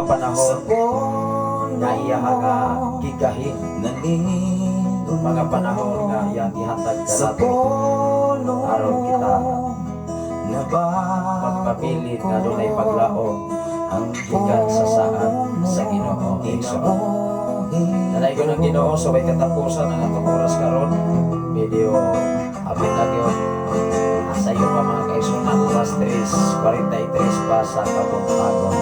Panahon nga iya nga gigahin, mga panahon nga iyang gihatag kanato aron kita magpabilin nga dunay paglaom gikan sa saad sa Ginoo, igsoon. Dalaygon ang Ginoo sa way katapusan ang atong oras karon. Medyo apit na gyud. Sayo pa, mga kaigsuonan, alas 3:43 pa sa kabuntagon.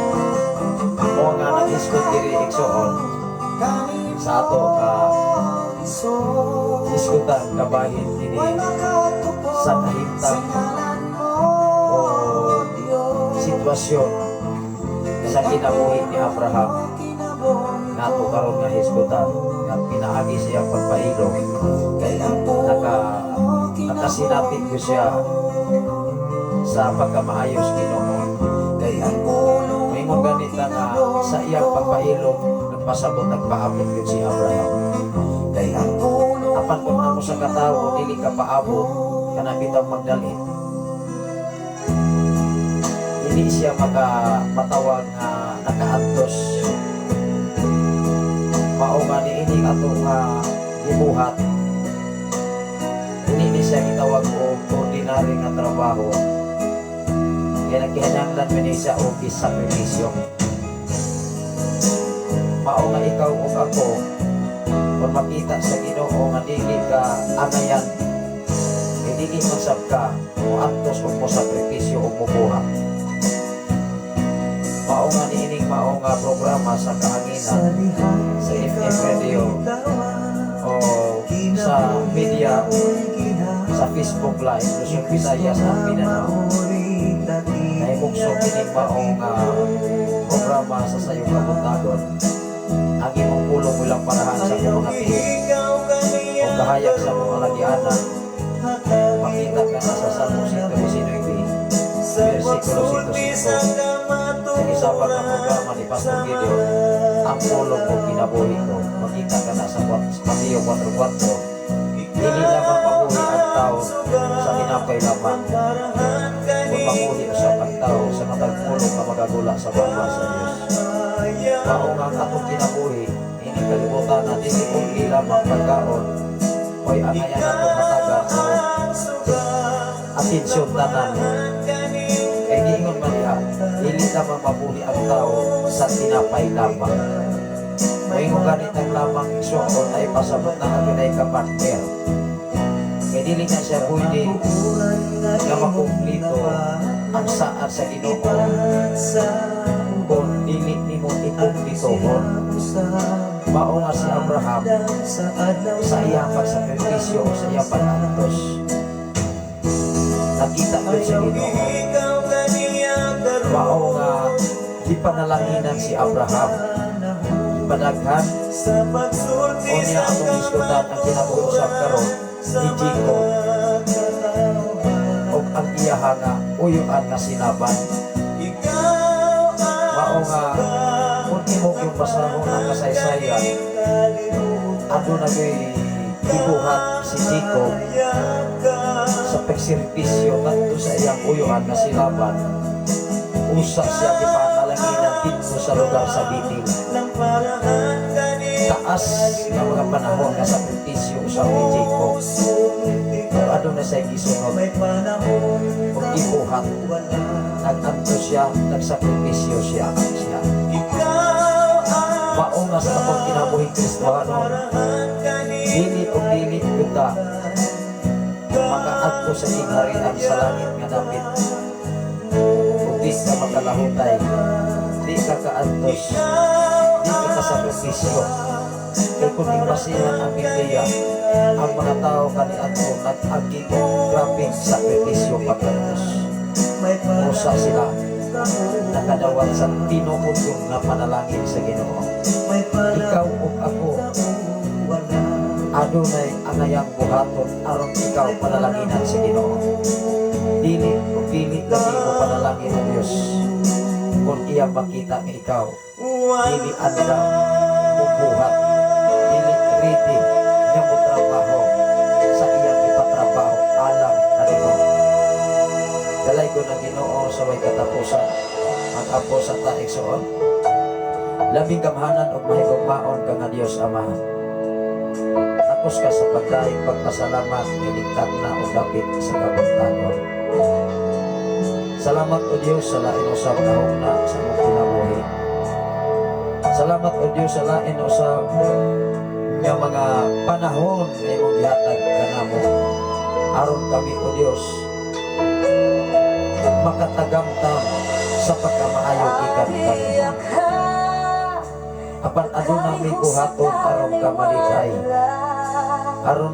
Mo nga nag-hisgot diri, igsoon, sa ato ka hisgutan kabahin kini sa kahimtang o sitwasyon sa kinabuhi ni Abraham nga ato karon nga hisgutan nga pinaagi siyang pagpailong, nakasinati ko siya sa pagkamaayos Ginoo. Maingon ganita nga sa iyang pagpailong nagpasabot, nagpaabot gyud si Abraham. Apan kung amo sa katawo dili ka paabot kana bitaw magdali, dili siya maka matawag nga nakaantos. Mao nga niini ato nga gibuhat, dili ni siya gitawag og ordinary nga trabaho kaya nagkinahanglan man ni siya og sakripisyo. Mao nga ikaw ug ako, kung makita sa Ginoo nga dili ka angayan kay dili man sab ka moantos og mosakripisyo og mobuhat. Mao nga niining mao nga programa sa kahanginan sa FM radio o sa media sa Facebook Live, Luzon, Visayas at Mindanao, nahimugso kining mao nga programa sa sayong kabuntagon. Ang imong pulong walang parahan sa imong mga tiil o kahayag sa mong alagianan. Makita ka na sa Salmo 119 versikulo 105 sa gisabag nga programa ni Pastor Gideon, "Ang Pulong Mo Kinabuhi Ko." Makita ka na sa Mateo 4.4, dili lamang mabuhi ang tao sa tinapay lamang, kung mabuhi usab ang tao sa matag pulong nga magagula sa baba sa Dios. Mao nga ang atong kinabuhi ini kalibutan na dili only lamang pagkaon oy angayan atong hatagan o atensyon tanan, kay giingon man diha, dili lamang mabuhi ang tao sa tinapay lamang. Moingon ganit ang lamang, igsuon, ay pasabot na adunay kapartner kay dili na siya pwede nga makumplito ang saad sa Ginoo kung dili nimo ikumplitohon. Mao nga si Abraham, sa iyang pagsakripisyo o sa iyang pag-antos, nakita gyud sa Ginoo. Mao nga gipanalanginan si Abraham, gipadaghan. O niya atong hisgutan ang kinabuhi usab karon ni Jacob ug ang iyaha nga uyuan nga si Laban. Mao nga kung imo yung basahon ang kasaysayan, aduna gyud gibuhat si Jacob sa pagserbisyo ngadto sa iyang uyuan nga si Laban. Usa siya gipanalanginan didto sa lugar sa Bethel. Taas nga mga panahon nga sakripisyo usab ni Jacob ug aduna siya gisunod ug gibuhat. Nag-antos siya, nagsakripisyo siya. Mao nga sa atong kinabuhi Kristohanon, dili o dili gyud ta makaadto sa gingharian sa langit nga dapit ug di ka makalahutay, di ka kaantos, di ka kasakripisyo. Kay kung ibasihan ang Biblia, ang mga tao kaniadto nag-agi og grabeng sakripisyo pagkantos. Usa sila nakadawat sa tinuod yung nga panalangin sa Ginoo. Ikaw ug ako, adunay angayang buhaton aron ikaw panalanginan sa Ginoo. Dili ug dili lagi mo panalangin ang Dios kung iya makita nga ikaw dili andam mubuhat, dili ready nga motrabaho sa iyang ipatrabaho alang kanimo. Dalaygon ang Ginoo sa way katapusan. Mag-ampo sa ta, igsoon. Labing gamhanan ug mahigugmaon ka nga Dios Ama. Takos ka sa pagdaig pagpasalamat nga na og dapit sa kabuntagon. Salamat, O Dios, sa lain usab na sa among kinabuhi. Salamat, O Dios, sa lain usab nga mga panahon nga imong gihatag kanamo aron kami, O Dios, makatagamtam sa pagkamaayo gikan kanimo. Apan aduna mi buhaton aron ka malikay, aron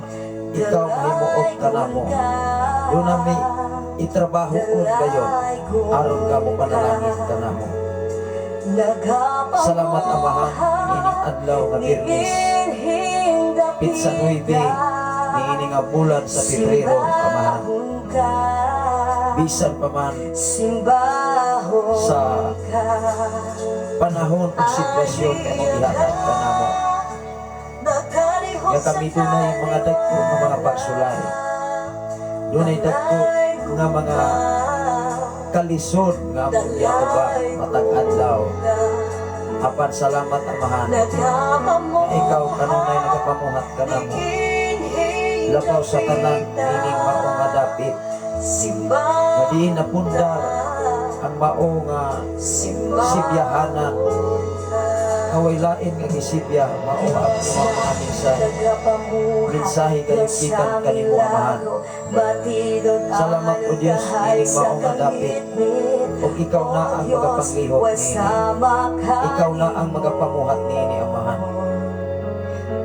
ikaw mahimuot kanamo. Duna mi itrabahoon kayo aron ka mo panalangin kanamo. Salamat, Amahan, ining adlaw nga Biyernes, petsa 9 niini nga bulan sa Pebrero, Amahan. Bisan pa man sa panahon ug sitwasyon nga imong gihatag kanamo nga kami dunay mga dagko nga mga pagsulay, dunay dagko nga mga kalisod nga among giatubang matag adlaw, apan salamat, Amahan, nga ikaw kanunay nagapamuhat kanamo labaw sa tanan ining mao nga dapit nga diin napundar ang mao nga sibyahanan nga way lain nga gisibya, mao ang imong mga mensahe, mensahe kayo gikan kanimo, Amahan. Salamat, O Dios, ining mao nga dapit ug ikaw na ang magapanglihok niini, ikaw na ang magapamuhat niini, Amahan.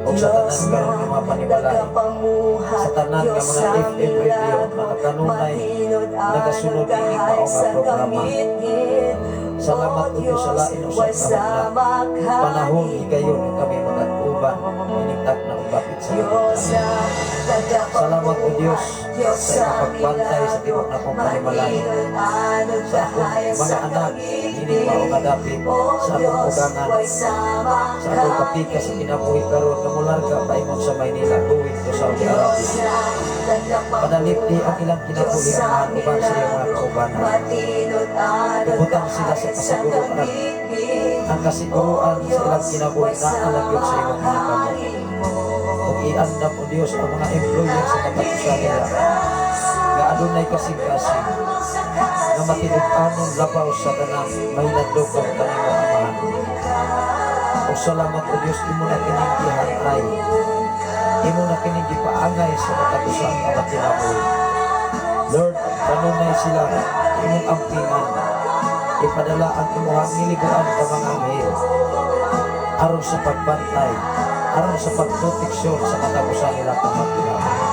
Ug sa tanan karon nga mga panimalay, sa tanan nga mga FM radio na kanunay nagasunod ining mao nga programa, salamat, O Dios, sa lain usab ka panahon higayon nga kami mag-uban ining takna ug dapit sa kabuntagon. Salamat, O Dios, sa imong pagbantay sa tibuok nakong panimalay, sa akong mga anak ining mao nga dapit, sa akong ugangan, sa akong kapika sa kinabuhi karon nga mularga paingon sa Maynila going to Saudi Arabia. Padalipdi ang ilang kinabuhi, Amahan, uban sa iyang mga kaubanan. Ibutang sila sa kasiguruan. Ang kasiguruan sa ilang kinabuhi naa lang gyud sa imong mga kamot. Ug iandam, O Dios, ang mga employer sa katapusan nila nga adunay kasing-kasing nga matinud-anon labaw sa tanang mahinadlokon kanimo, Amahan. Ug salamat, O Dios, imo na kining gihanay, imo na kining gipaangay sa katapusan nga kinabuhi. Lord, kanunay sila imong ampingan. Ipadala ang imong niliguan ka mga anghel aron sa pagbantay, aron sa pagproteksyon sa katapusan nila kang kinabuhi.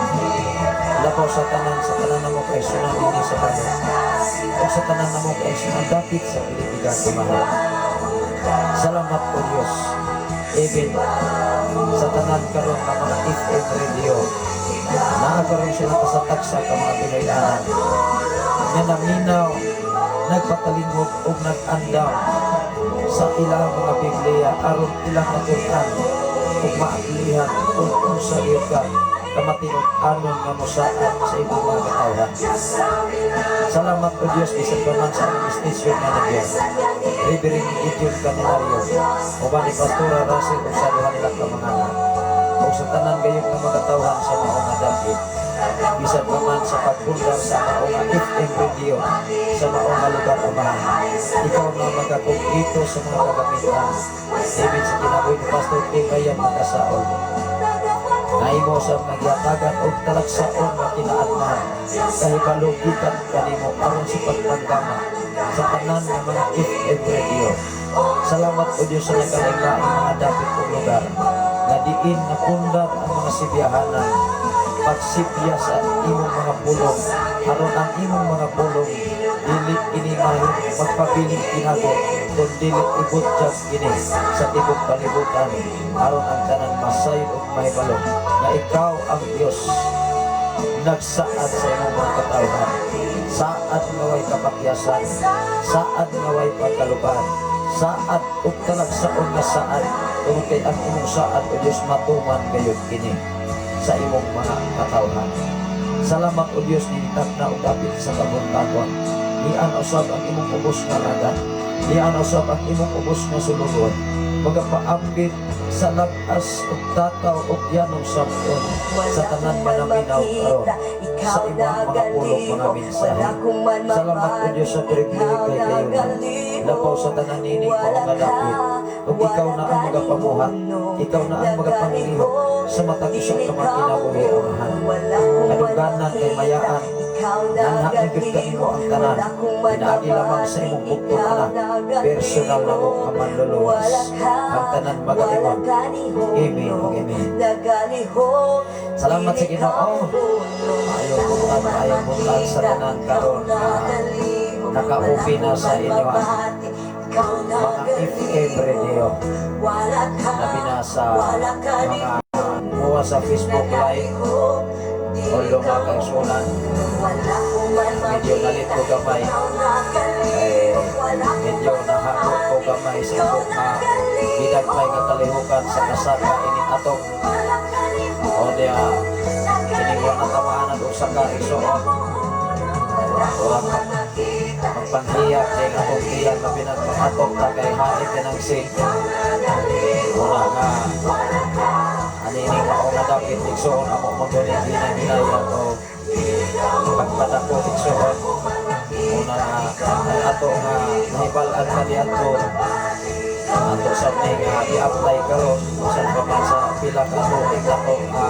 Labaw sa tanan namo kaigsuonan dinhi sa Bano o sa tanan namo kaigsuonan dapit sa Pilipinas, Amahan. Salamat, O Dios, even sa tanan karon nga mga FM radio, naa karon sila kasatagsa ka mga Pinoy-anan nga naminaw, nagpatalingog ug nag-andam sa ilang mga Biblia aron ilang matun-an ug maablihan kung unsa gyud ka kamatinud-anon nga mosaad sa imong mga katawhan. Salamat, O Dios, bisan pa man sa among istasyon nga nagyan. Reverend Gideon Canelario, uban ni Pastora Russell ug sa duha nila ka mga anak. Ug sa tanan gayud nga mga katawhan sa mao nga dapit. Bisan pa man sa pagpundar sa mao nga FM radio sa mao nga lugar, Amahan. Ikaw na magakumplito sa mga kagamitan. Even sa kinabuhi ni Pastor Tim Ryan Makasaol. Naimo sa nagyatagan og talagsaon nga kinaadnan kahibalo gikan kanimo aron sa pagpanggama sa tanan nga mga FM radio. Salamat, O Dios, sa nagkalain mga dapit ug lugar nga diin napundar ang mga sibyahanan pagsibya sa imong mga pulong aron ang imong mga pulong dili kini magpabiling tinago kun dili ibutyag kini sa tibok kalibutan aron ang tanan masayod ug mahibalo nga ikaw ang Dios nagsaad sa imong mga katawhan, saad nga way kapakyasan, saad nga way pagkaluban, saad ug talagsaon nga saad, tungod kay ang imong saad, O Dios, matuman gayud kini sa imong mga katawhan. Salamat, O Dios, nitakna og dapit sa kabuntagon. Nian usab ang imong ubos nga alagad. Nian usab ang imong ubos nga sulugoon. Magapaambit sa lagas ug tataw ug yanong sabon sa tanan nga naminaw karon sa imong mga pulong, mga mensahe. Salamat, O Diyos, sa pribilehiyo kay kayo. Lapaw sa tanan nining mao nga dapit. Ug ikaw na ang magapamuhat, ikaw na ang magapanglihok sa matag usa ka mga kinabuhi, Amahan. Kadungganan kay mayaan, nanha na gyud kanimo ang tanan. Pinaagi lamang sa imong bugtong Anak, personal na mo nga Manluluwas. Ang tanan magalingon, "Amen ug Amen." Salamat sa Ginoo. Maayong buntag sa tanan karon nga nakaupi na sa inyo ang mga FM radio. Labi na sa mga muwa sa Facebook Live o mga kaigsuonan. Medyo nalit ko gamay. Eh, medyo nahako ko gamay sa akong gidagmay nga kalihukan sa kasaka ining atong o diya kining wa natamaan og usa ka igsoon. Ura magpanghiyak kay atong tiyan, labi na atong ta kay hait kanang sig. Muna nga anining mao nga dapit, igsoon, amo man gud ning ginahinayan o pagpadako, igsoon. Muna nga ang ato nga nahibal-an kaniadto, ato sa ni nga i-apply karon usan pa man sa pila ka tuig ato nga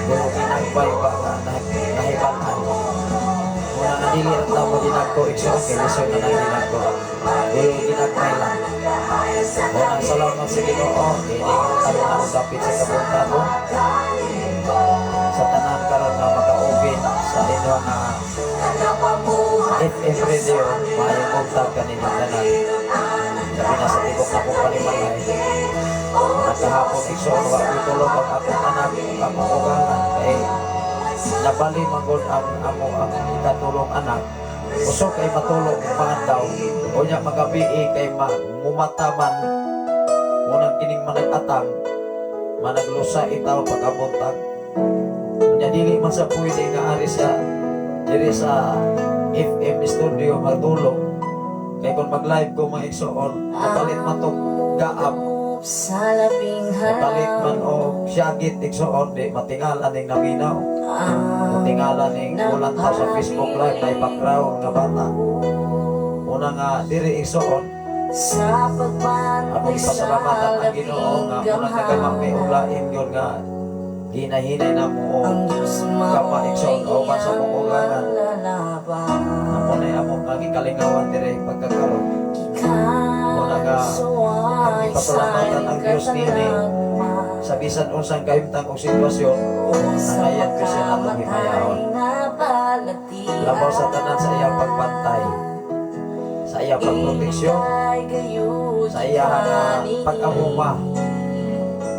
pero ginagmay ba nga nahibal-an. Muna nga dili ang tamo dinagko, igsoon, kay lisod na nang dinagko pero ginagmay lang. Muna salamat sa Ginoo kini ang tanan dapit sa kabuntagon sa tanan karon nga makaupin sa inyo nga FM radio. Maayong buntag kaninyong tanan. Labi na sa tibok na kong panimalay. Nagkahapon, igsoon, wa ko'y tulog ang akong anak ug akong ugangan kay nabali manggod ang amo ang ikatulong anak. Usok kay matulog maandaw. Unya magabi kay mumata man. Unang kining manag-atang, managlusa itaw pagkabuntag. Unya dili man sa pwede nga ari sa diri sa FM studio matulog. Kay kung mag-live ko, mga igsoon, mapalit man tong gaap, Sa labing mapalit man og syagit, igsoon, di matingala ning naminaw. Matingala ning ulan ta sa Facebook Live na background nga bata. Una nga diri, igsoon, Sa pagbantay among ipasalamatan ang Ginoo nga unang nagamami og lain yun nga ginahinay na mo o Ang Diyos kapa, igsoon, o uban sa mong ugangan. manlalaban. Amo na amo nga gikalingawan diri pagkakaron. Muna nga, Suway ipasalamatan ang Diyos nini sa bisan unsang kahimtang og sitwasyon, angayan ko siya natong himayaon. Labaw sa tanan sa iyang pagbantay, sa iyang pagproteksyon, sa iyang pag-amuma.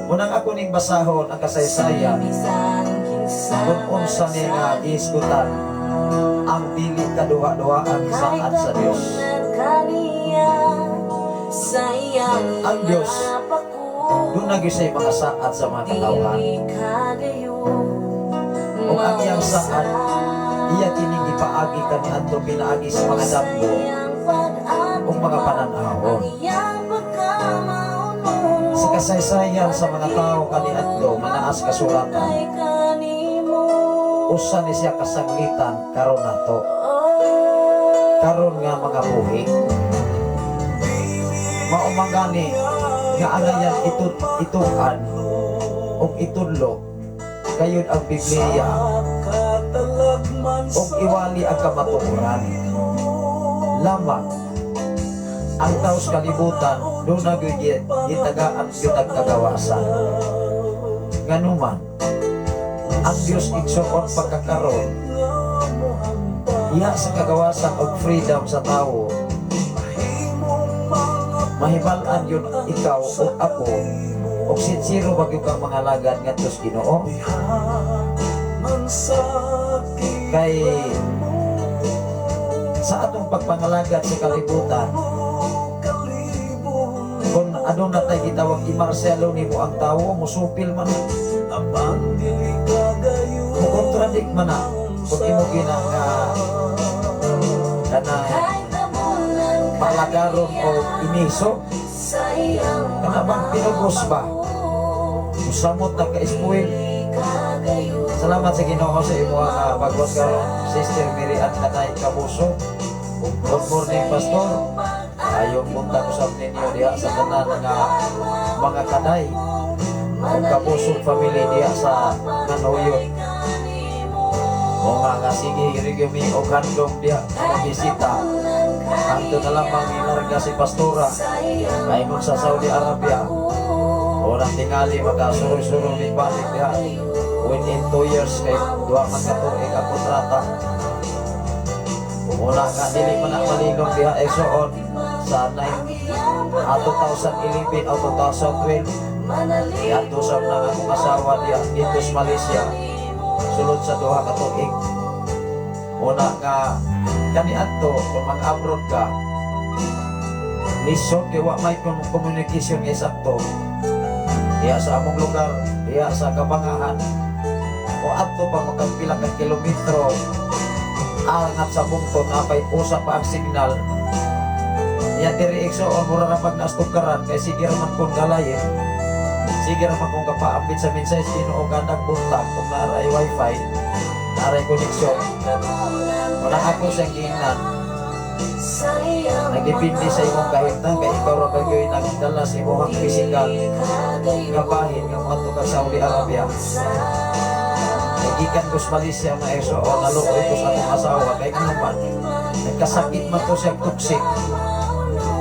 Unang ako ning basahon ang kasaysayan kung unsa ni nga gihisgutan ang dili kaduha-duha ang saad sa Dios. Ang Diyos, duna gyud siya'y mga saad sa mga katawhan. Ug ang iyang saad, iya kining gipaagi kaniadto pinaagi sa mga damgo ug mga panan-awon. Sa kasaysayan sa mga tao kaniadto nga naa sa kasulatan, usa ni siya kasanglitan karon nato. Karon nga mga buhi. Mao man gani nga angayan itukan ug itudlo gayud ang Biblia ug iwali ang kamatuoran. Lamang ang tao sa kalibutan duna gyud gitagaan gyud ang kagawasan. Nganuman ang Dios, igsoon, pagkakaron iya sa kagawasan og freedom sa tawo, mahibal-an yun ikaw ug ako og sinsero ba gyud kang mga lagad ngadto sa Ginoo. Kay sa atong pagpangalagad sa kalibutan, kung aduna tay gitawag i-marsyal law nimo ang tawo, musupil man, mo contradict man na kung imo gina nga kana palagaron o iniso. Kana bang pinugos ba? Musamot na ka-spoil. Salamat sa Ginoo sa imo nga pag-watch karon, Sister Mary Ann Kanay Kabuso. Good morning, Pastor. Ayong buntag usab ninyo diha sa tanan nga mga Kanay ug Kabusog family diha sa Manuyot. O nga nga sige rigumi og handom diha mga bisita. Anto na lamang ilarga si Pastora kaingon sa Saudi Arabia. Orang tingali makasuroy-suroy ni balik diha within 2 years kay duha man ka tuig ang kontrata. Una nga dili man na malilong diha igsoon sa 9 2011 o 2012. Iadto sa na akong asawa diha dito sa Malaysia sulod sa 2 ka tuig. Una nga kaniadto kung mag-abroad ka, lisod kay wa may communication nga sakto diha sa among lugar, diha sa kabangahan, o adto pa makapila ka kilometro angat sa bungtod, napay usa pa ang signal niya diri, igsoon. Mura ra pag nastukaran kay sige ra man kung galayin, sige ra man kung kapaambit sa mensahe sa Ginoo kanang buntag kung naaray wifi, naaray connection. Wala ako sa giingnan, nagdepende sa imong kahimtang kay ikaw ra ba gyud nagdala sa imong physical nga bahin nga moadto ka Saudi Arabia. Kay gikan ko sa Malaysia, mga igsoon, naluoy ko sa akong asawa kay ngano man nagkasakit man to siya, toxic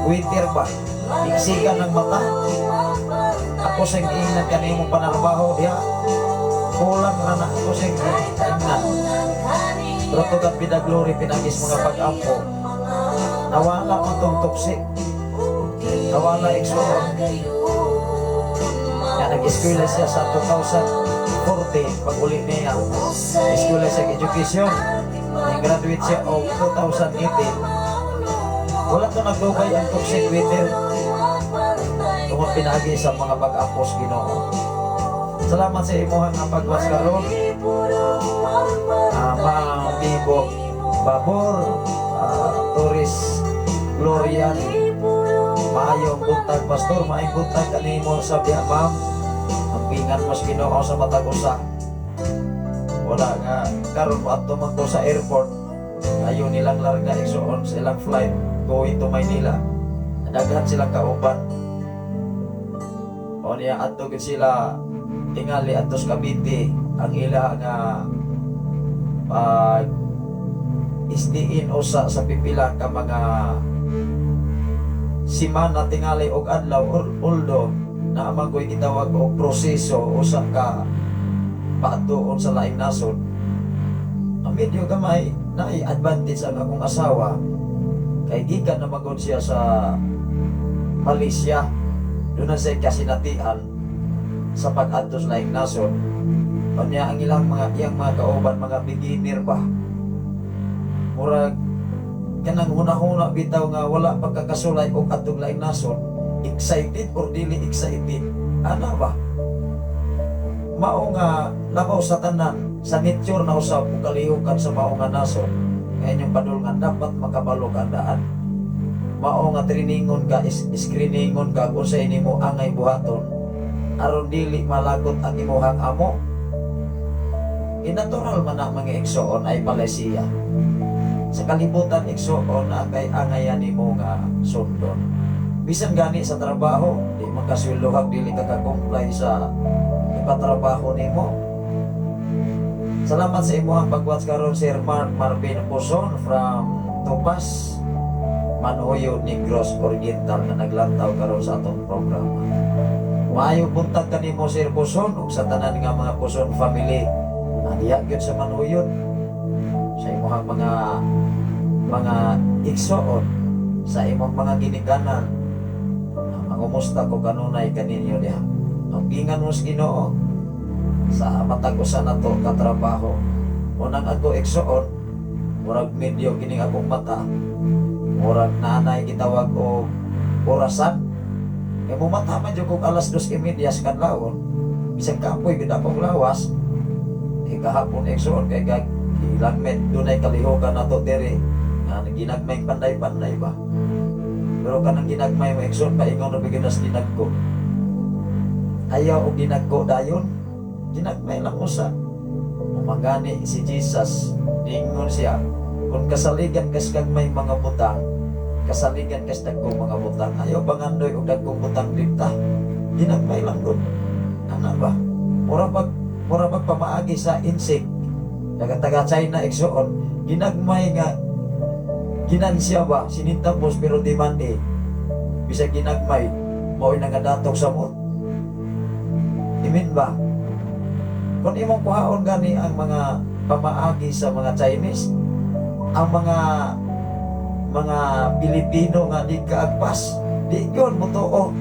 winter ba, iksikan ng mata. Ako sa giingnan, kanimo panarbaho diha, kulang ra na, ako sa giingnan. Pero to God be the glory, pinagis mga pag-ampo, nawala man tong toxic, nawala, igsoon. Nga nag-eskwela siya sa 2014. Pag uli niya, eskwela siya education. Nag-graduate siya og 2018. Wala to nagdugay ang toxic weather tungod pinagi sa mga pag-ampos Ginoo. Salamat sa imuhang nga pag-watch karon. Ma'am Bibo Babor, Torres Glorian. Maayong buntag, Pastor, maayong buntag kanimo sa diha, ma'am. Ampingan mo sa Ginoo sa matag usa. Wala nga karon mo adto man ko sa airport. Ayo nilang larga, igsoon, sa ilang flight going to Maynila. Daghan silang kauban. O niya adto gid sila tingali adto sa Cavite ang ila nga pag isdiin usa sa pipila ka mga simana tingali og adlaw or although naa man ko'y gitawag og proseso usa ka paadtuon sa laing nasod. Ang medyo gamay na advantage ang akong asawa kay gikan na magod siya sa Malaysia, doon na siya kasinatian sa pag-adto sa laing nasod. Kanya ang ilang mga iyang mga kauban, mga beginner ba, murag kanang huna-huna bitaw nga wala pagkakasulay og adtong laing nasod, excited or dili excited ana ba. Mao nga labaw sa tanan, sa nature na usab ug kalihukan sa mao nga nasod nga inyong padulngan, dapat makabalo ka daan. Mao nga trainingon ka, screeningon ka kung sa nimo angay buhaton aron dili malagot ang imuhang amo. Inatural man na, mga igsoon, ay palesiya sa kalibutan, igsoon, na kay angayan nimo nga sundon. Bisan gani sa trabaho, di makasweldohag dili ka ka-comply sa ipatrabaho nimo. Salamat sa imuhang pag-watch karon, Sir Mark Marvin Puson from Tupas, Manhuyo, Negros Oriental nga naglantaw karon sa atong programa. Maayong buntag kanimo, Sir Puson, ug sa tanan nga mga Puson family. Diha gyud sa Manhuyod sa imong mga igsoon, sa imong mga ginikanan. Mangumusta ko kanunay kaninyo diha. Ampingan mo sa Ginoo sa matag usa nato katrabaho. Unang ako, igsoon, murag medyo kining akong mata. Murag naanay gitawag og orasan. Kay mumata man jud kog alas 2:30 sa kadlawon. Bisag kapoy gud akong lawas. Eh kahapon, igsoon, kay gag gilagmet dunay kalihokan nato diri nga ginagmay panday-panday ba. Pero kanang ginagmay mo, igsoon, paingon ra biginas dinagko. Ayaw og dinagko dayon. Ginagmay lang usa. Umangani si Jesus, ningon siya, kung kasaligan kas gagmay mga butang, kasaligan kas dagkong mga butang. Ayaw pangandoy og dagkong butang dipta. Ginagmay lang gud. Ana ba? Mura pag pamaagi sa insect. Taga taga China, igsoon, ginagmay nga ginansya ba sinintapos, pero di man eh. Bisag ginagmay, mao'y nangadatok sa mo. Imin ba? Kung imong kuhaon gani ang mga pamaagi sa mga Chinese, ang mga Pilipino nga di kaagpas, di yun motuo.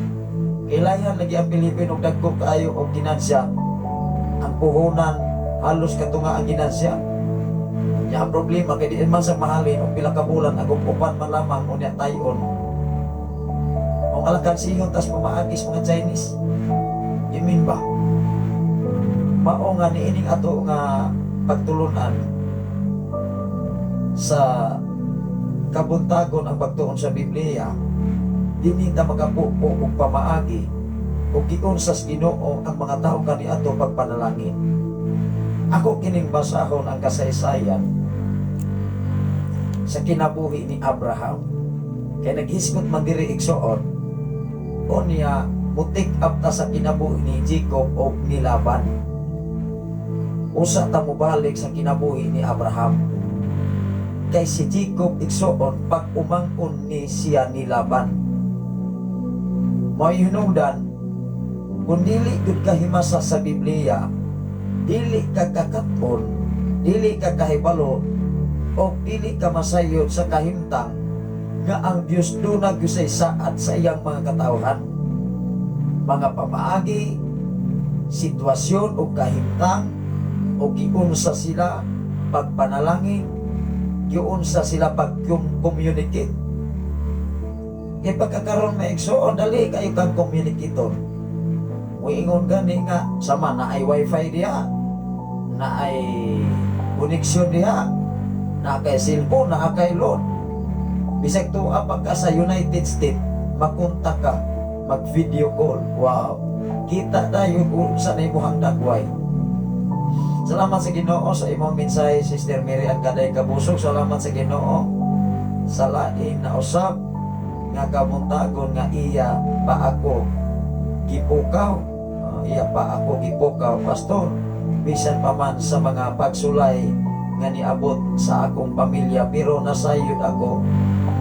Kailangan lagi ang Pilipino dagko kaayo og ginansya. Ang puhunan halos katunga ang ginansya. Ya, ang problema kay di man sa mahalin og pila ka bulan agong upan man lamang unya tayon. Kung alakansihon tas pamaagi sa mga Chinese. Imin ba? Mao nga niining ato nga pagtulunan sa kabuntagon, ang pagtuon sa Biblia, dinhi ta makapupo og pamaagi ug giunsa sa Ginoo ang mga tawo kaniadto pagpanalangin. Ako kining basahon ang kasaysayan sa kinabuhi ni Abraham. Kay naghisgot man diri, igsoon, unya mutik up ta sa kinabuhi ni Jacob o ni Laban. Usa ta mobalik sa kinabuhi ni Abraham. Kay si Jacob, igsoon, pag umangkon ni siya ni Laban. May hinungdan, kung dili gud ka himasa sa Biblia, dili ka kakaton, dili ka kahibalo, o dili ka masayod sa kahimtang nga ang Dios duna gyud saad sa iyang mga katawhan. Mga pamaagi, sitwasyon o kahimtang, o giunsa sila pagpanalangin, giunsa sila pag-communicate. Kay pagkakaroon may igsoon, dali kayo kang communicator. Muingon gani nga, sama na ay wifi diha, na ay koneksyon diha, na kay cellphone, na kay load. Bisag tuwa pagka sa United States, makontak ka, mag-video call. Wow. Kita dayon kung sa na imuhang dagway. Salamat sa Ginoo sa imong mensahe, Sister Mary Ann Kaday Kabusog. Salamat sa Ginoo sa lain na usab nga kabuntagon nga iya pa ako gipukaw. Iya pa ako gipukaw, Pastor. Bisan pa man sa mga pagsulay nga niabot sa akong pamilya, pero nasayod ako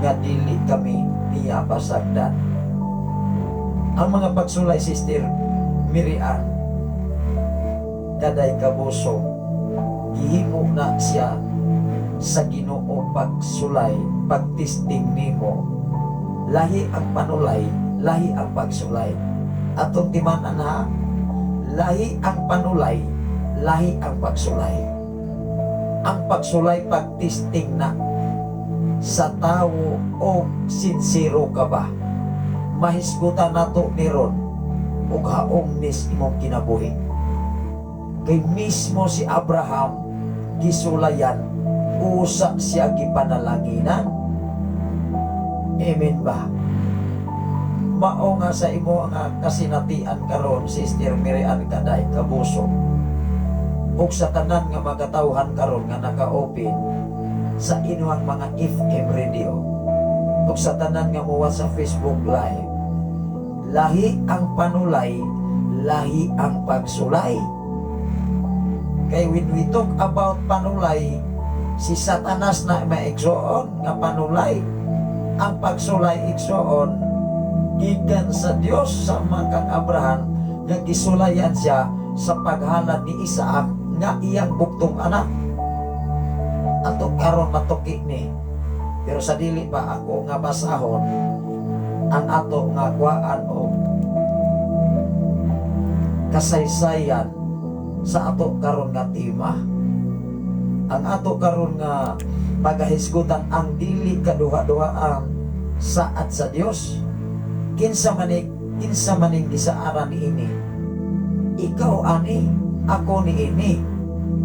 nga dili kami niya pasagdan. Ang mga pagsulay, Sister Mary Ann Kaday Kabuso, gihimo na siya sa Ginoo pagsulay, pagtesting nimo. Lahi ang panulay, lahi ang pagsulay. Atong timan-an ha, lahi ang panulay, lahi ang pagsulay. Ang pagsulay, pagtesting na sa tawo o sinsero ka ba. Mahisgutan nato niron ug haong nis imong kinabuhi. Kay mismo si Abraham gisulayan, usa siya gipanalanginan. Amen ba? Mao nga sa imo nga kasinatian karon, Sister Mary Ann Kaday Kabuso, ug sa tanan nga makatawhan karon nga naka-open sa inyong mga FM radio ug sa tanan nga muwa sa Facebook Live, lahi ang panulay, lahi ang pagsulay. Kay when we talk about panulay, si Satanas na maigsoon nga panulay. Ang pagsulay, igsoon, gikan sa Dios sa kang Abraham nga gisulayan siya sa paghalad ni Isaac nga iyang buktong anak. Ato karon matuki ni. Pero sa dili pa ako nga basahon ang ato nga kuhaan o kasaysayan sa ato karon nga tema. Ang ato karon nga pagahisgutan, ang dili kaduha-duhaan saad sa Dios. Kinsa maning gisaaran niini? Ikaw ani, ako niini,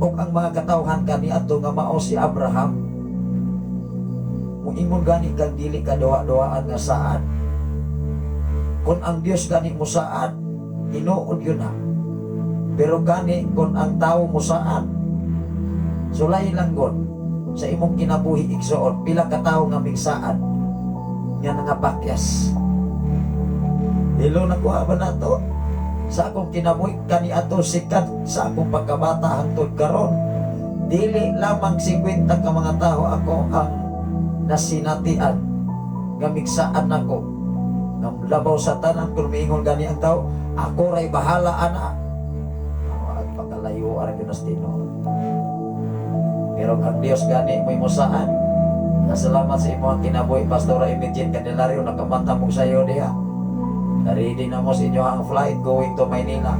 ug ang mga katawhan kaniadto nga mao si Abraham. Muingon gani kang dili ka duha-duhaan nga saad. Kung ang Dios gani mo saad, tinuod yun na. Pero gani kung ang tao mo saad, sulay lang god sa imong kinabuhi, igsoon, pila ka tawo nga migsaad nga nangapakyas. Hello, nakuha ba nato? Sa akong kinabuhi kaniadto sikat sa akong pagkabata hangtod karon, dili lamang 50 ka mga tao ako ang nasinatian nga migsaad nako. Nga labaw sa tanan, kung miingon gani ang tao, "Ako ray bahala ana." At pagkalayo ara gyud nas tinuod. Pero ang Dios gani mo'y musaan. Salamat sa imong kinabuhi, Pastora Imogene Candelario, nakamanta mo sayo diha. Ready na mo sa inyo ang flight going to Maynila.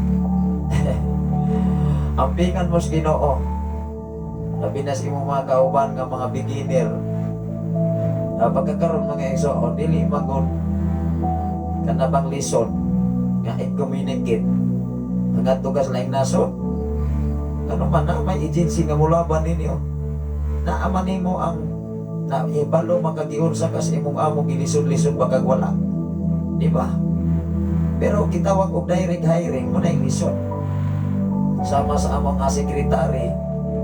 Ampingan mo sa Ginoo. Labi na sa imong mga kauban nga mga beginner. Pagkakaroon, mga igsoon, dili magod kanabang lison nga i-communicate hanggang tugas laing nasod. Ano man na may agency nga mulaban ninyo. Naaman nimo ang na ibalo makagiunsa ka sa imong amo, gilisod-lisod ba kag wala. Di ba? Pero gitawag og direct hiring mo na yung lisod. Sama sa among nga secretary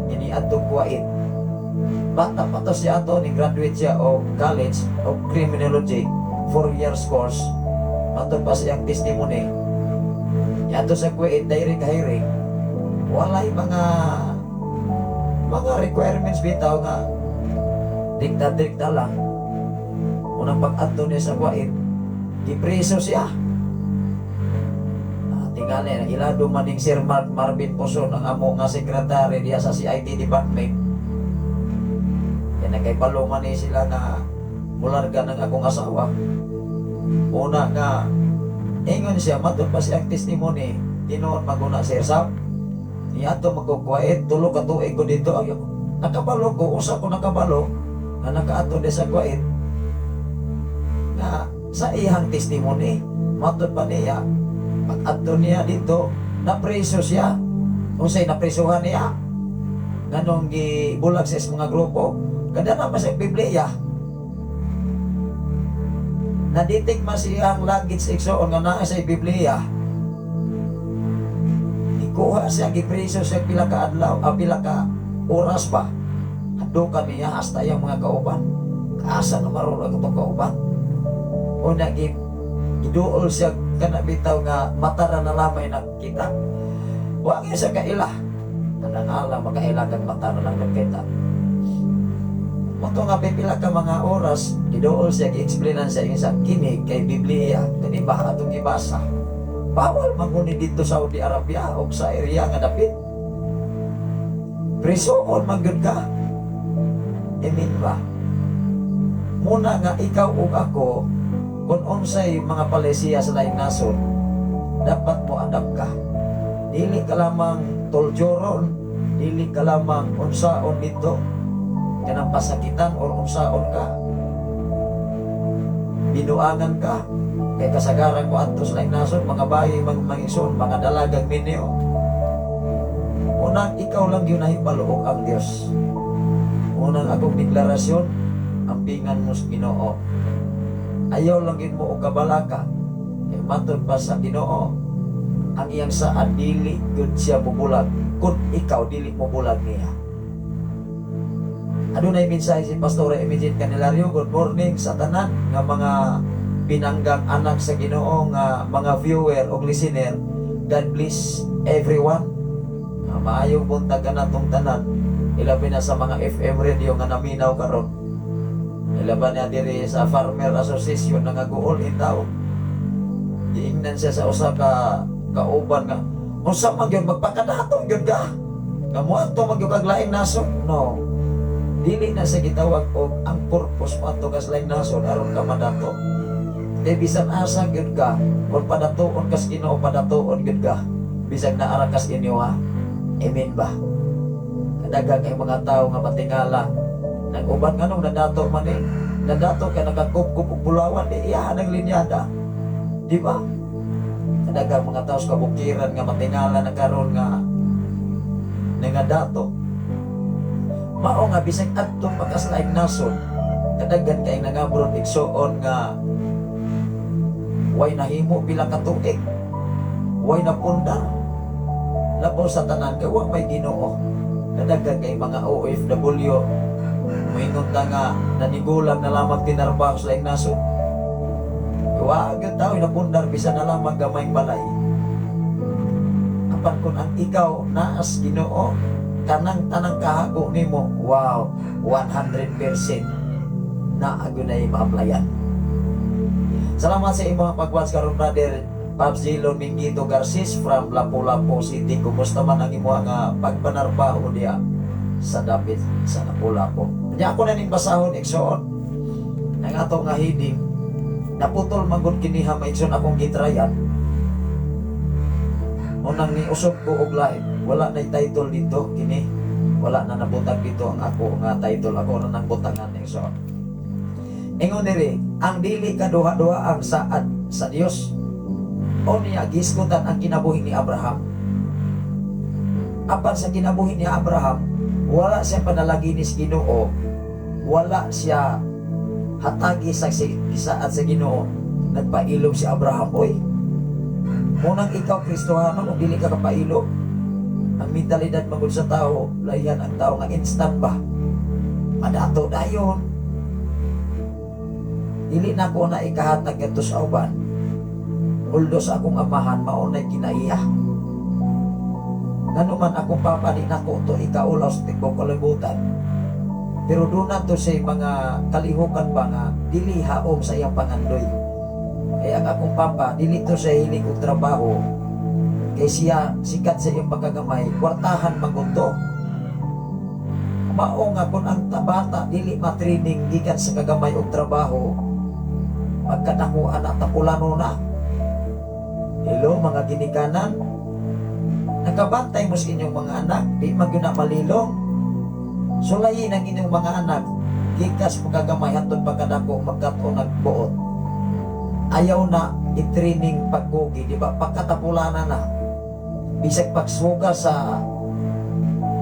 ini adto Kuwait. Bata pa to siya ato ni graduate siya og college of criminology, 4 years course. Matod pa siyang testimony. Yato sa Kuwait, direct hiring. Walay mga requirements bitaw nga dikta-dikta lang. Unang pag-adto niya sa Kuwait, gipreso siya. Tingali, ilado maning Sir Mark Marvin Poson, ang amo nga sekretary diya sa CIT department. Yan, nagkay man ni sila nga mularga ng akong asawa. Una nga, ingon siya, matod pa siyang testimony, tinuod maguna, Sir Sam, niadto magkukuwait, 3 ka tuig ko dito. Ay, nakabalo ko, usa ko nakabalo, nga nakaato di sa Kuwait, nga sa iyang testimony, matod pa niya, pag adto niya dito, napreso siya. Unsay napresohan niya? Nganong gibulag sa mga grupo, kada na pa sa Biblia. Naditig man siya ang luggage, igsoon, nga naa sa Biblia. Ikuha siya, gipreso siya pila ka adlaw, pila ka oras pa. Hado ka niya hasta iyang mga kauban. Kaasa na maroon ang itong kauban. Una, giduol siya kana bitaw nga matara na lamay nakita. Wa gyud siya kaila. Kanang alam makaila kag matara lang nakita. Moto nga pipila ka mga oras, giduol siya, gi-explainan siya sa kini kay Biblia, kani ba atong gibasa. Bawal manguni dito sa Saudi Arabia o sa area nga dapit. Prisoon man gyud ka. Amen ba? Muna nga ikaw ug ako, kung unsay mga palisiya sa laing nasod, dapat mo adapt ka. Dili ka lamang toljoron, dili ka lamang unsaon dito, kanang pasakitan or unsaon ka. Binuangan ka, kay kasagaran ko adto sa laing nasod, mga bayi, mga mangison, mga dalagang minyo. Unang ikaw lang yun nahibalo og ang Dios. Unang akong deklarasyon, ampingan mo sa Ginoo. Ayaw lang yun mo og kabalaka. Kay matod pa sa Ginoo, ang iyang saad dili gud siya mubulag kung ikaw dili mo bulag niya. Adunay mensahe si Pastor Imogene Candelario. Good morning sa tanan nga mga pinanggang anak sa Ginoo nga mga viewer o listener. God bless everyone. Maayong buntag kanatong tanan. Ilabi na sa mga FM radio nga naminaw karon. Ilaban niya diri sa Farmer Association nga guol intaw. Giingnan siya sa usa ka kauban nga unsa man gyud magpakadato gyud ka. Nga moadto man gyud kag laing nasod. No. Dili na sa gitawag og ang purpose mo adto ka sa laing nasod aron ka madato. Kay bisan asa gyud ka, kung padatuon kas Ginoo, padatuon gyud ka. Bisag naara kas inyo ha. Amen ba? Kadaghang kay mga tao nga matingala nag-uban nganong nadato man eh. Nadato kay nakakupkup og bulawan di iya ng linyada. Di ba? Kadaghang mga tao sa kabukiran nga matingala na karon nga nangadato. Mao nga bisag adto pa ka sa laing nasod. Kadaghan kay nangabron, igsuon, nga way nahimo pila ka tuig, way napundar. Labaw sa tanan kay wa may Ginoo. Kadaghan kay mga OFW, moingon ta nga nanigulang na lamang tinarbaho sa laing nasod. Wa gyud tao napundar bisan na lamang gamayng balay. Apan kung ang ikaw naas Ginoo, kanang tanang kahago nimo, wow, 100% na agunay ma-applyan. Salamat sa imong pag-watch karon, Brother Pops Zilon Mingito Garcis from Lapu-Lapu City. Kumusta man ang imong nga pagpanarbaho diya sa dapit sa Lapu-Lapu? Nya ako na ning basahon, igsoon, ang ato nga heading. Naputol man gud kini ha, igsoon, akong gitrayan. Unang ni usog ko og live, wala na title dito kini. Wala na nabutang dito ang ako nga title, ako na nang butangan, igsoon. Ingon diri, ang dili kaduha-duha ang saad sa Dios. O niya gisgutan ang kinabuhi ni Abraham. Apan sa kinabuhi ni Abraham, wala siya panalaginis Ginoo, wala siya hatagi sa gisaad sa Ginoo. Nagpailom si Abraham, oy. Munang ikaw Kristohano, kung dili ka kapailom, ang mentalidad magud sa tao, lahian ang tao nga instant ba? Madato dayon. Dili na ko na ikahatag kadto sa uban. Although sa akong amahan, mao na'y kinaiya. Ngano man akong papa di nako to ikaulaw sa tigbok kalibutan. Pero doon na to sa mga kalihukan ba nga dili haom sa iyang pangandoy. Kaya ang akong papa, dili to sa hilig og trabaho. Kay siya sikat sa iyang pagkagamay, kwartahan man to. Mao nga kung ang bata dili matraining gikan sa kagamay og trabaho, pagkadako anak tapulano na. Hello, mga ginikanan. Nakabantay mo sa inyong mga anak, di man gyud na malilong. Sulayin ang inyong mga anak, gikas pagkagamay hantod pagkadako magkat-on nagbuot. Ayaw na i-training pagkugi, di ba? Pagkatapulana na. Bisag pagsuga sa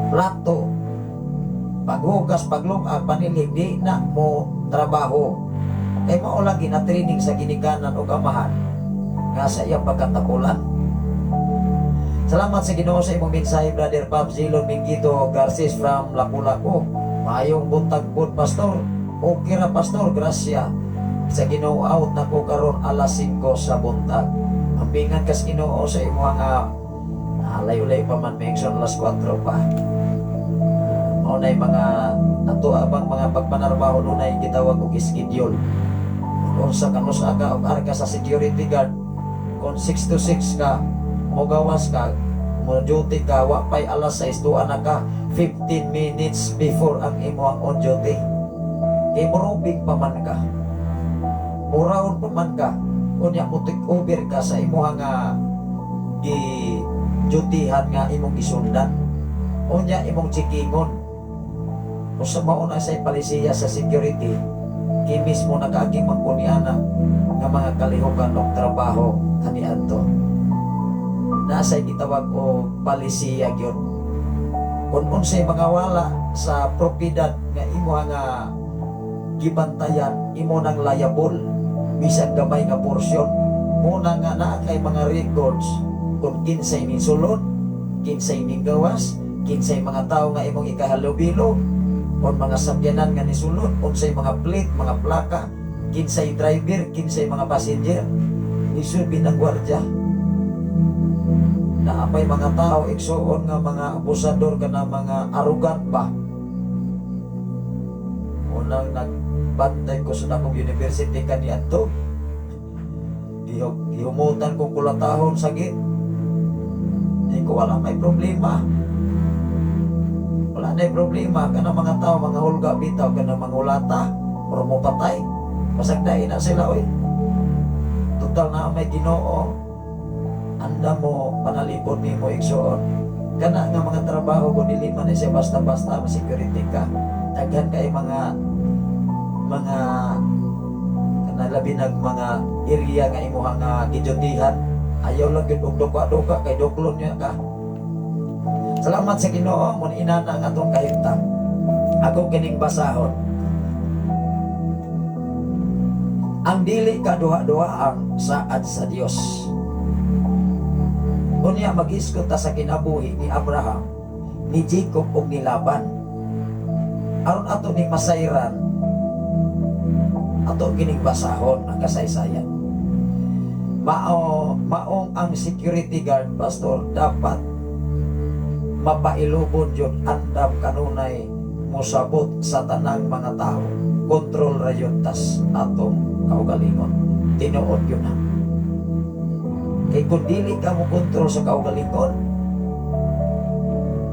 plato, paghugas, paglungag, panilhig, di na mo trabaho. Kay mao lagi na training sa ginikanan o amahan nga sa iyang pagkatapulan. Salamat sa Ginoo sa imong mensahe, Brother Pab Zilon Mingito Garces from Lapu-Lapu. Maayong buntag pod, Pastor. Okay ra, Pastor, grasya sa Ginoo, out na ko karon alas 5 sa buntag. Ampingan kas Ginoo sa imong nga layo-layo pa man mention, alas 4 pa. Mao nay mga ato abang mga pagpanarbaho, dunay gitawag og schedule. Kung unsa kanus ka og arka sa security guard, kung 6 to 6 ka, mogawas ka, mo duty ka, wa pay alas 6, tuwa na ka 15 minutes before ang imong on duty. Kay morobing pa man ka. Muraon pa man ka. Unya mo take over ka sa imuha nga gi dutyhan nga imong gisundan. Unya imong checkingon. Usa mao na sa palisiya sa security, kay mismo nakaaging mangkuniana nga mga kalihukan og trabaho kaniadto. Nasa gitawag og palisiya gyud. Kung unsay mga wala sa propiedad nga imo nga gibantayan, imo nang liable bisan gamay nga porsyon. Muna nga naa kay mga records kung kinsay ning sulod, kinsay ning gawas, kinsay mga tawo nga imong ikahalubilo, kung mga sakyanan nga nisulod, unsay mga plate, mga plaka, kinsay driver, kinsay mga passenger, nisulbi ng gwardya. Naapay mga tao, igsuon, nga mga abusador ka na mga arrogant ba. Unang nagbantay ko sa dakong university kaniadto, gihumutan ko kulatahon sa gate. Di ko wala may problema. Wala na problema kana mga tao, mga hulga bitaw kana mga hulata pero mo patay. Pasagdain na sila, oy. Total na may Ginoo. Anda mo panalipod nimo, igsuon. Kana nga mga trabaho kung dili man ni siya basta-basta security ka. Daghan kay mga kana, labi nag mga area nga imuha nga gidyutihan. Ayaw lang gyud og duka-duka kay duklon niya ka. Salamat sa Ginoo mo inana ang atong kahimtang. Ako kining basahon. Ang dili kaduha-duha ang saad sa Dios. Unya maghisgot ta sa kinabuhi ni Abraham, ni Jacob ug ni Laban. Aron ato ni masayran, ato kining basahon ang kasaysayan. Maong ang security guard, pastor, dapat mapailubon yun, andam kanunay mosabot sa tanang mga tao. Kontrol ra yun tas atong kaugalingon. Tinuod yun na. Kay kung dili ka mo kontrol sa kaugalingon,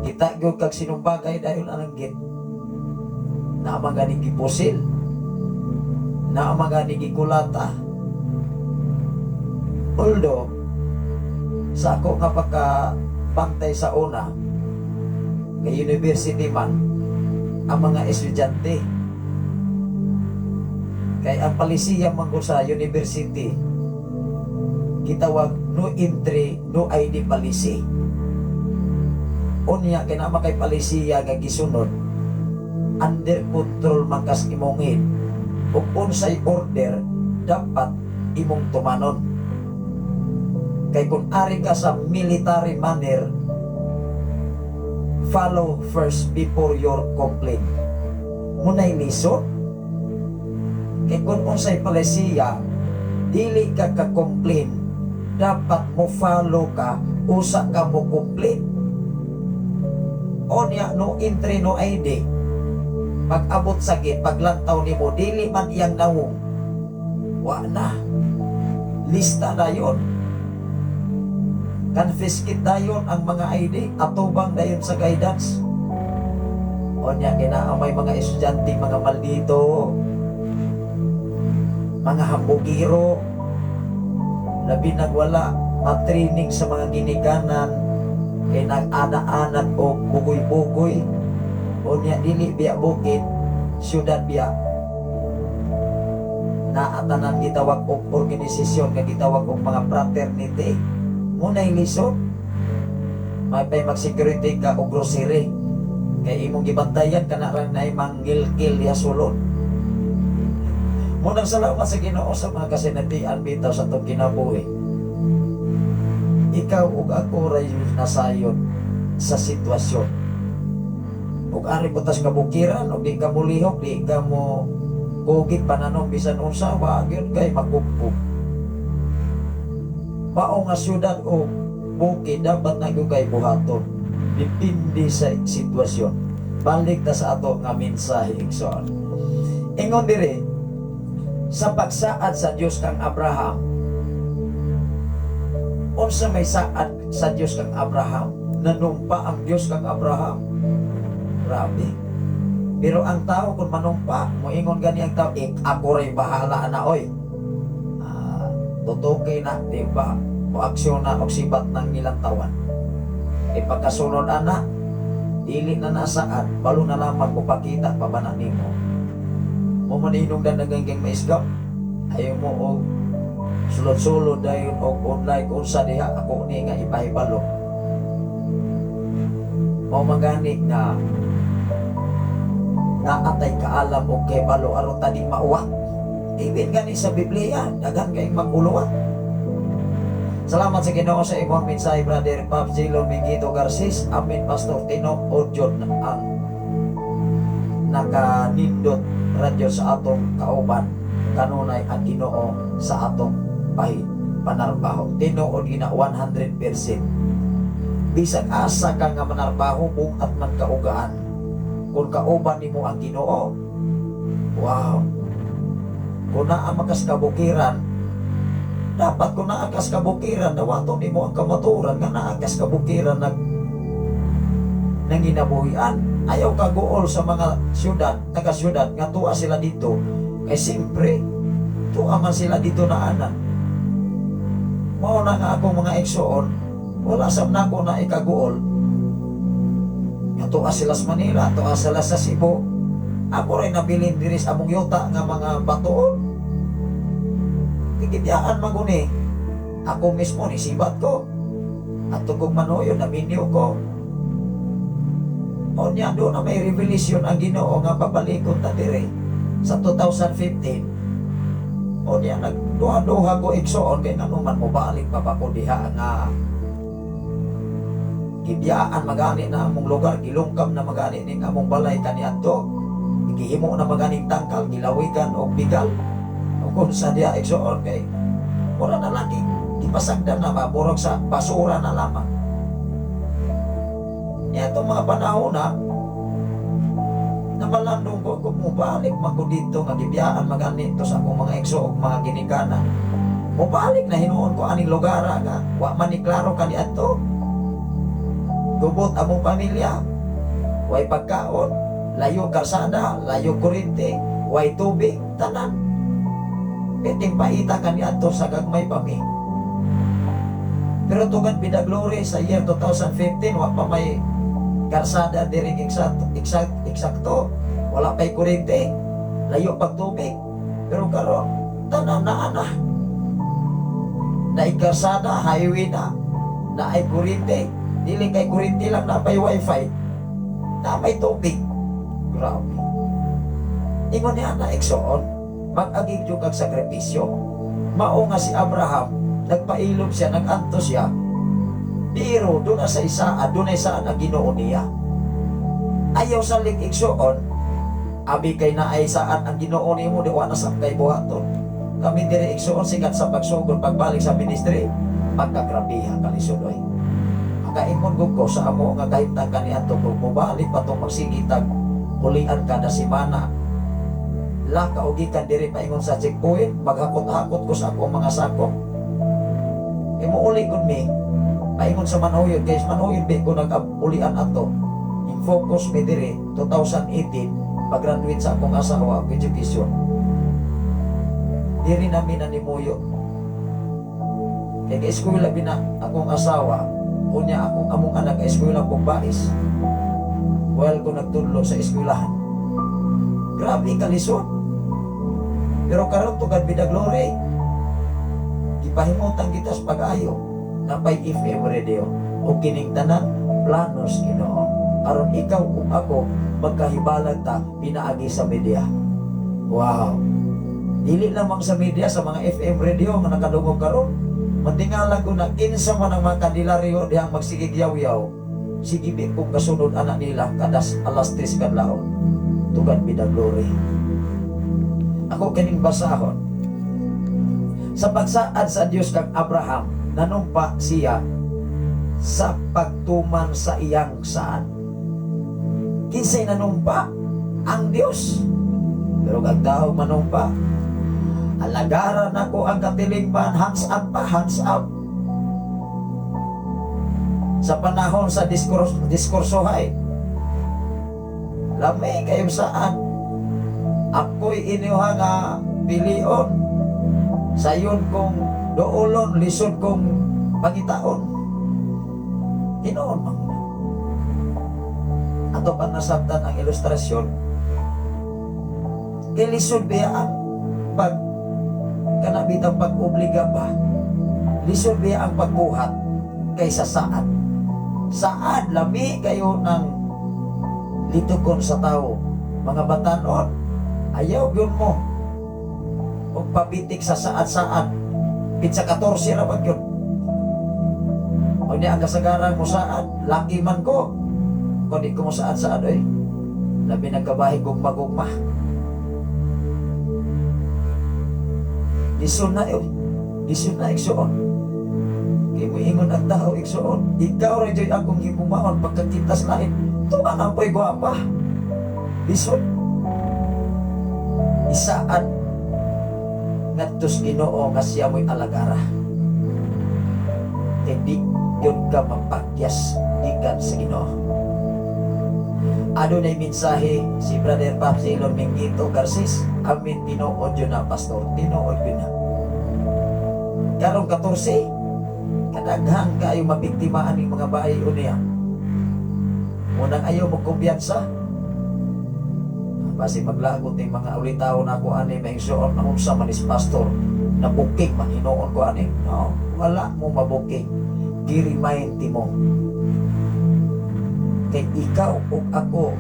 kita gyud kag sinumbagay dayon anang gate. Naa man gani gipusil. Naa man gani gikulata. Although, sa ako nga pagka bantay sa una, kay university man, ang mga estudyante. Kay ang palisiya man ko sa university, gitawag no entry, no ID policy. Unya, kay naa kay palisiya nga gisunod, under control man kas imong head. Ug unsay order, dapat imong tumanon. Kay kung ari ka sa military manner, follow first before your complaint. Munay lisod. Kay kung unsay palisiya, dili ka ka-complain, dapat mo follow ka, usa ka mo complain. Onya, no entry, no ID. Pag abot sa gate, paglantaw nimo, dili man iyang nawong. Wa na. Lista dayon. Confiscate dayon ang mga ID, atubang dayon sa guidance. Onya, kinaa may mga estudyante, mga maldito, mga hambugiro, labi nagwala matraining sa mga ginikanan, kay nag-ana-anad o bugoy-bugoy. Unya dili biya bukid, syudad biya. Naatanan gitawag og organisasyon nga gitawag og mga fraternity. Munay lisod. May pay mag-security ka og grocery. Kay imong gibantayan kana lang naay manggilgil diha sulod. Munang salamat sa Ginoo sa mga kasinatian bitaw sa atong kinabuhi. Ikaw ug ako ray nasayod sa sitwasyon. Ug ari butas kabukiran ug di ka mulihok, di ka mo kugit pananom bisan unsa, wa gyud kay magkupkop. Mao nga syudad o bukid dapat na gyud kay buhaton. Depende sa sitwasyon. Balik ta sa ato nga mensahe, igsoon. Ingon dire sa pagsaad sa Dios kang Abraham. Unsa may saad sa Dios kang Abraham? Nanumpa ang Dios kang Abraham. Grabe. Pero ang tao kung manumpa, moingon gani ang tao, "Eh, ako ray bahala na oy." Ah, tutukoy na, di ba? O aksyon na og sibat ng nilantawan. E pagkasunod ana, dili na nasaad, balo na lamang upakita pa ba na nimo. Mo maninong dan naganggang maisgaw. Ayaw mo og sulod-sulod dayon og online kung sa diha ako ni nga ipahibalo. Mao magani nga naatay kaalam og kahibalo aron tadi mauwa. Ibig gani sa Biblia, daghan kay maguluwa. Salamat sa Ginoo sa imong mensahe, Brother Pap Zilo Miguito Garcis. Amen, Pastor Tino Odyon ang nakanindot radyo sa atong kauban kanunay ang Ginoo sa atong panarbaho. Tinuod gina 100%. Bisag asa ka nga manarbaho, bugat man kaugaan. Kung kauban nimo ang Ginoo, wow. Kung naa makas kabukiran, dapat kung naa kas kabukiran, dawaton nimo ang kamaturan nga naa kas kabukiran nag nanginabuhian. Ayaw kaguol sa mga syudad, taga syudad, nga tuwa sila dito. Kay siyempre, tuwa man sila dito na ana. Mao na nga akong mga igsoon, wala sab nako na ikaguol. Nga tuwa sila sa Manila, tuwa sila sa Cebu. Ako rin nabilin diri sa among yuta nga mga batuon. Tigidyaan maguni. Ako mismo nisibat ko. At kong manuyo, naminyo ko. Unya do na may revelation ang Ginoo nga pabalikon ta dire sa 2015. O niya, nagduha-duha ko, igsoon, kay nganuman mo balik pa ba ko diha nga gibiyaan magani na among lugar, gilungkam na magani ning among balay kaniadto, gihimo na maganing tangkal, gilawigan og bigal o kung sa diha, igsoon, kay mura na lagi gipasagdan na ba, burog sa basura na lamang niya. Itong mga panahon na nabalandong ko kung mubalik man ko dito nga gibiyaan magani to sa akong mga igso ug mga ginikanan, mubalik na hinuon ko aning lugar nga wa man ni klaro kaniadto, gubot among pamilya, way pagkaon, layo karsada, layo kuryente, way tubig, tanan piting paita kaniadto sa gagmay pa mi. Pero to God be the glory, sa year 2015, wa pa may karsada diri eksakto, eksakto, wala pa'y kuryente, layo pag tubig. Pero karon tanan na ana. Naay karsada, highway na, naay kuryente, dili kay kuryente lang, napay wifi, na may tubig. Grabe. Ingon niya na, igsoon, mag-agig jud kag sakripisyo. Mao nga si Abraham, nagpailob siya, nag-anto siya, pero doon na sa isa, doon na saan ang Ginoo niya. Ayaw sa lig, igsoon, abi kay naay saan ang Ginoo nimo, di wa na sa kay buhaton. Kami diri, igsoon, sikat sa pagsugod, pagbalik sa ministry, pagkagrabiha kalisod oy. Makaingon gud ko sa amo nga kahimtang kaniadto, kung mobalik pa tong magsigitag ulian kada semana. Lakaw gikan diri paingon sa checkpoint, maghakot-hakot ko sa akong mga sako. Kay mouli gud mi paingon sa Manhuyod, kay sa Manhuyod di ko nag-ulian ato. Yung focus mi diri 2018, pag-graduate sa akong asawa og education. Diri nami nanimuyo. Kay ka-eskwela bina akong asawa, unya akong among anak ka-eskwela kong bais. While ko nagtudlo sa eskwelahan. Grabe kalisod. Pero karon, to God be the glory. Gipahimutan kita sa pag-ayo napay FM radio o kining tanan planos Ginoo. Aron ikaw ug ako magkahibalag ta pinaagi sa media. Wow. Dili lamang sa media, sa mga FM radio nga nakadungog karon. Matingala ko na kinsa man ang mga kandilaryo dihang magsigig yaw-yaw. Sige bi kung kasunod anak nila kadas alas 3 kadlawon. To God be the glory. Ako kining basahon. Sa pagsaad sa Dios kang Abraham, nanumpa siya sa pagtuman sa iyang saad. Kinsay nanumpa? Ang Dios. Pero kag tao manumpa, alagaran ako ang katilingban, hands up pa, hands up. Sa panahon sa diskursohay, lami kayo saan, ako'y inyuha nga pilion, sayon kong duolon, lisod kong pangitaon. Hinoon man. Ato pa nasabtan ang ilustrasyon. Kay lisod biya ang pag kanabitang pag-obliga ba? Lisod biya ang pagbuhat kaysa saad? Saad, lami kayo ng litukon sa tao. Mga batanon, ayaw yun mo. Og pabitik sa saad-saad. Pitsa 14 ra ba yun? O niya ang kasagaran mo saad, laki man ko. Kung di ko mo saad-saad, oy. Labi nagkabahi gugma-gugma. Lisod na, eh. Lisod na, igsoon. Kay moingon ang tao, igsoon, ikaw ra jud akong gigumaon pagkakitas lain. Tuwa ang po'y gwapa. Lisod. Isaad ngadto sa Ginoo nga siya mo'y alagara. Kay di yun ka mapakyas gikan sa Ginoo. Adunay mensahe si Brother Papsilon Mingito Garcis. Amin, tinuod yun na, Pastor. Tinuod yun na. Karong 14, kadaghan kayo mabiktimaan ng mga bahay niya. Unang ayaw mo kumpiyansa. Basi maglagot yung mga ulitaw na ako ani, may igsoon na unsa man is pastor na booking man hinuon ko ani. No, wala mo mabuking. Gi-remind mo. Kay ikaw ug ako,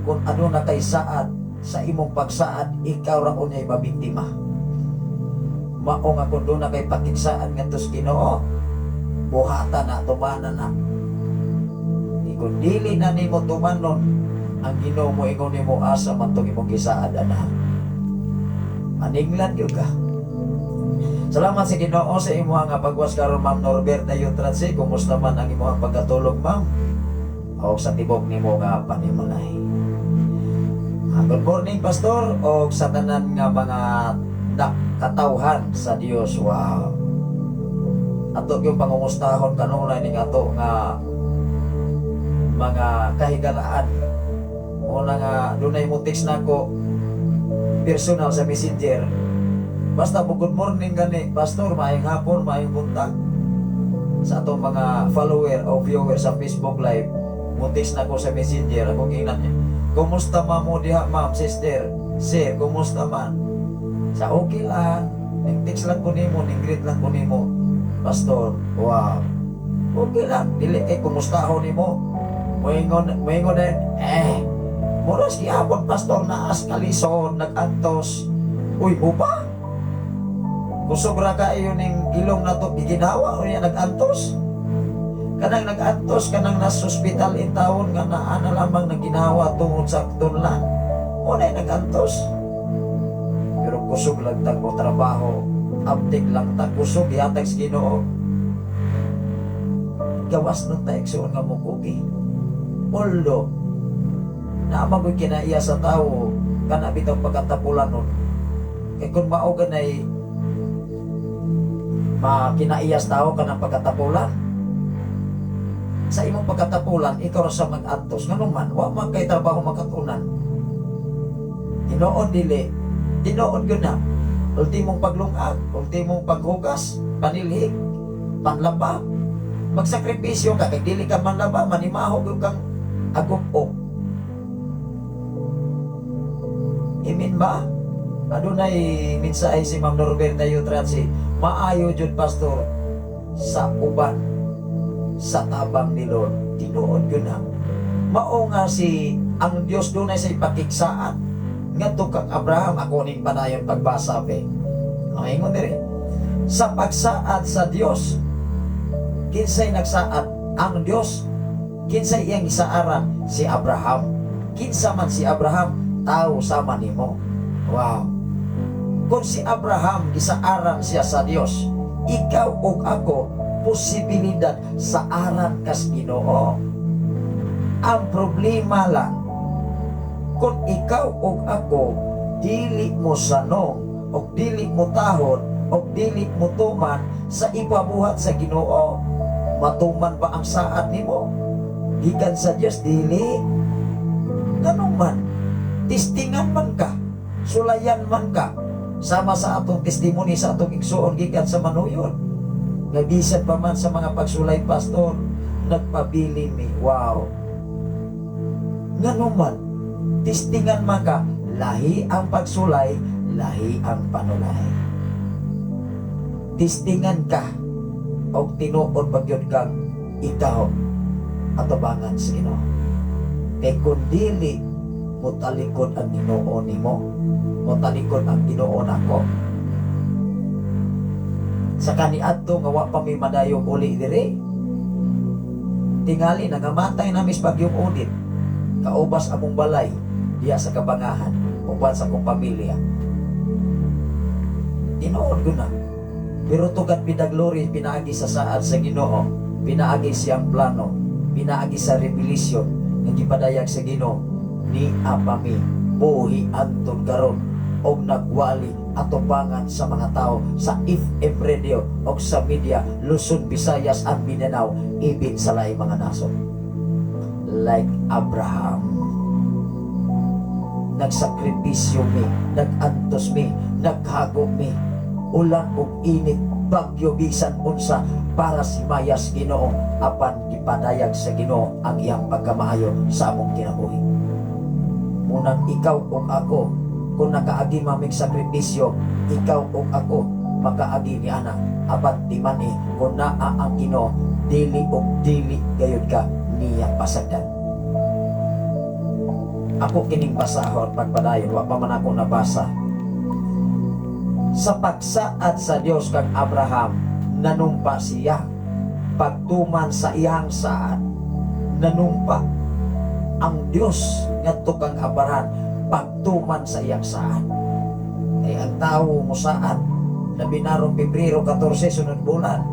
kung ano na kay saad sa imong pagsaad, ikaw ra unyay mabiktima. Mao nga kung duna kay pakigsaan ngadto sa Ginoo, buhata na, tumana na. Di kung dili na nimo tumanon, ang Ginoo mo ingon nimo, "Asa man tong imong gisaad, ana?" Maninglan gyud ka. Salamat sa Ginoo sa imuha nga pagwas karon, Ma'am Norberta Yutratsi. Kumusta man ang imuhang pagkatulog, ma'am? O sa tibok nimo nga panimalay. Good morning, Pastor, o sa tanan nga mga nakatawhan sa Dios. Wow. Ato yung pangungustahon kanunay ning ato nga mga kahigalaan. Una nga dunay mo text nako personal sa Messenger. Basta mo good morning gani, Pastor, maayong hapon, maayong buntag sa atong mga follower o viewer sa Facebook Live. Mo text nako sa Messenger, akong ingnan niya, "Kumusta man mo diha, ma'am, sister, sir, kumusta man?" Sa okay lang, ning text lang ko nimo, ning greet lang ko nimo, Pastor. Wow. Okay lang, dili kay kumusta ho nimo. Moingon, moingon din, eh, muras gihapon, Pastor, naas kalison, nag-antos. Uy, mo ba? Kusog ra kaayo ning ilong nato giginawa o niya nag-antos. Kanang nag-antos, kanang nasa ospital in taon nga naa na lamang naginawa tungod sa tunlan. O na nag-antos. Pero kusog lang tag mo trabaho, abtik lang tag kusog gihatag sa Ginoo. Gawas nun ta, igsoon, nga mukugi. Although, naa man ko'y kinaiya sa tao, kana bitaw pagkatapulan nun. Kay kung mao ganay makinaiyas tao kanang pagkatapulan, sa imong pagkatapulan, ikaw ra sa mag-antos. Nganong man, wa man kay trabaho makatunan. Tinuod dili, tinuod gyud na. Ultimong paglungag, ultimong paghugas, panilhig, panlaba. Magsakripisyo ka, kay dili ka manlaba, manimaho gyud kang agop-op. Imin ba? Adunay mensahe si Ma'am Norberta Yutratsi. "Maayo jud, Pastor, sa uban sa tabang ni Lord." Tinuod yun na. Mao nga si ang Dios dunay sa ipakigsaan ngadto kang Abraham. Ako ning padayon pagbasa be. Ang ingon diri sa pagsaad sa Dios, kinsay nagsaad? Ang Dios. Kinsay iyang gisaaran? Si Abraham. Kinsa man si Abraham? Tao sama nimo. Wow. Kung si Abraham gisaaran siya sa Dios, ikaw ug ako posibilidad saaran kas Ginoo. Ang problema lang kung ikaw ug ako dili mo sanong og dili mo tahod og dili mo tuman sa ipabuhat sa Ginoo. Matuman ba ang saad nimo gikan sa Dios? Dili. Ganun man, tistingan man ka, sulayan man ka, sama sa atong testimony sa atong igsuon gikan sa Manuyon nga bisan pa man sa mga pagsulay, Pastor, nagpabili mi. Wow. Ngano man, tistingan man ka. Lahi ang pagsulay, lahi ang panulay. Tistingan ka og tinuod ba gyud kang ikaw atubangan sa Ginoo. Kay kung dili, motalikod ang Ginoo nimo, motalikod ang Ginoo nako. Sa kaniadto nga wa pa mi madayog uli diri, tingali nangamatay nami sa bagyong Odette, kaubas among balay diya sa Kabangahan uban sa akong pamilya. Tinuod ko na. Pero to God be the glory, pinaagi sa saad sa Ginoo, pinaagi siyang plano, pinaagi sa revelation nga gipadayag sa Ginoo, ni apami buhi anton karon og nagwali atubangan sa mga tao sa FM radio og sa media, Luzon, Visayas and Mindanao, ibin sa laing mga nasod. Like Abraham, nagsakripisyo mi, nagantos mi, naghago mi, ulan ug init, bagyo, bisan unsa para si mayas Ginoo, apan gipadayag sa Ginoo ang iyang pagkamaayo sa among kinabuhi. Munang ikaw ug ako, kung nakaagi mamig sakripisyo, ikaw ug ako makaagi ni ana, apan timani kung naa ang Ginoo, dili ug dili gayud ka niya pasagdan. Ako kining basahon pagpadayon, wa pa man ako nabasa. Sa pagsaad sa Dios kang Abraham, nanumpa siya. Pagtuman sa iyang saad, nanumpa ang Dios ngadto kang Abraham pagtuman sa iyang saad. Kay ang tao mosaad, labi na rong Pebrero 14, sunod bulan.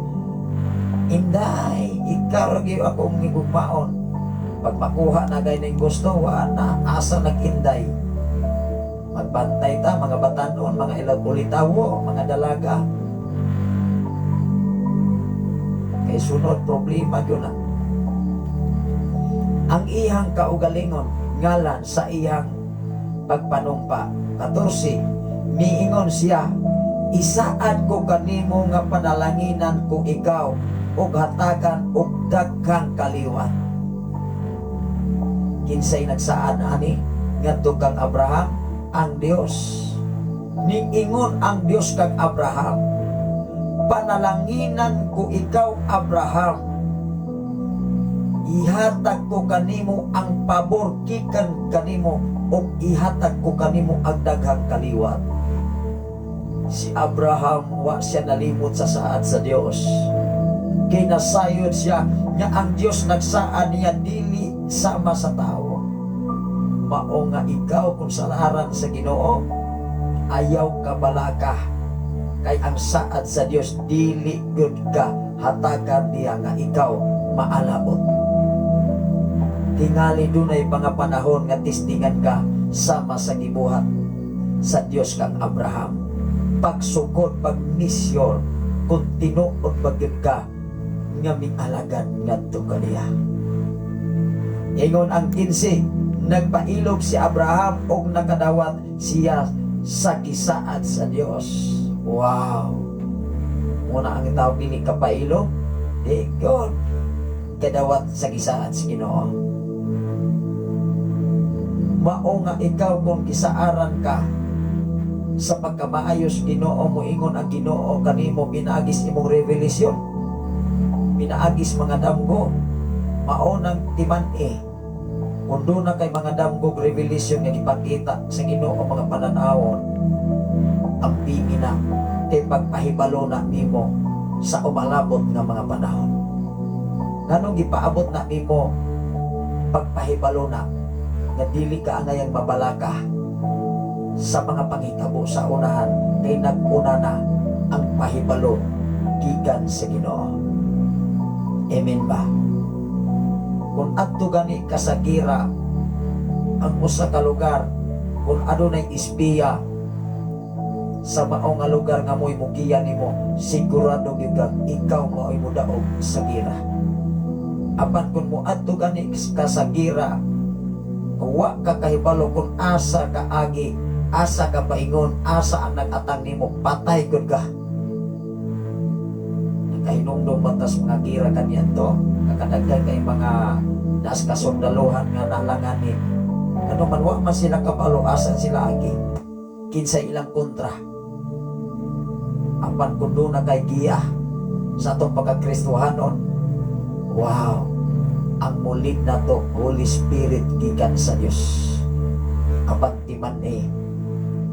"Inday, ikaw ra gyud akong higugmaon." Pag makuha na gay ning gusto, wa na, asa nag-inday? Magbantay ta, mga batanon, mga ilag ulitawo, mga dalaga. Kay sunod problema gyud na. Ang iyang kaugalingon ngalan sa iyang pagpanumpa. 14. Miingon siya, "Isaad ko kanimo nga panalanginan ko ikaw ug hatagan og daghang kaliwat." Kinsay nagsaad ani ngadto kang Abraham? Ang Dios. Niingon ang Dios kang Abraham, "Panalanginan ko ikaw, Abraham. Ihatag ko kanimo ang pabor gikan kanimo ug ihatag ko kanimo ang daghang kaliwat." Si Abraham, wa siya nalimot sa saad sa Dios. Kinasayod siya nga ang Dios nagsaad niya dili sama sa tao. Mao nga ikaw, kung salaran sa Ginoo, ayaw ka balaka kay ang saad sa Dios, dili gud ka hatagan niya nga ikaw maalabot. Tingali dunay mga panahon nga tistingan ka sama sa gibuhat sa Dios kang Abraham. Pagsugod, pagmisyon, kung tinuod ba gyud ka nga mialagad ngadto kaniya. Ingon ang 15, nagpailob si Abraham og nakadawat siya sa gisaad sa Dios. Wow! Muna ang tawag dili ka pailob, di God kadawat sa gisaad sa Ginoo. Mao nga ikaw, kung gisaaran ka sa pagkamaayos Ginoo, moingon ang Ginoo kanimo pinaagis imong revelation, pinaagis mga damgo, mao nang timan-i kung doon na kay mga damgo, revelation nga gipakita sa Ginoo, mga pananawon, ang na kay pagpahibalo na nimo sa umalabot nga mga panahon. Nganong gipaabot na nimo pagpahibalo na nga dili ka angayang mabalaka sa mga panghitabo sa unahan kay nag-una na ang pahibalo gikan sa Ginoo? Amen ba? Kung adto gani ka sa gira, ang usa ka lugar, kung adunay espiya sa mao nga lugar nga mo'y mugiya nimo, sigurado gyud kang ikaw mao'y modaog sa gira. Apan kung moadto gani ka sa gira, wa ka kahibalo kung asa ka agi, asa ka paingon, asa ang nag-atang nimo, patay gud ka. Nakahinumdum ba tas mga gira kaniadto? Kakadaghan kay mga nas kasundaluhan nga nalangani. Ano man, wa man sila kabalo asan sila agi, kinsa ilang kontra. Apan kung doon na kay giya sa atong pagkakristohanon, wow, ang mulig na to, Holy Spirit gikan sa Dios. Apan timan eh,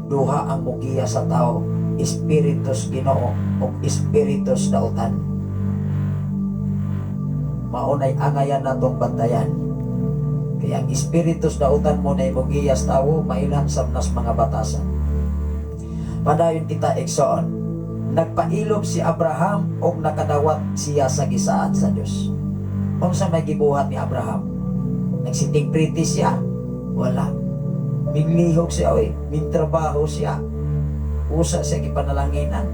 duha ang mugiya sa tao, Espiritus Ginoo o Espiritus dautan. Maunay angayan natong bantayan. Kaya ang Espiritus dautan mo na mugiya sa tao, mailhan sa nas mga batasan. Padayon kita, igsoon. Nagpailob si Abraham og nakadawat siya sa gisaad sa Dios. Unsa may gibuhat ni Abraham? Nagsiting pretty siya? Wala. Minglihok siya, oy. Mintrabaho siya. Usa siya gipanalanginan.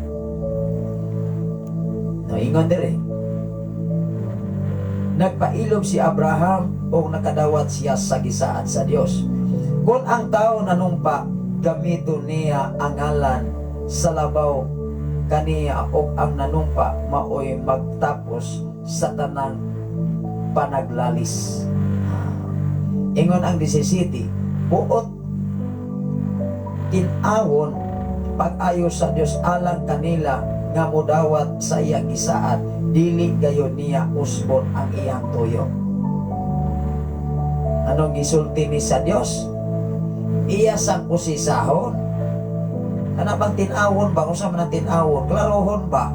No, ingon dire. Nagpailob si Abraham og nakadawat siya sa gisaad sa Dios. Kung ang tao nanumpa, gamiton niya ang ngalan sa labaw kaniya og ang nanumpa maoy magtapos sa tanang panaglalis. Ingon ang 17, buot tin-awon pag-ayo sa Dios alang kanila nga modawat sa iyang gisaad, dili gayon niya usbon ang iyang tuyo. Anong gisulti ni sa Dios? Iya sang usisahon. Kana bang tinawon ba? Kung man ang tinawon, klarohon ba?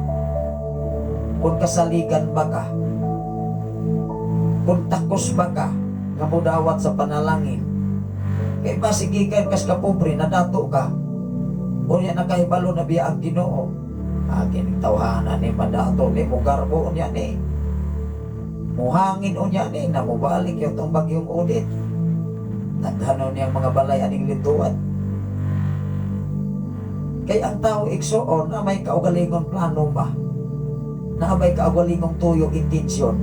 Kung kasaligan ba ka? Kung takos ba ka nga mudawat sa panalangin? Kay basigikan kas kapobre, nadato ka. Unya nakahibalo na biya ang Ginoo. Ah, kining tawhana ni madato ni mugarbo unya ni. Muhangin unya ni na mubalik yung tong bagyong Odette. Tadhanon niyang mga balay aning lintuan. Kay ang tao, igsuon, na may kaugalingon plano ba? Na may kaugalingong tuyo, intensyon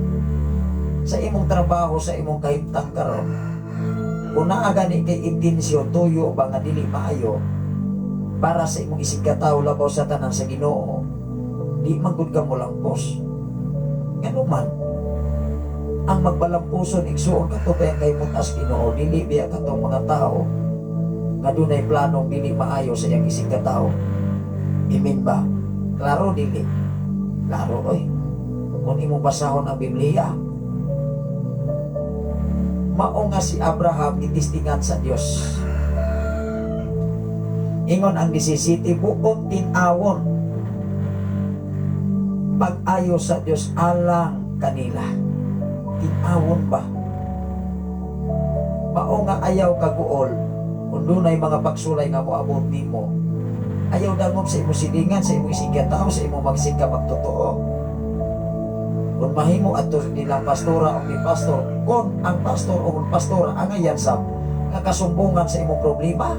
sa imong trabaho, sa imong kahimtang karon. Kung naa gani kay intensyon, tuyo ba nga dili maayo para sa imong isigkatawo, labaw sa tanan sa Ginoo, di man gud ka molampos. Ngano man ang magbalampuson, igsuon, kato pa ang kahimutas Ginoo, dili biya katong mga tao nga dunay planong dili maayo sa iyang isigkatawo. Amen ba? Klaro dili? Klaro oy. Kung imong basahon ang Biblia, mao nga si Abraham gitistingan sa Dios. Ingon ang 17, buot tin-awon pag-ayo sa Dios alang kanila. Tin-awon ba? Mao nga ayaw kaguol kung dunay mga pagsulay nga moabot nimo. Ayaw dangop sa imong silingan, sa imong isigkatao, sa imong magsigka magtotoo. Kung mahimo adto nilang pastora o ni pastor, kung ang pastor o kung pastora angayan sab nga kasumbungan sa imong problema.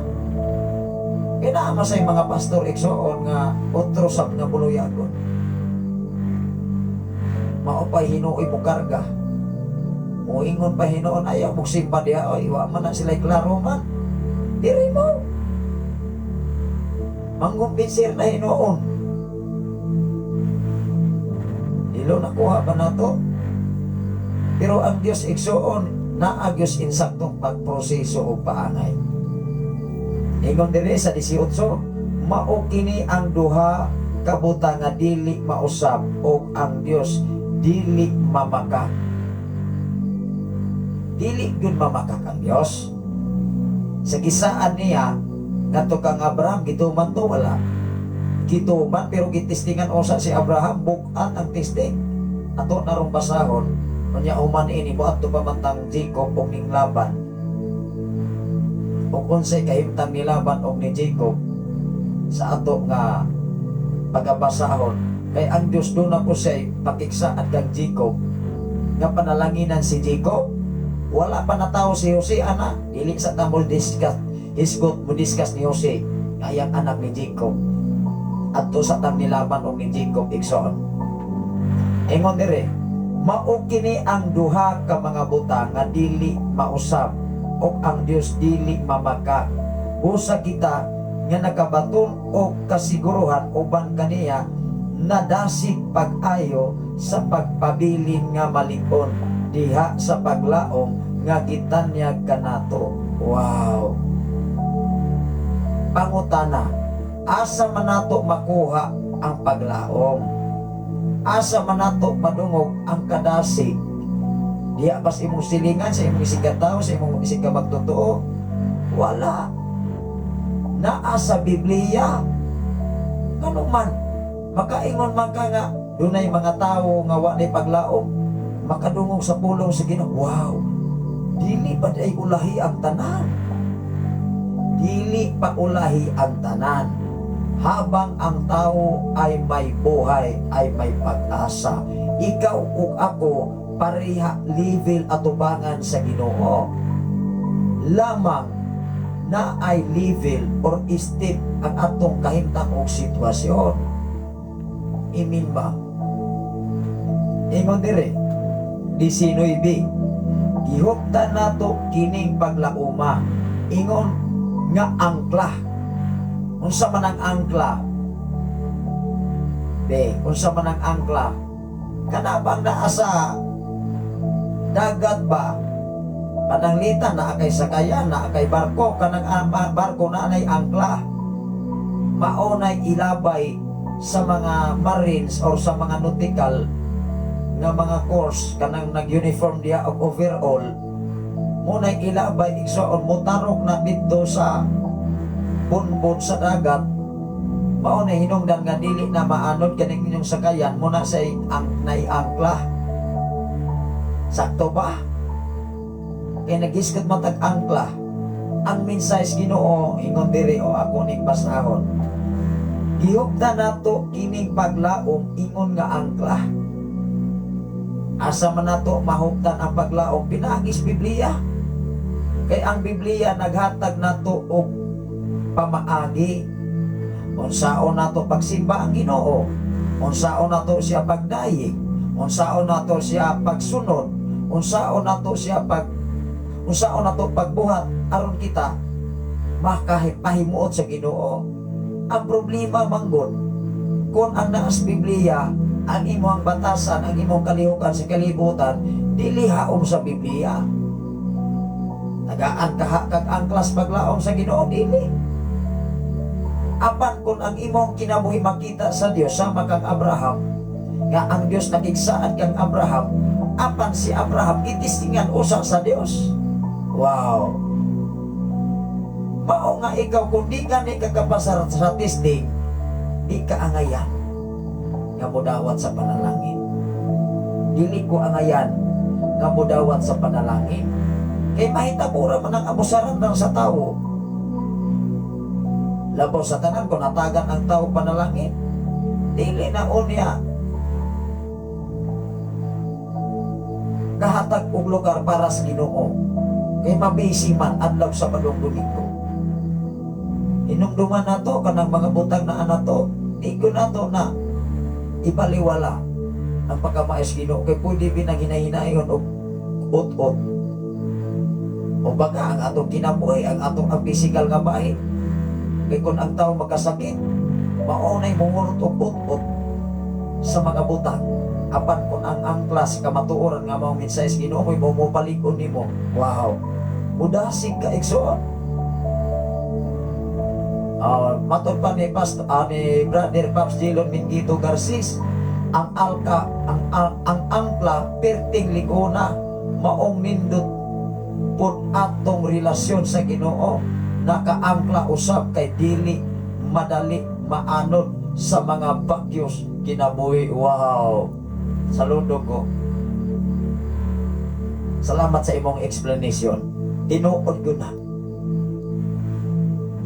Kaya naa sa mga pastor, igsoon, nga otro sab nga buluyagon. Mao pa hinuoy mo karga. Moingon pa hinuon, ayaw mo simba diha, oy, wa man na sila klaro man. Diri mo. Mangumpinsir na hinuon. Dilo nakuha ba nato? Pero ang Dios, igsuon, naa gyud insaktong pagproseso o paangay. Ingon diri sa 18, mao kini ang duha ka butang nga dili mausab og ang Dios dili mamakak. Dili gyud mamakak ang Dios. Sa gisaan niya ngadto kang Abraham, gituman to wala? Gituman, pero gitistingan usa si Abraham, bug-at ang testing. Ato narong basahon unya human ini mo adto pa man tang Jacob ug ning Laban. Ug unsay kahimtang ni Laban og ni Jacob sa ato nga pagabasahon, kay ang Dios duna po siya pakiksaad kang Jacob nga panalanginan si Jacob. Wala pa natawo si Jose ana. Dili sa ta mo discuss, hisgot mo discuss ni Jose nga iyang anak ni Jacob. Adto sa tang ni Laban og ni Jacob, igsoon. Ingon dire, mao kini ang duha ka mga butang nga dili mausab og ang Dios dili mamakak. Busa kita nga nakabaton og kasiguruhan uban kaniya nadasig pag-ayo sa pagpabilin nga malig-on diha sa paglaom nga gitanyag kanato. Wow. Pangutana, asa man nato makuha ang paglaom? Asa man nato madungog ang kadasig? Diha bas imong silingan, sa imong isigkatawo, sa imong isigka magtotoo? Wala. Naa sa Biblia. Ngano man, makaingon man ka nga dunay mga tawo nga wa nay paglaom, makadungog sa pulong sa Ginoo. Wow. Dili ba ay ulahi ang tanan? Dili pa ulahi ang tanan. Habang ang tao ay may buhay, ay may pag-asa. Ikaw ug ako pareha level atubangan sa Ginoo. Lamang na ay level or step ang atong kahimtang og sitwasyon. Amen ba? Ingon dire, 19, gihuptan nato kining paglauma. Ingon nga angkla. Unsa man ang angkla? Be, unsa man ang angkla? Kana bang naa sa dagat ba? Pananglitan naa kay sakayan, naa kay barko, kanang barko na anay angkla. Mao nay ilabay sa mga marines or sa mga nautical nga mga course, kanang nag-uniform diha og overall mo nay ilabay, igsoon, motarok na didto sa bunbon sa dagat. Mao na hinungdan nga dili na maanod kaning inyong sakayan muna sa ang naiangkla. Sakto ba? Kay naghisgot matag angkla. Ang mensahe sa Ginoo ingon diri, o ako ning basahon. Gihuptan nato kining paglaom ingon nga angkla. Asa man nato mahuptan ang paglaom? Pinaagi sa Biblia. Kay ang Biblia naghatag nato og pamaagi. Unsaon nato pagsimba ang Ginoo? Unsaon nato siya pagdayeg? Unsaon nato siya pagsunod? Unsaon nato pagbuhat aron kita makahipahimuot sa Ginoo? Ang problema manggod, kung ang naas Biblia, ang imong batasan, ang imong kalihukan sa kalibutan, dili haom sa Biblia. Tagaan ka kag angklas paglaom sa Ginoo, dili. Apan kung ang imong kinabuhi makita sa Dios sama kang Abraham, nga ang Dios nakigsaad kang Abraham, apan si Abraham gitistingan usa sa Dios. Wow. Mao nga ikaw, kung di ka ni kakapasar sa testing, di ka angayan nga modawat sa panalangin. Dili ko angayan nga modawat sa panalangin. Kay mahitabo ra man ang abusaran lang sa tao. Labaw sa tanan kung natagan ang tao panalangin. Dili na unya kahatag og lugar para sa Ginoo. Kay mabisi man adlaw sa Sabado, Domingo. Hinumduman nato kanang mga butang na anato, di ko nato na ibaliwala ang pagkamaayos Ginoo kay pwede binang hinahinayon og ut-ut. O baka ang atong kinabuhi, ang atong ang physical nga bahin. Kay kung ang tao magkasakit, maunay mungurot og ut-ut sa mga butang. Apan kung ang angkla sa kamatuoran nga mao mensahe sa Ginoo mo'y mupalig-on nimo. Wow. Mudasig ka, igsoon. Matod pa ni Pastor, ni Brother Pops Jilon Mingito Garcis, ang alka ang angkla perting ligona, maong nindot pud atong relasyon sa Ginoo nakaangkla usab kay dili madali maanod sa mga bagyos kinabuhi. Wow. Saludo ko. Salamat sa imong explanation. Tinuod ko na.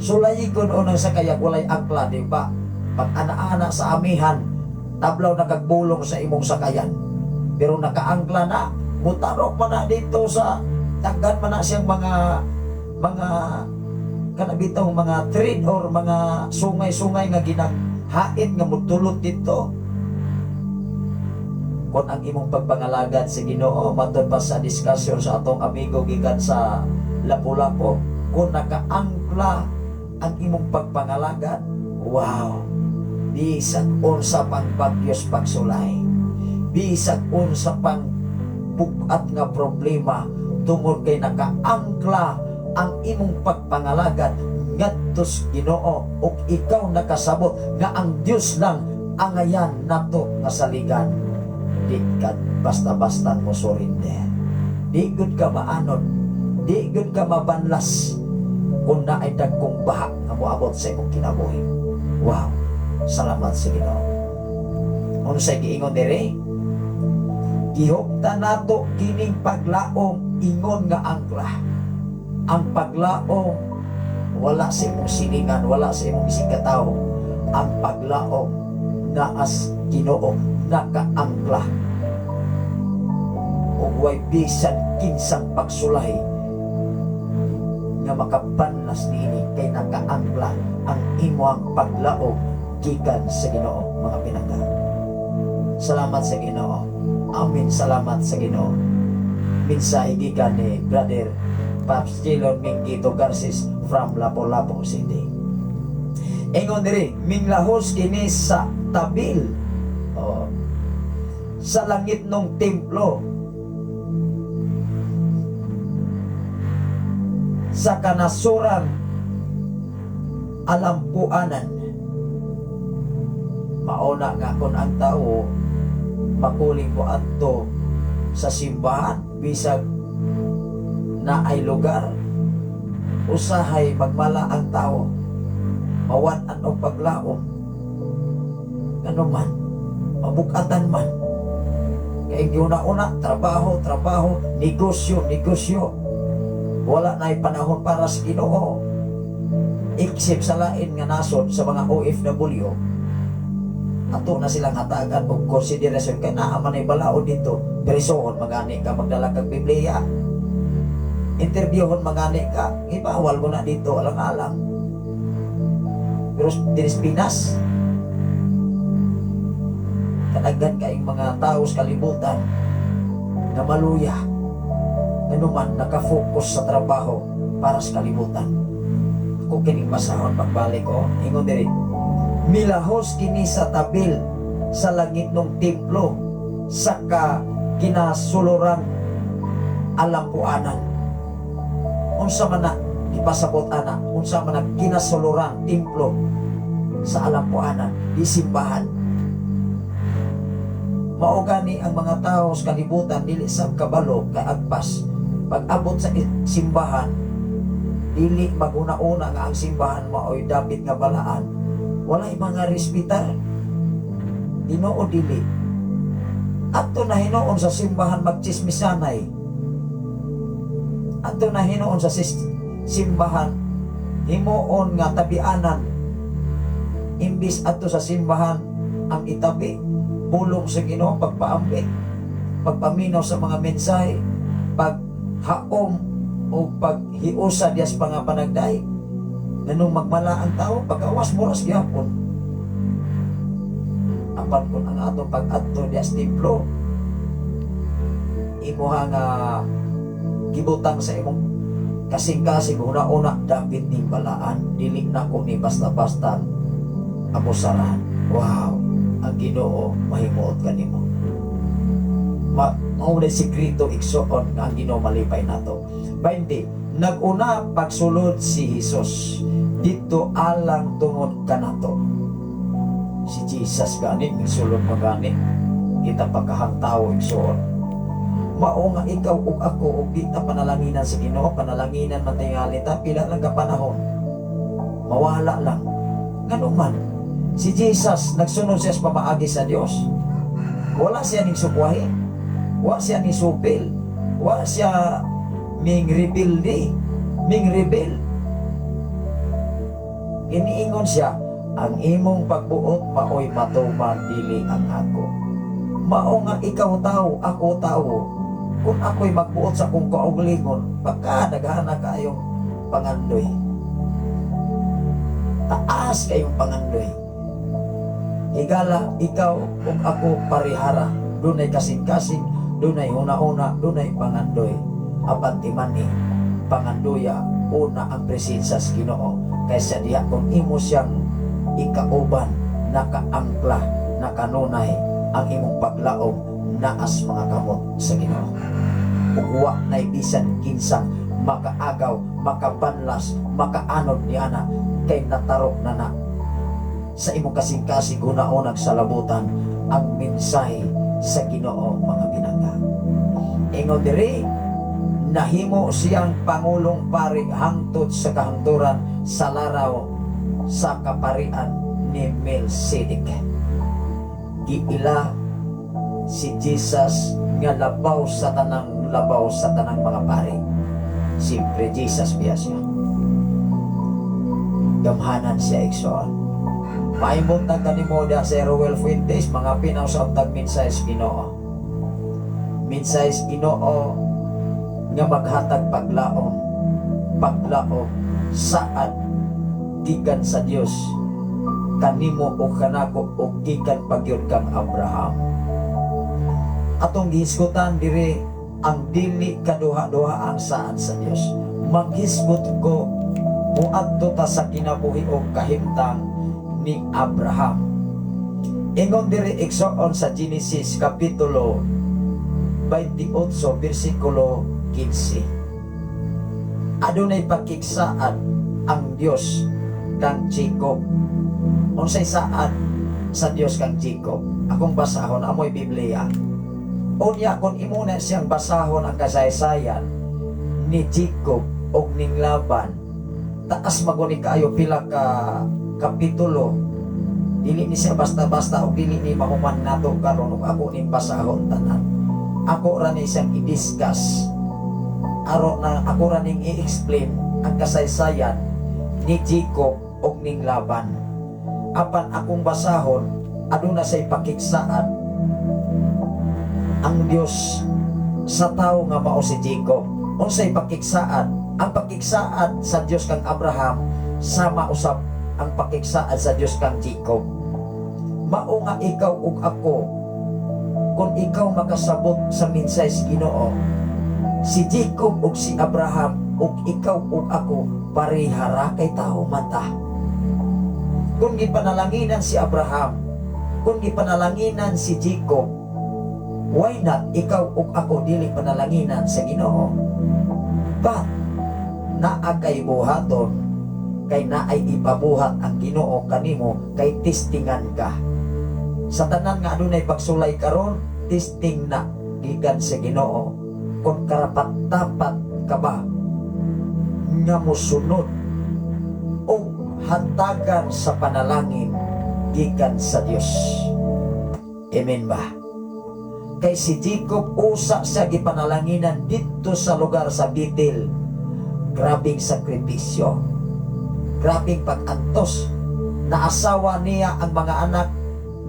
Sulayi ko noon sa kaya walay angkla, di ba? Pag ana-ana sa amihan, tablaw nakagbulong sa imong sakayan. Pero nakaangkla na, mutarok man na dito sa taggan man na siyang mga kanabitong mga thread or mga sungay-sungay nga ginahait nga mutulot dito. Kung ang imong pagpangalagad sa Ginoo, matod pa sa discussion sa atong amigo gikan sa Lapu-Lapu, kung nakaangkla ang imong pagpangalagad, wow, bisag unsa pang bagyos pagsulay, bisag unsa pang bugat nga problema, tungod kay nakaangkla ang imong pagpangalagad ngadto sa Ginoo ug ikaw nakasabot nga ang Dios lang angayan nato nga saligan, di ka basta-basta mo surrender. Di gud ka maanod, di gud ka mabanlas kung naay dagkong baha nga moabot sa imong kinabuhi. Wow, salamat sa Ginoo. Unsay giingon diri? Gihuptan nato kining paglaom ingon nga angkla. Ang paglaom wala sa imong silingan, wala sa imong isigkatawo. Ang paglaom naas Ginoo, nakaangkla. Ug way bisan kinsang pagsulay nga makabanlas niini kay nakaangkla ang imong paglaom gikan sa Ginoo, mga pinangga. Salamat sa Ginoo. Amin, salamat sa Ginoo. Mensahe gikan ni Brother Pops Jilon Mingito Garcis from Lapu-Lapu City. Ingon diri, minglahos kini sa tabil, oh, sa langit nung templo sa kanasuran alampuanan. Mauna nga kung ang tao makuling mo adto sa simbahan bisag na ay lugar, usahay magmala ang tao, mawad-an og paglaom. Ngano man, mabukatan man. Kay una-una, trabaho, trabaho, negosyo, negosyo. Wala na panahon para sa Ginoo. Except sa lain nga nasod sa mga OFW, ato na silang hatagan og konsiderasyon kay naa man ay balaod dito. Presohon magani ka magdala kag Biblia. Interviewhon magani ka, ibawal mo na dito alang-alang. Pero dinis Pinas, kadaghan kayong mga tao sa kalibutan na maluya, nganuman nakafocus sa trabaho para sa kalibutan. Ako kining basahon pagbalik ko, ingon diri, milahos kini sa tabil sa langit ng templo sa ka kinasuluran alampuanan. Unsa man na ipasabot ana, unsa man na kinasuluran templo sa alampuanan, di simbahan? Mao gani ang mga tao sa kalibutan dili sab kabalo kay agpas pag abot sa simbahan, dili maguna-una nga ang simbahan maoy dapit nga balaan. Walay mga respetar. Tinuod dili? Adto na hinuon sa simbahan magchismisanay. Adto na hinuon sa simbahan himuon nga tabianan, imbis adto sa simbahan ang itabi pulong sa Ginoo, pagpaambi, pagpaminaw sa mga mensahe, paghaom o paghiusa diya sa mga panagday. Nganong magmala ang tao, pag-awas moras gyapon. Apan kung ang atong pag-adto diya sa templo, imuha nga gibutang sa imong kasing-kasing una-una, dapit ning balaan, dili na ko ni basta-basta abusaran. Wow, ang Ginoo mahimuot kanimo. Mao na sikreto, igsuon, nga ang Ginoo malipay nato. 20. Naguna pagsulod si Jesus dito alang tungod kanato. Si Jesus gani misulod pa gani, kita pagkahang tao, igsuon. Mao nga ikaw ug ako ug di ta panalanginan sa Ginoo, panalanginan man tingali ta pila lang ka panahon. Mawala lang. Ngano man, si Jesus nagsunod siya sa pamaagi sa Dios. Wala siya ning sukwahi. Wa siya ning supil. Wa siya ming rebelde, ming rebel. Iniingon siya, "Ang imong pagbuot maoy matuman, dili ang ako." Mao nga ikaw tao, ako tao, kung ako'y magbuot sa akong kaugalingon, pagka naghana kayong pangandoy. Taas kayong pangandoy. Higala, ikaw ug ako parihara. Dunay kasing-kasing, dunay huna-huna, dunay pangandoy. Apan timani, pangandoya, una ang presensya sa Ginoo. Kaysa diha kung imo siyang ikauban, nakaangkla, nakanunay, ang imong paglaom naas mga kamot sa Ginoo. Ug wa nay bisan kinsang makaagaw, makabanlas, makaanod niana kay natarok na na sa imong kasing-kasing hunaunag sa labutan ang mensahe sa Ginoo, mga binangga. Ingon diri, nahimo siyang pangulong pari hangtod sa kahangturan sa laraw sa kaparian ni Melchizedek. Giila si Jesus nga labaw sa tanang labaw sa tanang mga pari. Siyempre, Jesus biya siya. Gamhanan siya, igsoon. Maimong kanimo diha sa Roel Fuentes, mga pinaw sa tag mensahe sa Ginoo. Mensahe sa Ginoo nga maghatag paglaom, paglaom saad gikan sa Dios kanimo o kanako o gikan pagyud kang Abraham. Atong gihisgutan diri ang dili kaduha-duha ang saad sa Dios. Maghisgot ko, muadto ta sa kinabuhi o kahimtang ni Abraham. Ingon diri, igsoon, sa Genesis kapitulo 28 bersikulo 15. Adunay pagkigsaad ang Dios kang Jacob. Unsay saad sa Dios kang Jacob? Akong basahon amoy Biblia. Unya kung imo na siyang basahon ang kasaysayan ni Jacob og ning Laban, taas maguni kaayo, pila ka kapitulo. Dili ni siya basta-basta o dili ni mahuman nato karon ug ako ning basahon tanan. Ako ra ni siyang i-discuss. Aron na ako ra ning i-explain ang kasaysayan ni Jacob ug ning Laban. Apan akong basahon, aduna say pakigsaad ang Dios sa tawo nga mao si Jacob. Unsay pakigsaad? Ang pakigsaad sa Dios kang Abraham sama usab ang pakigsaad sa Dios kang Jacob. Mao nga ikaw ug ako, kung ikaw makasabot sa mensahe sa Ginoo, si Jacob ug si Abraham ug ikaw ug ako parehara kay tao man ta. Kung gipanalanginan si Abraham, kung gipanalanginan si Jacob, why not ikaw ug ako dili panalanginan sa Ginoo? But naa kay buhaton, kay naay ipabuhat ang Ginoo kanimo, kay testingan ka. Sa tanan nga adunay pagsulay karon, testing na gikan sa Ginoo kung karapat dapat ka ba nga mosunod o hatagan sa panalangin gikan sa Dios. Amen ba? Kay si Jacob, usa siya gipanalanginan didto sa lugar sa Bethel. Grabing sakripisyo. Grabing pag-antos. Naasawa niya ang mga anak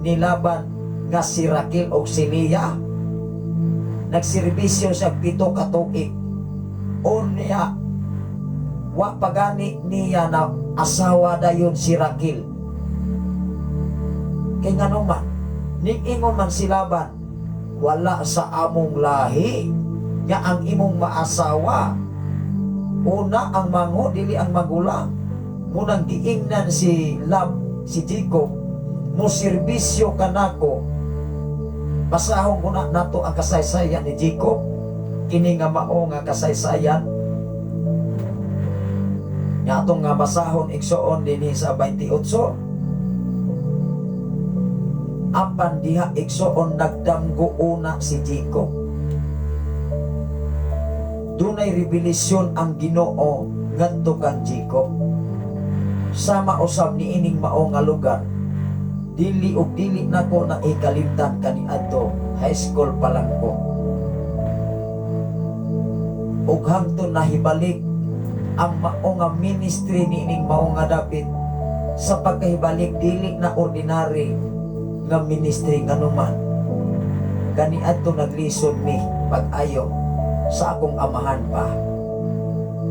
ni Laban nga si Raquel o si Leah. Nagserbisyo siya 7 ka tuig. Unya, wa pagani niya na asawa dayon si Raquel. Kay ngano man, niingon man si Laban, "Wala sa among lahi nga ang imong maasawa. Una ang mango, dili ang magulang." Munang giingnan si Jacob, "Mo serbisyo kanako." Basahon ko na nato ang kasaysayan ni Jacob. Kini nga mao nga kasaysayan nga atong nga basahon, igsoon, dinhi sa 28. Apan diha, igsoon, nagdamgo una si Jacob. Dunay revelasyon ang Ginoo ngadto kang Jacob. Sama usab ni ining mao nga lugar. Dili ug dili nako na ikalimtan kaniadto high school pa lang ko. Ug hangtod nahibalik ang mao nga ministry ni ining mao nga dapit, sa pagkahibalik dili na ordinary nga ministry, nganuman kaniadto naglisod mi pag-ayo sa akong amahan pa.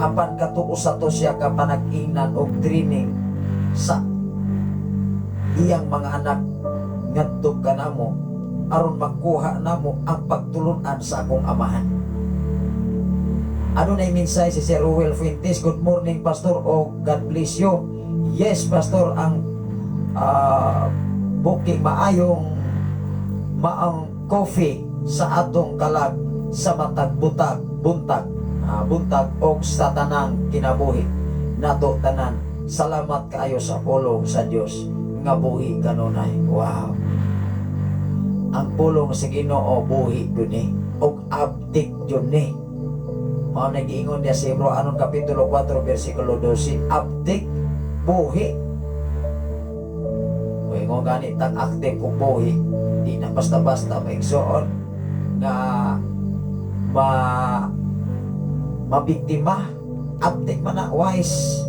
Apan katuo sa to siya ka panag-ingnan og training sa iyang mga anak ngadto kanamo aron makuha namo ang pagtulunan sa akong amahan. Ano na mensahe si Sir Ruel Fuentes? "Good morning, Pastor, o God bless you." Yes, Pastor, ang booking maayong maang coffee sa atong kalag sa matag butag buntag buntag og sa tanang kinabuhi nato tanan. Salamat kaayo sa pulong sa Dios nga buhi kanunay. Wow. Ang pulong sa Ginoo buhi gyud ni og abtik gyud ni. Mao na giingon niya sa Hebreo anon kapitulo 4 bersikulo 12, abtik, buhi. Moingon gani tang active kung buhi, di na basta-basta maigsoon nga mabiktima. Abtik man na, wise.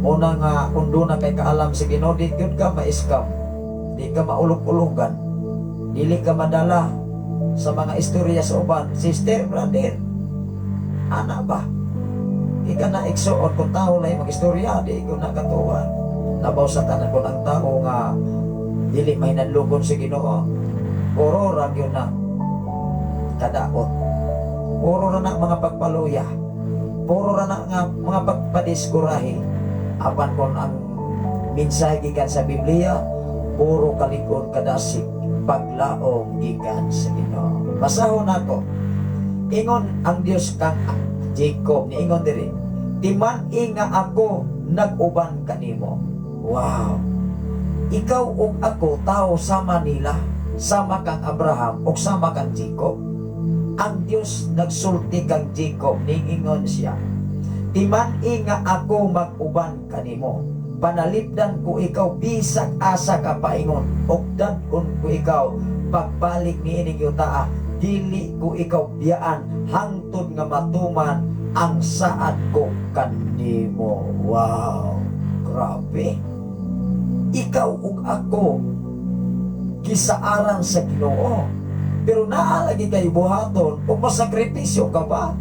Muna nga kung doon na kay kaalam sa Ginoo, di gyud ka ma-scam. Di ka maulog-ulogan. Dili ka madala sa mga istorya sa uban. Sister, brother, ana ba? Ika na igsuon, kung tao lang mag-istorya, di ko na katuwan. Labaw sa tanan kung ang tao nga dili mahinadlokon sa Ginoo, puro ra gyud na kadaot. Puro ra na mga pagpaluya. Puro ra na nga mga pagpadiskurahe. Apan kung ang mensahe gikan sa Biblia, puro kalikon, kadasig, paglaom gikan sa Ginoo. Basahon nako. Ingon ang Dios kang Jacob, niingon diri, "Timan-i nga ako nag-uban kanimo." Wow. Ikaw ug ako tao sama nila, sama kang Abraham ug sama kang Jacob. Ang Dios nagsulti kang Jacob, niingon siya, "Timan-i nga ako mag-uban kanimo." Panalipdan ko ikaw bisag asa ka paingon, ug dad-on ko ikaw pagbalik niining yutaa. Dili ko ikaw biyaan hangtod nga matuman ang saad ko kanimo. Wow, grabe. Ikaw ug ako gisaaran sa Ginoo. Pero naa lagi kay buhaton ug masakripisyo ka ba?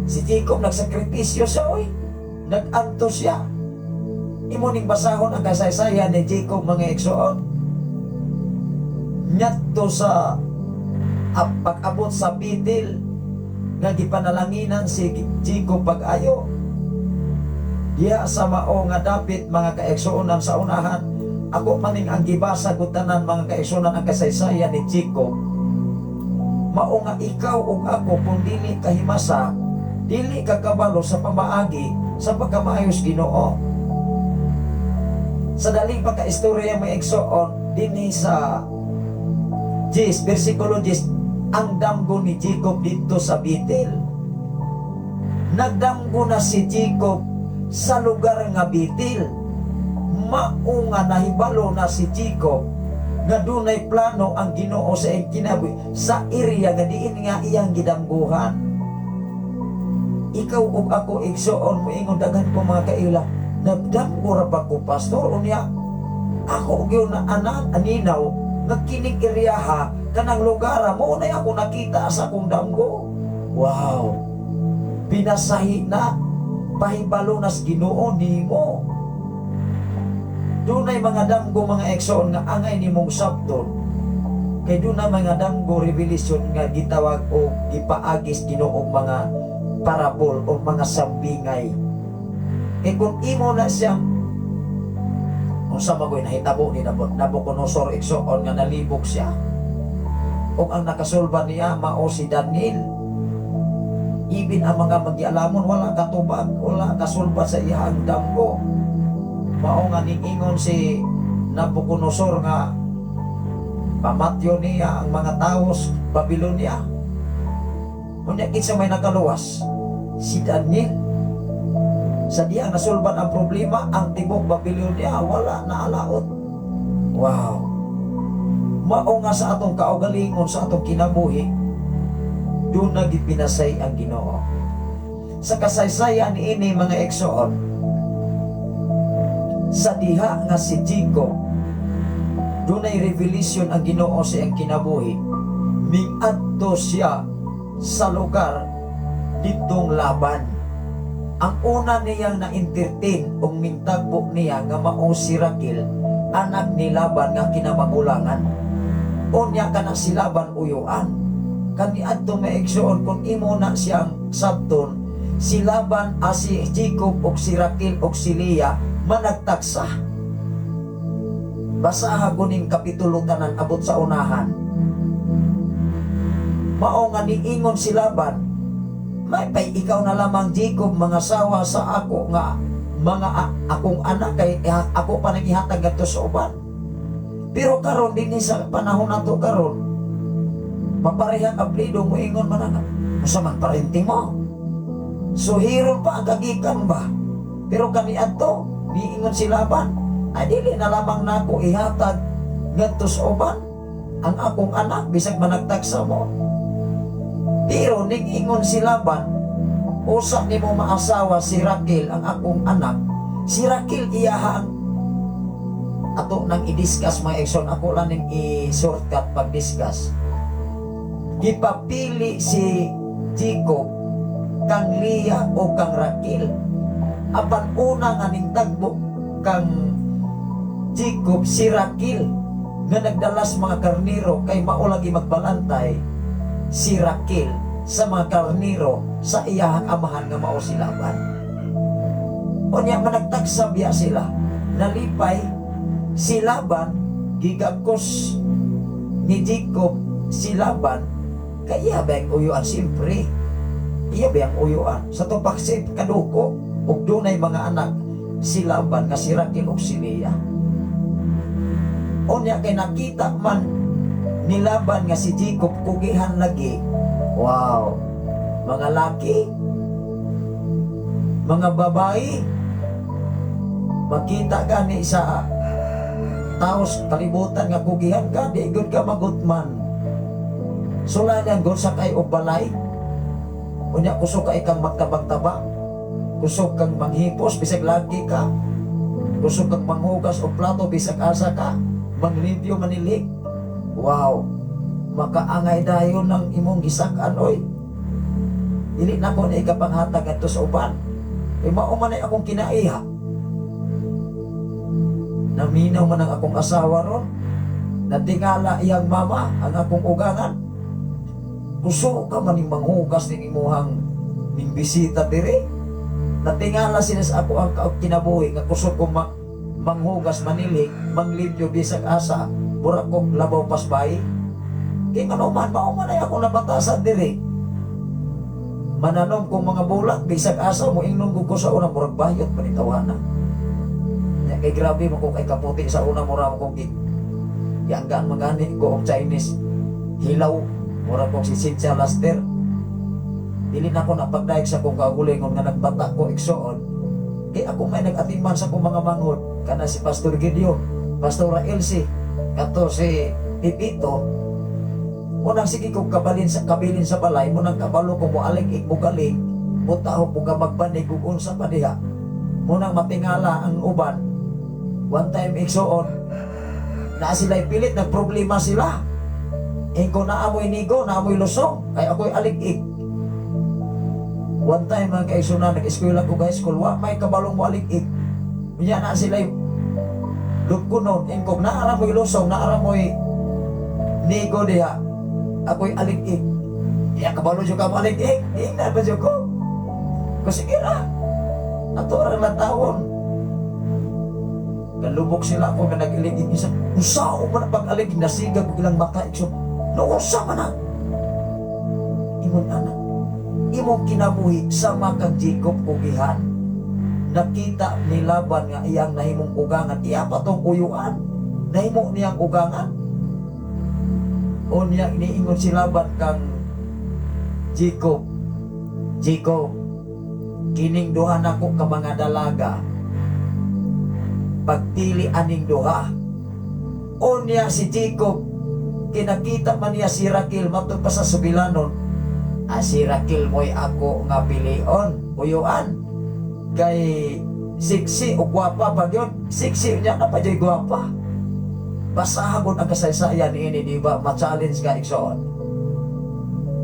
Si Jacob, nagsakripisyo siya, oy. Nag-anto siya. Imo ning basahon ang kasaysayan ni Jacob, mga igsoon. Ngadto sa pag-abot sa Bethel nga gipanalanginan si Jacob pag-ayo. Diha sa mao nga dapit, mga kaigsuonan, sa unahan, ako maning ang gibasa ko tanan, mga kaigsuonan, ang kasaysayan ni Jacob. Mao nga ikaw ug ako, kung dili ka himasa, dili ka kabalo sa pamaagi sa pagkamaayos Ginoo. Sa daling pagkaistorya, mga igsoon, dinhi sa 10, versikulo 10, ang damgo ni Jacob dito sa Bethel. Nagdamgo na si Jacob sa lugar nga Bethel. Mao nga nahibalo na si Jacob nga dunay plano ang Ginoo sa iyang kinabuhi sa area nga diin nga iyang gidamguhan. Ikaw ug ako, igsoon, moingon daghan ko mga kaila, "Nagdamgo ra ba ko, pastor?" Unya ako gyud na anan aninaw nga kining eryaha, kanang lugar mo na ako nakita sa akong damgo. Wow, pinasahi na, pahibalo nas Ginoo nimo. Dunay mga damgo, mga igsoon, nga angay nimong sabton kay dunay mga damgo, revelation nga gitawag o gipaagis Ginoo og mga parabol o mga sambingay. Kay kung imo na siyang unsa magoy nahitabo ni Nabucodonosor, igsoon, nga nalibog siya ug ang nakasulba niya mao si Daniel. Ibin ang mga magialamon, wala katubag, wala kasulba sa iyang damgo. Mao nga niingon si Nabucodonosor nga pamatyo niya ang mga tawo sa Babylonia. Unya kinsa may nakaluwas? Si Daniel. Sa diyang nasulban ang problema, ang tibok Babylonia wala na alaot. Wow. Mao nga sa atong kaugalingon, sa atong kinabuhi, duna gipinasay ang Ginoo. Sa kasaysayan niini, mga igsoon, sa diha nga si Jacob, dunay revelation ang Ginoo sa iyang kinabuhi, mingadto siya sa lugar ditong Laban. Ang una niyang na-entertain o mintagbo niya nga mao si Raquel, anak ni Laban nga kinamagulangan. Unya kana si Laban uyuan. Kaniadto, mga igsoon, kung imo na siyang sabton, si Laban a si Jacob og si Raquel og si Leah managtagsa. Basaha ko ning kapitulo tanan abot sa unahan. Mao nga niingon si Laban, "May pay ikaw na lamang, Jacob, mga sawa sa ako nga mga akong anak kay ako pa nang ihatag ngadto sa uban." Pero karon, dinhi sa panahon nato karon, maparehang aplido, moingon man ang unsa man parente mo. So hiron pa ang kagikan ba? Pero kaniadto, niingon si Laban, "Ay dili na lamang nako ihatag ngadto sa uban ang akong anak bisag managtagsa mo." Pero ning ingon si Laban, "Usa nimo maasawa si Raquel, ang akong anak." Si Raquel iyaha ang ato nang i-discuss, mga igsoon, ako lang ning i-shortcut pag-discuss. Gipapili si Jacob kang Leah o kang Raquel. Apan una nga ningtagbo kang Jacob si Raquel nga nagdalas mga karniro kay mao lagi magbalantay si Raquel sa mga karniro sa iyahang amahan nga mao si Laban. Unya managtagsa biya sila. Nalipay si Laban, gigakos ni Jacob si Laban kay iya ba ang uyuan, siyempre. Iya ba ang uyuan? Sa tupak si kaduko ug dunay mga anak si Laban nga si Raquel ug si Leah. Unya kay nakita man ni Laban nga si Jacob kugihan lagi. Wow. Mga laki, mga babae, Makita gani sa taos kalibutan nga kugihan ka, di gud ka magutman. Sulayan gud sa kay og balay. Unya kusog ka ikang magtabang-taba. Kusog kang manghipos bisag lagi ka. Kusog kang manghugas og plato bisag asa ka. Manglimpyo, manilig. Wow. Makaangay dayon ng imong gisak-an, oy. Dili na ko na ikapanghatag adto sa uban. Kay mao man ay akong kinaiha. Naminaw man ang akong asawa ron. Natingala iyang mama, ang akong ugangan. Kusog ka man ning manghugas ning imuhang ning bisita dire. Natingala sila sa ako ang kinabuhi nga kusog ko manghugas, manilig, manglimpyo bisag asa, mura kog labaw pasbay. Kay ngano man, mao man ay ako nabatasan dire. Mananom kong mga bulak bisag asa, mo ingnon ko sa una, murag bayot man itawana. Nya kay grabe mo ko kay kaputi sa una, mura mo kong gianggaan man gani ko og Chinese hilaw, mura kong si Cynthia Laster. Dili na ko napagdayeg sa akong kaugalingon nga nagbata ko, igsoon. Kay ako may nag-atiman sa akong mga manghod kana si Pastor Gideon, Pastora Elsie, kato si Pipito. Unang sige kong kabalin sa kabilin sa balay mo nang kabalo ko mo alig mo galing mo taho mo ka magbanig ug unsa pa diha. Munang matingala ang uban. One time, igsoon, na sila'y pilit, nagproblema sila. Ingko, naamoy nigo, naamoy lusong, kay ako'y alig-ig. One time, mga kaigsunan, nag-eskwela ko high school, wa may kabalong mo alig-ig. Unya na sila'y lugkunon, ingkog, naara mo'y lusong, naara mo'y nigo diha. Ako'y alig-ig. Iya, kabalo jud ka mo alig-ig. Ingnan ba jud ko? Ko sige ra. Ato ra lang tawon. Kalubok sila ako nga nag-ilig-ig isa. Usao man ang pag-alig, nasigag ko ilang mata. Igsoon, nausa man na. Ingon ana. Imong kinabuhi sama kang Jacob ugihan. Nakita ni Laban nga iyang nahimong ugangan, iya pa tong uyuan. Nahimo niyang ugangan. Unya iniingon si Laban kang Jacob, "Jacob, kining duha nako ka mga dalaga. Pagpili aning duha." Unya si Jacob, kinakita man niya si Raquel matud pa sa sugilanon. "Ah, si Raquel mo'y ako nga pilion, uyuan. Kay sexy o gwapa pa yun. Sexy niya na pa dyo'y gwapa." Basahon ang kasaysayan niini, di ba? Ma-challenge ka, igsoon.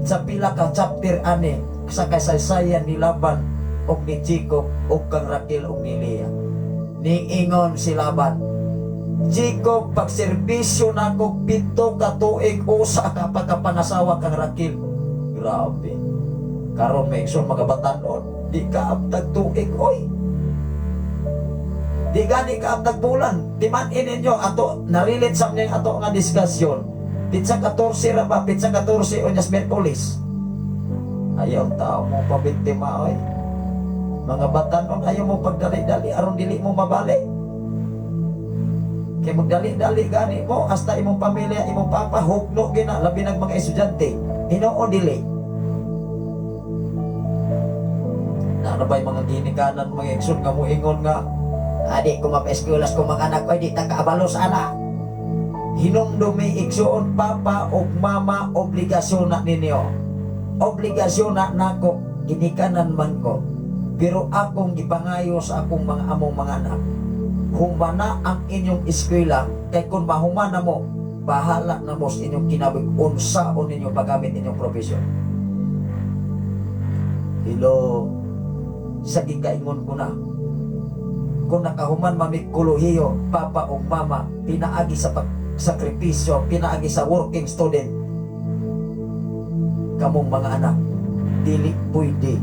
Sa pila ka chapter ani sa kasaysayan ni Laban og ni Jacob og kang Raquel og ni Leah. Niingon si Laban, "Jacob, pagserbisyo nako 7 ka tuig, usa ka pagkapangasawa kang Raquel." Grabe. Karon may igsoon, mga batanon, di ka abtag tuig, oy. Di gani ka abtag bulan. Timan-in ninyo ato na-relate sa niyang ato nga diskusyon. Pitsa 14 ra ba? Pitsa 14 unyas Miyerkules. Ayaw tao mo pabiktima, oy. Mga batanon, ayaw mo pagdali-dali aron dili mo mabali. Kay magdali-dali gani mo hasta imong pamilya, imong papa hugno gina, labi nag mga estudyante. Hinuon dili. Naa ba'y mga ginikanan, mga igsoon, nga moingon nga adi ko mapaeskwela ko mga anak ko, di ta kaabalo sa anak? Hinumdumi, igsoon, papa ug mama, obligasyon na ninyo. Obligasyon na nako, ginikanan man ko. Pero akong gipangayo sa akong mga among mga anak, humana ang inyong eskwela, kay kung mahumana mo, bahala na mo sa inyong kinabuhi unsaon ninyo paggamit inyong profesyon. Hello, sa gikaingon ko na, kung nakahuman mamig kolehiyo, papa o mama, pinaagi sa pagsakripisyo, pinaagi sa working student, kamong mga anak, dili pwede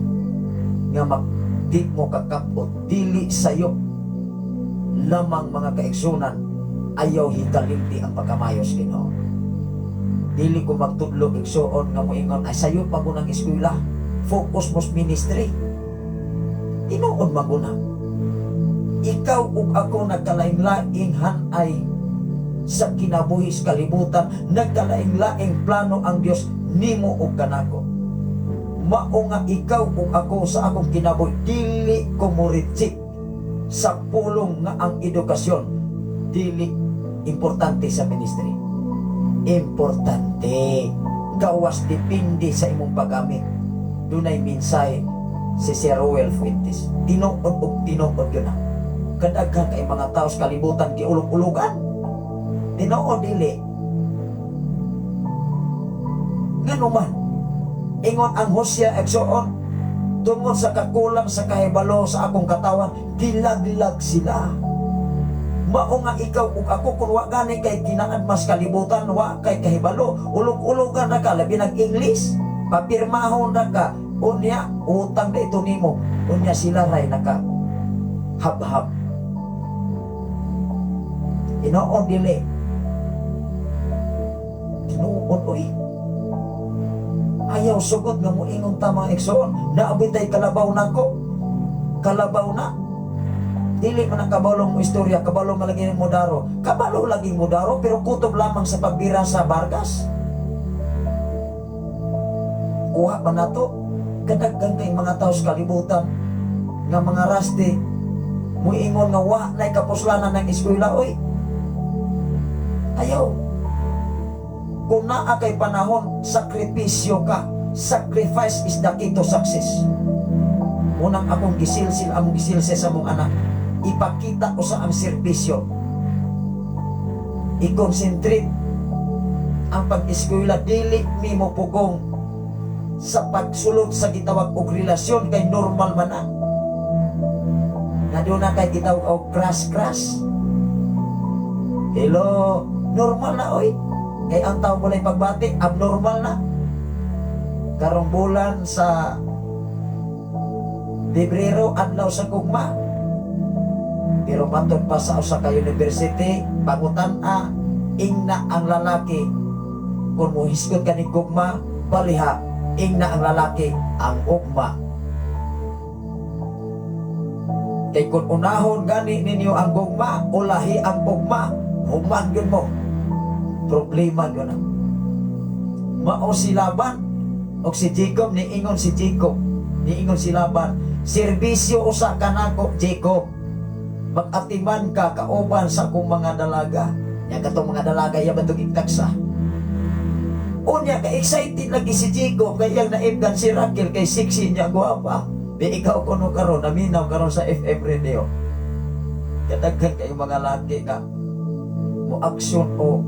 nga mag di mo kakapot, dili sayo lamang, mga kaigsunan, ayaw hikalimti ang pagkamayos Ginoo. Dili ko magtudlo, igsuon, nga moingon ay sayo pa ko ng eskwela, focus mo sa ministry. Tinuod maguna. Ikaw ug ako nagkalaing-laing hanay sa kinabuhi sa kalibutan, nagkalaing-laing plano ang Dios nimo ug kanako. Mao nga ikaw ug ako sa akong kinabuhi dili ko mo reject Sa pulong nga ang edukasyon dili importante sa ministry. Importante. Gawas depende sa imong paggamit. Dunay mensahe si Sir Ruel Fuentes. Tinuod og tinuod yun na. Kadaghan kay mga tao sa kalibutan giulog-ulugan. Tinuod dili. Ngano man, ingon ang Hosea, igsoon, tungod sa kakulang sa kahibalo sa akong katawan, gilaglag sila. Mao nga ikaw ug ako, kung wa gani kay kinaadmas kalibutan, wa kay kahibalo, ulog-ulogan na ka, labi nag English, papirmahon na ka, unya utang na ito nimo, unya sila ray naka habhab. Tinuod dili? Tinuod oy. Ayaw sugot nga moingon ta, mga igsoon, naabitay kalabaw nako. Kalabaw na. Dili man ang kabalong mo istorya, kabalo man lagi mo daro. Kabalo lagi mo daro, pero kutob lamang sa pagbira sa Vargas. Kuha ba nato? Kadaghan kay mga tao sa kalibutan nga mga rasti muingon nga wa na kapuslanan ng eskwela oy. Ayaw. Kung naa kay panahon, sakripisyo ka. Sacrifice is the key to success. Unang akong gisilsil, among gisilsil sa among anak, ipakita ko sa ang serbisyo. I-concentrate ang pag-eskwela, dili mi mo pugong sa pagsulod sa gitawag og relasyon kay normal man na. Na doon na kay gitawag og crush crush. Hello, normal na oy. Kay ang tao walay pagbati, abnormal na. Karong bulan sa Pebrero, adlaw sa gugma. Pero matod pa sa usa ka university, pangutan-a, ingna ang lalaki kung mohisgot ka ni gugma, baliha, ingna ang lalaki ang ugma. Kay kung unahon gani ninyo ang gugma, ulahi ang ugma, human yun mo. Problema yun na. Mao si Laban og si Jacob, niingon si Jacob, niingon si Laban, "Serbisyo usa kanako, Jacob. Mag-atiman ka kauban sa akong mga dalaga." Nya katong mga dalaga iya ba itagsa. Unya ka excited lagi si Jacob kay iyang naibgan si Raquel kay sexy niya, gwapa. Di ikaw kuno karon naminaw karon sa FM radio. Kadaghan kay mga laki nga mo aksyon o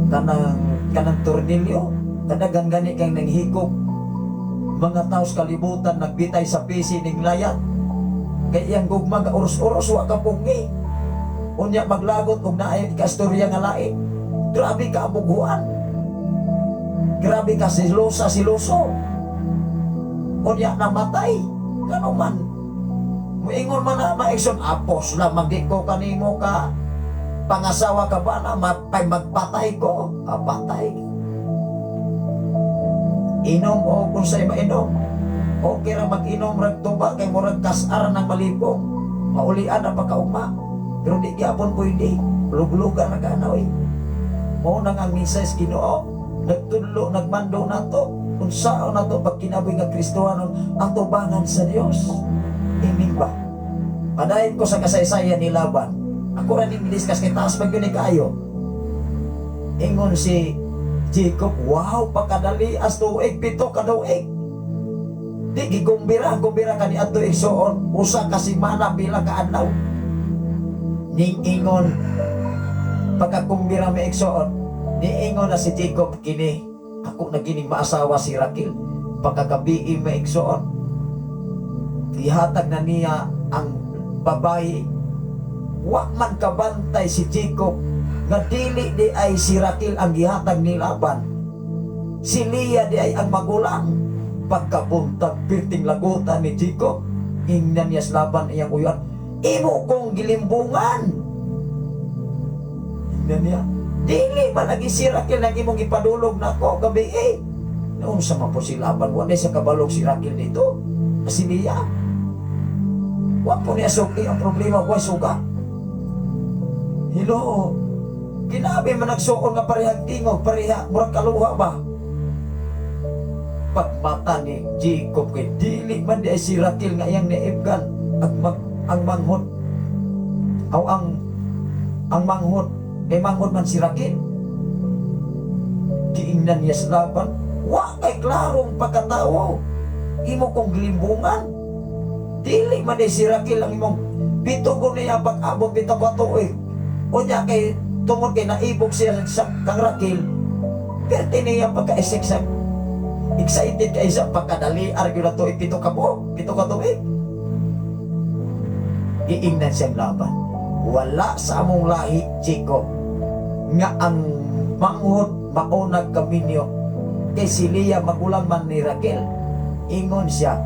kanang kanang tornilyo, kadaghan gani kang nanghikog mga tao sa kalibutan, nagbitay sa PC ning layat kay iyang gugma ga uros-uros, wa ka punggi. Unya maglagot og naay ikastorya nga lain. Grabe ka abughuan, grabe ka silosa siloso. Unya namatay. Kano man muingon man na maigsoon, "Apos lamang di ko kanimo ka pangasawa ka ba na mapay magpatay ko." Ah, patay. Inom o kung sa'y mainom. Okay ra mag-inom rag tuba kay murag kasar ng malipong. Maulian na pagkaugma. Pero di gyapon pwede. Luglugan na ka na oy. Mao nang ang mensahe sa Ginoo. Nagtudlo, nagmando nato. Kung saan nato pagkinabuhi nga Kristohanon ang tubangan sa Dios. Amen ba? Padayon ko sa kasaysayan ni Laban. Ako ra ning discuss kay taas man gyud ni kaayo. Ingon si Jacob, "Wow, pagkadali as tuig, 7 ka tuig." Di gigumbira, gumbira ka ni adto, igsoon, usa ka semana, pila ka adlaw. Ning ingon, pagkakumbira may igsoon, niingon na si Jacob kini, "Ako na gining maasawa si Raquel." Pagkagabi may igsoon, gihatag na niya ang babae. Wa man kabantay si Jacob nga dili di ay si Raquel ang gihatag ni Laban. Si Leah di ay ang magulang. Pagkabuntag, pirting lagutan ni Jacob. Ingnan niya sa Laban iyang uyan, "Imo kong gilimbungan." Ingnan niya, "Dili man lagi si Raquel ang imong ipadulog nako gabi eh." Noon sa man po si Laban, wala sa kabalog si Raquel dito. Si Leah. Wa po niya suki ang problema, wa suga. Hello. Ginabi man nagsuon nga parehang tingog, pareha, murag kaluha ba? Pagmata ni Jacob kay dili man di ay si Raquel nga iyang naibgan. Ang manghod aw ang manghod kay manghod man si Raquel. Giingnan niya sa Laban, "Wa kay klarong pagkatawo. Imo kong gilimbungan. Dili man ni si Raquel ang imong 7 ko niya pag-abot 7 ka tuig." Unya kay tungod kay naibog siya sa kang Raquel, perti niya pagka-isik sa excited kay sa pagkadali argue na tuig 7 ka buok, 7 ka tuig. Giingnan siyang Laban, "Wala sa among lahi, Jacob, nga ang manghod maunag kaminyo," kay si Leah magulang man ni Raquel. Ingon siya,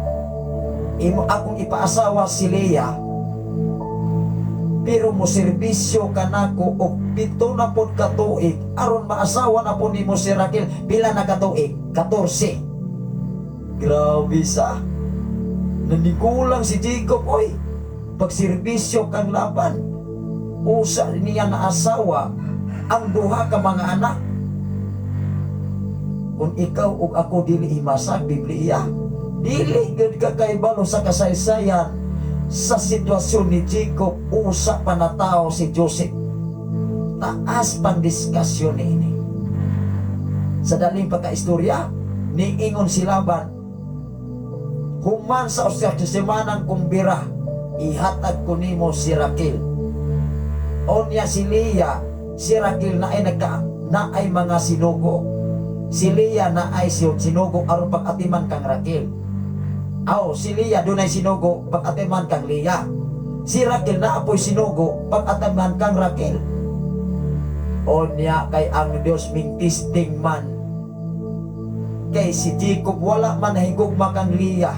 "Imo akong ipaasawa si Leah, pero mo serbisyo ka nako og 70 na pod ka tuig aron maasawa na po nimo si Raquel." Pila na ka tuig? 14. Grabe sa nanigulang si Jacob, oy, pagserbisyo kang Laban. Usa niya na asawa ang duha ka mga anak. Kung ikaw ug ako dili himasag Biblia, dili gyud ka kaybalo sa kasaysayan sa sitwasyon ni Jacob. Usa pa na tao si Joseph. Taas pang diskusyon niini. Sa daling pagkaistorya, niingon si Laban, "Human sa usa ka semanang kumbira, ihatag ko nimo si Raquel." Onya si Leah, si Raquel na ay nagka na ay mga sinugo. Si Leah na ay sinugo aron pag-atiman kang Raquel. Aw, si Leah dunay sinugo pag-atiman kang Leah. Si Raquel na apoy sinugo pag-atiman kang Raquel. Onya kay ang Dios ming testing man. Kay si Jacob wala man nahigugma kang Leah.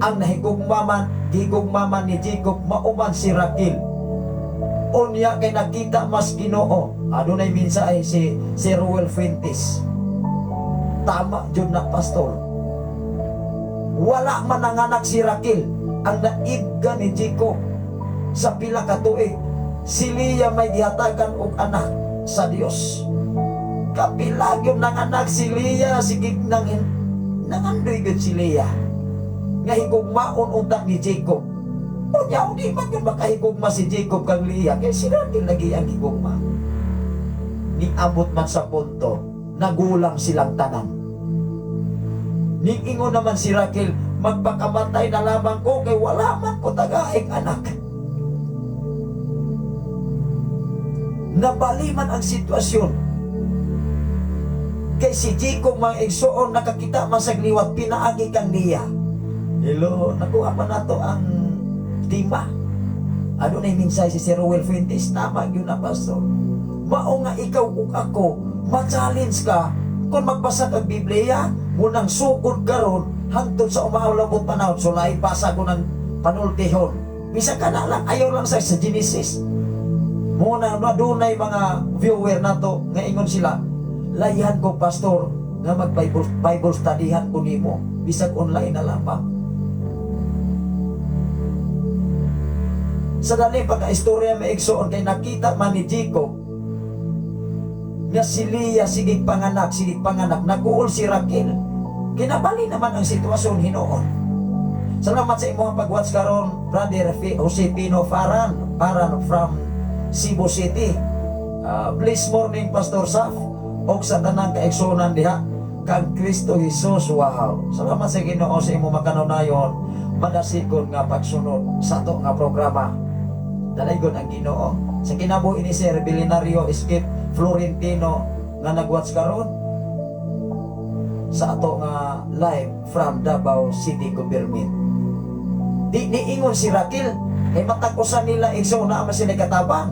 Ang nahigugma man, gigugma man ni Jacob mauman si Raquel. Unya kay nakita mas Ginoo. Adunay mensahe si si Ruel Fuentes. "Tama jud na, pastor." Wala man nanganak si Raquel, ang naibga ni Jacob sa pila ka tuig. Si Leah may gihatagan og anak sa Dios. Kapila gyud nanganak si Leah, sige nang nangandoy gyud si Leah nga higugmaon unta ni Jacob. Unya di man gyud makahigugma si Jacob kang Leah kay si Raquel lagi ang higugma. Niabot man sa punto, nagulang silang tanan. Niingon naman si Raquel, "Magpakamatay na lamang ko kay wala man ko tagaing anak." Nabali man ang sitwasyon. Kay si Jacob, mga igsoon, nakakita man sa liwat pinaagi kang Leah. Hello, nakuha pa nato ang tema. Ano na yung mensahe si Sir Ruel Fuentes? "Tama yun na, pastor." Mao nga ikaw ug ako, ma-challenge ka kung magbasa kag Biblia, munang sugod karon hangtod sa umaulabot panahon, sulay basa ko ng panultihon. Bisa ka na lang, ayaw lang sa Genesis. Muna na dunay mga viewer nato nga ingon sila, "Layhan ko, pastor, nga mag Bible, Bible studyhan ko nimo bisag online na lamang." Sa dali pagka-istorya, may igsoon, kay nakita man ni Jacob nga si Leah sige panganak, sige panganak, naguol si Raquel. Kinabali naman ang sitwasyon hinuon. Salamat sa imong pag-watch karon, Brother Jose Pino Faran, Paran from Cebu City. Bless morning, Pastor Saf, og sa tanang kaigsuonan diha kang Kristo Jesus. Wow. Salamat sa Ginoo sa imong makanunayon madasigon nga pagsunod sa ato nga programa. Dalaygon ang Ginoo. Sa kinabuhi ni Sir Bilinario Escape Florentino nga nagwatch karon sa ato nga live from Davao City Government. Di niingon si Raquel kay matag usa nila, igsoon, naa man sila katabang.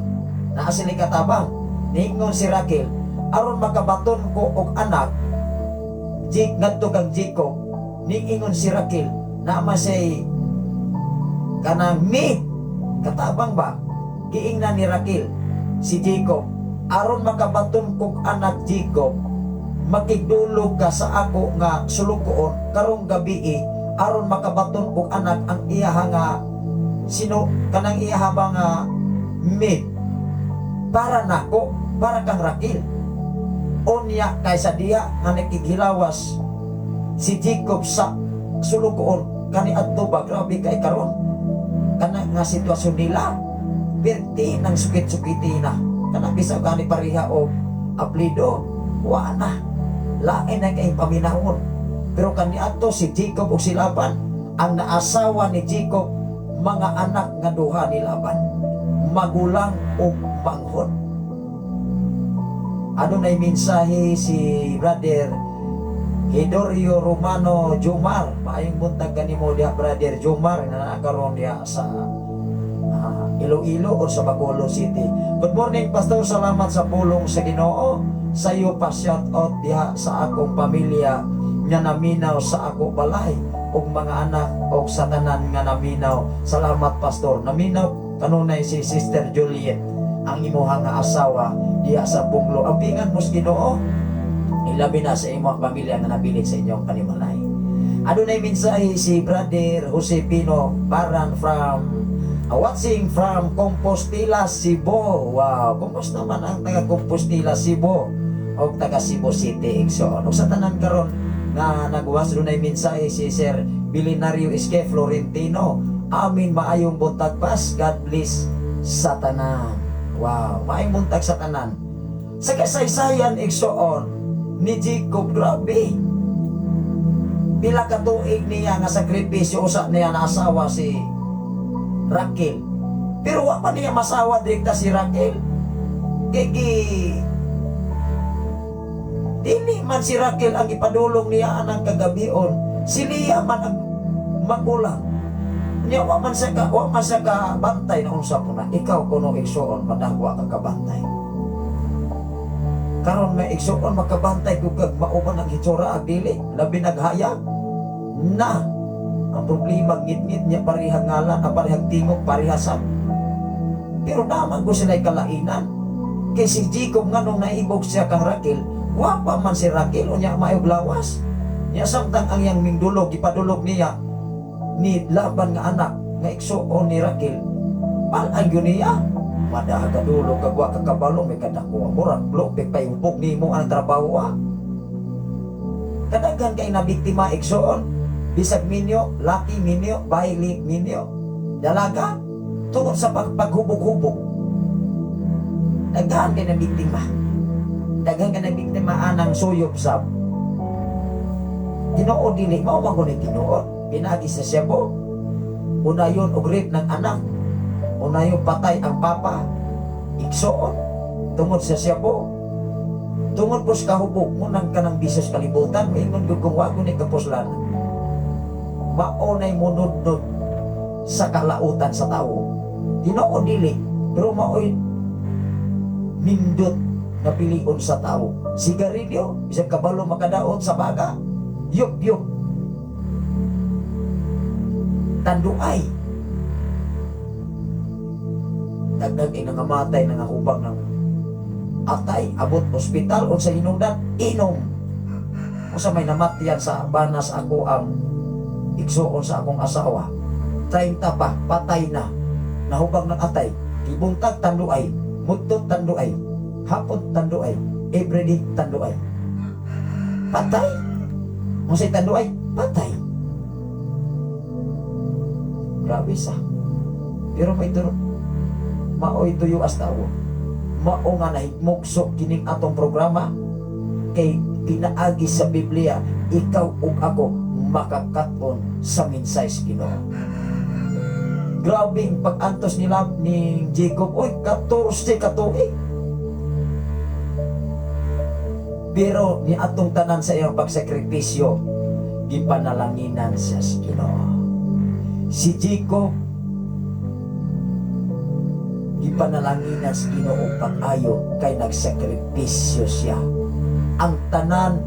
Naa sila katabang. Niingon si Raquel, "Aron makabaton ko og anak Jake ngadto kang Jacob." Niingon si Raquel, naa man siya kanang maid, katabang ba. Giingnan ni Raquel si Jacob, "Aron makabaton kog anak, Jacob, makigdulog ka sa ako nga sulugoon karong gabi aron makabaton og anak ang iyaha nga sino kanang iyaha ba nga maid para nako, para kang Raquel." Unya kay sa diha nga nakighilawas si Jacob sa sulugoon. Kaniadto ba, grabe kay karon. Kana nga sitwasyon nila, perti ng sukit-sukiti na. Kana bisag gani pareha og aplido, wa na. Lain na kay paminawon. Pero kaniadto si Jacob ug si Laban, ang naasawa ni Jacob, mga anak nga duha ni Laban, magulang ug manghod. Adunay mensahe si Brother Hidorio Romano Jumar. Maayong buntag kanimo diha, Brother Jumar, nga naa karon diha sa Iloilo o sa Bacolod City. "Good morning, Pastor. Salamat sa pulong sa Ginoo. Sayo pa shout out diha sa akong pamilya nga naminaw sa ako balay ug mga anak og sa tanan nga naminaw. Salamat, Pastor." Naminaw kanunay si Sister Juliet, ang imuha nga asawa diha sa bunglo. Ampingan mo sa Ginoo, ilabi na sa imong pamilya nga nabilin sa inyong panimalay. Adunay mensahe si Brother Jose Pino Baran from watching from Compostela, Cebu. Wow, kumusta man ang taga Compostela, Cebu o taga Cebu City, igsoon? Ug sa tanan karon nga nagwas, dunay mensahe si Sir Bilinario Iske Florentino. "Amin, maayong buntag, pas. God bless sa tanan." Wow, maayong buntag sa tanan. Sa kasaysayan, igsoon, ni Jacob, grabe. Pila ka tuig niya nga sakripisyo usa niya na asawa si Raquel. Pero wa pa niya masawa direkta si Raquel. Kay dili man si Raquel ang ipadulong niya anang kagabion. Si Leah man ang magulang. Niya wa man siya ka bantay na unsa po na. Ikaw kuno, igsuon, madagwa ka kabantay. Karon may igsuon, makabantay kug kag mauban ang hitsura ag dili, labi naghayag na ang problema, ngit-ngit niya, parehang ngalan, ah, parehang tingog, parehasab. Pero naman ko sila kalainan. Kay si Jacob nga nung naibog siya kang Raquel, wa pa man si Raquel, unya maayog lawas. Niya samtang ang iyang mingdulog, ipadulog niya ni Laban nga anak nga igsuon ni Raquel. Palaan yun niya. Madaga dulog kag wa ka kabalo may kadako. Murag lupik pa hubog nimo ang trabaho ah. Kadaghan kay nabiktima, igsoon. Bisag minyo, laki minyo, baili minyo, dalaga, tungod sa paghubog-hubog. Daghan kay nabiktima. Daghan kay nabiktima anang suyop sab. Ginoo dili mao man gud ni tinuod. Pinagi sa siyabo. Unayon og rape ng anak. Unayon patay ang papa. Igsoon tungod sa siyabo. Tungod po sa kahubog mo nang kanang bisos kalibutan, maingon gud kung wa ni kapuslan. Mao nay munudnod sa kalautan sa tawo. Tinuod dili, pero mao'y nindot na pilion sa tao. Sigarilyo, bisag kabalo makadaot sa baga. Yup, yup. Tanduay. Dagdag ay nangamatay, nangahubag ng atay, abot ospital, o sa hinungdan, inom. O sa may namatyan sa banas ako ang igsuon sa akong asawa. 30 pa, patay na. Nahubag ng atay. Gibuntag tanduay, mudtot tanduay, hapon tanduay, everyday tanduay. Patay. Kung sa tanduay, patay. Grabe sa. Pero may turo, maoy tuyo as tawo. Mao nga nahigmugso kining atong programa kay pinaagi sa Biblia, ikaw ug ako makakaton sa minsay sa Ginoo. Grabing pag-antos nila ni Jacob, oy, 14 ka tuig. Pero ni atong tanan sa iyang pagsakripisyo, gipanalanginan siya sa Ginoo. Si Jacob, gipanalanginan sa Ginoo pag-ayo kay nagsakripisyo siya. Ang tanan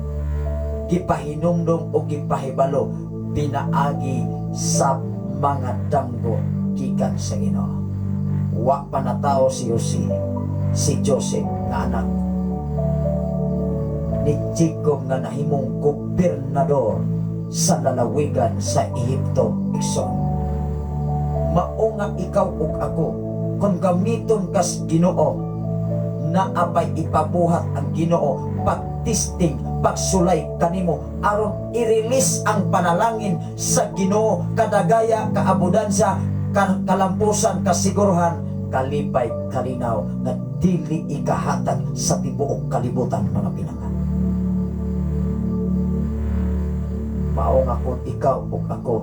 gipahinumdom o gipahibalo pinaagi sa mga damgo gikan sa Ginoo. Wa pa natao si Jose, si Joseph nga anak ni Jacob nga nahimong gobernador sa lalawigan sa Ehipto, igsoon. Mao nga ikaw ug ako kung gamiton kas Ginoo. Naapay ipabuhat ang Ginoo, pagtesting, pagsulay kanimo aron i-release ang panalangin sa Ginoo, kadagaya, kaabudansya, kalampusan, kasiguruhan, kalipay, kalinaw nga dili ikahatag sa tibuok kalibutan, mga pinangga. Mao nga kung ikaw ug ako,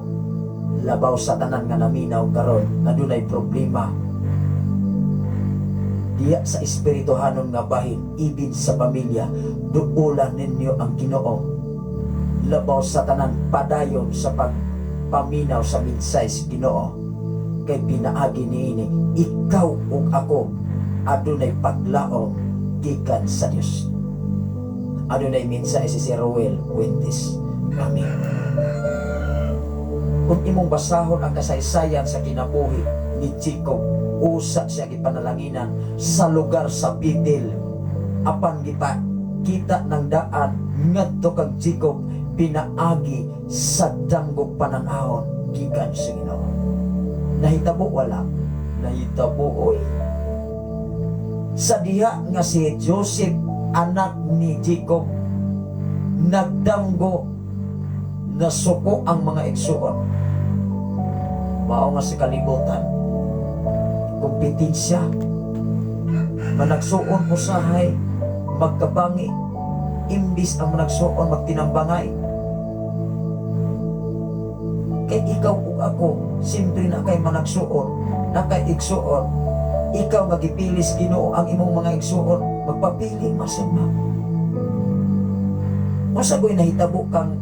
labaw sa tanan nga naminaw karon nga dunay problema diya sa espirituhanon nga bahin, ibig sa pamilya, duolan ninyo ang Ginoo. Labaw sa tanan, padayon sa pagpaminaw sa minsay sa Ginoo, kay pinaagi niini, ikaw ug ako adunay paglaom gikan sa Dios. Adunay minsay si Sir Ruel Fuentes. Amen. Kung imong basahon ang kasaysayan sa kinabuhi ni Jacob, usa siya gipanalanginan sa lugar sa Bethel. Apan gipa kita ng daan ngadto kang Jacob pinaagi sa danggog pananahon gikan sa Ginoo. Nahitabo, wala? Nahitabo, oy. Sa diha nga si Joseph, anak ni Jacob, nagdanggo, nasuko ang mga igsuon. Mao nga sa kalibutan, kompetensya, managsuon usahay, magkabangi, imbis ang managsuon magtinambangay. Kay ikaw ug ako, siyempre na kay managsuon, na kay igsuon. Ikaw nga gipilis Ginoo ang imong mga igsuon, magpapili masama. Unsa ko'y nahitabo kang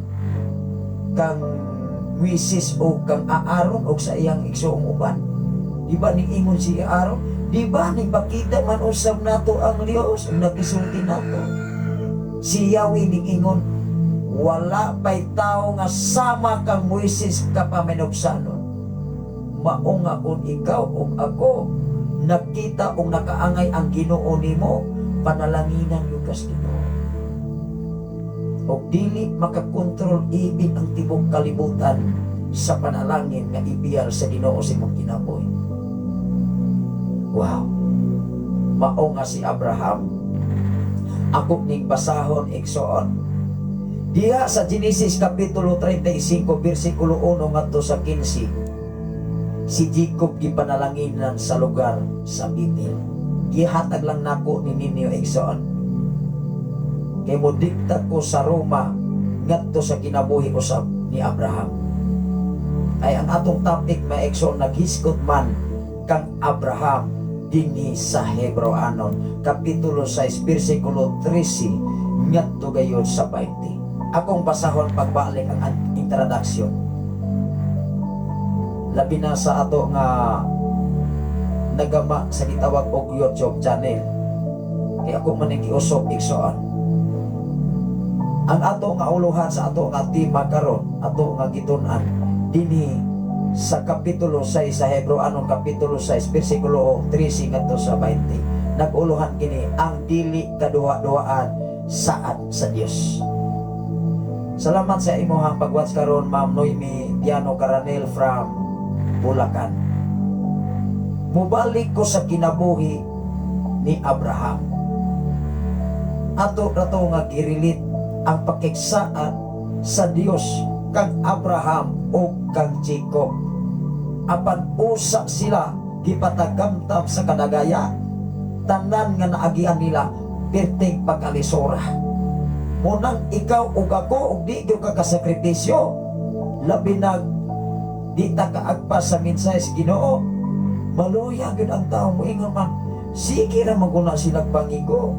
Moises o kang Aaron o sa iyang igsuong uban? Di ba ning ingon si Aaron? Di ba ning pakita man usab nato ang Dios ug nagisulti nato? Si Yahweh ning ingon, "Wala pa'y tao nga sama kang Moises kapaminugsanon." Mao nga kung ikaw ug ako nakita og nakaangay ang Ginoo nimo, panalanginan gyud kas Ginoo. Og dili makakontrol ibig ang tibok kalibutan sa panalangin nga ibiyal sa Ginoo sa imong kinabuhi. Wow. Mao nga si Abraham, ako ning basahon, igsoon. Diha sa Genesis kapitulo 35 bersikulo 1 ngadto sa 15, si Jacob gipanalanginan sa lugar sa Bethel. Gihatag lang nako ni ninyo, igsoon. Kay mo dikta ko sa Roma ngadto sa kinabuhi usab ni Abraham. Ay ang atong topic, mga igsoon, naghisgot man kang Abraham dinhi sa Hebreoanon kapitulo 6 bersikulo 13 ngadto gayon sa 20. Akong basahon pagbalik ang introduction. Labi na sa ato nga nagama sa gitawag og YouTube channel. Kay ako man ang giusok, igsoon. Ang ato nga uluhan sa ato nga tema karon, ato nga gitun-an dinhi sa kapitulo 6 sa Hebreoanon kapitulo 6 bersikulo 13 ngadto sa 20. Nag-uluhan kini ang dili kaduha-duhaan saad sa Dios. Salamat sa imuhang pag-watch karon, Ma'am Noemi Piano Caranel from Bulacan. Mubalik ko sa kinabuhi ni Abraham. Ato na to nga gi-relate ang pakigsaad sa Dios kang Abraham o kang Jacob. Apan usa sila gipatagamtam sa kadagaya, tanan nga naagian nila perting pagkalisora. Munang ikaw ug ako ug di gyud ka kasakripisyo, labi na di ta kaagpas sa mensahe sa Ginoo, maluya gyud ang tao, moingon man, "Sige ra maguna sila pangigo.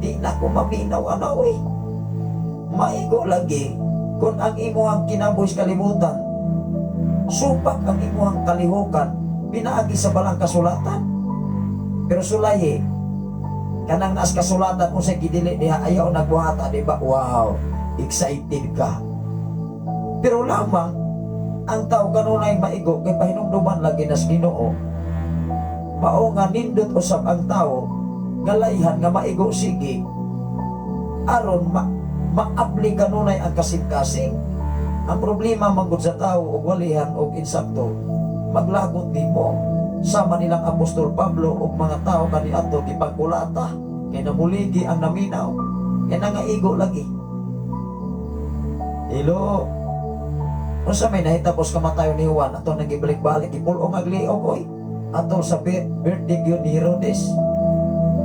Di na ko maminaw ana oy." Maigo lagi kung ang imuhang kinabuhi sa kalibutan, supak ang imuhang kalihukan pinaagi sa balang kasulatan. Pero sulayi, kanang naas kasulatan kung sa gidili diha ayaw nagbuhata, di ba? Wow, excited ka. Pero lamang ang tao kanunay maigo kay pahinumduman lagi nas Ginoo. Mao nga nindot usab ang tao nga layhan nga maigo sige aron maabli kanunay ang kasing-kasing. Ang problema manggod sa tao og walihan og insakto, maglagot nimo. Sama nilang Apostol Pablo ug mga tao kaniadto, gipagkulata kay namuligi ang naminaw, kay nangaigo lagi. Hello. Unsa may nahitabo sa kamatayon ni Juan ato nang gibalik-balik, gipul-ong ag liog oy. Ato sa birthday gyud ni Herodes.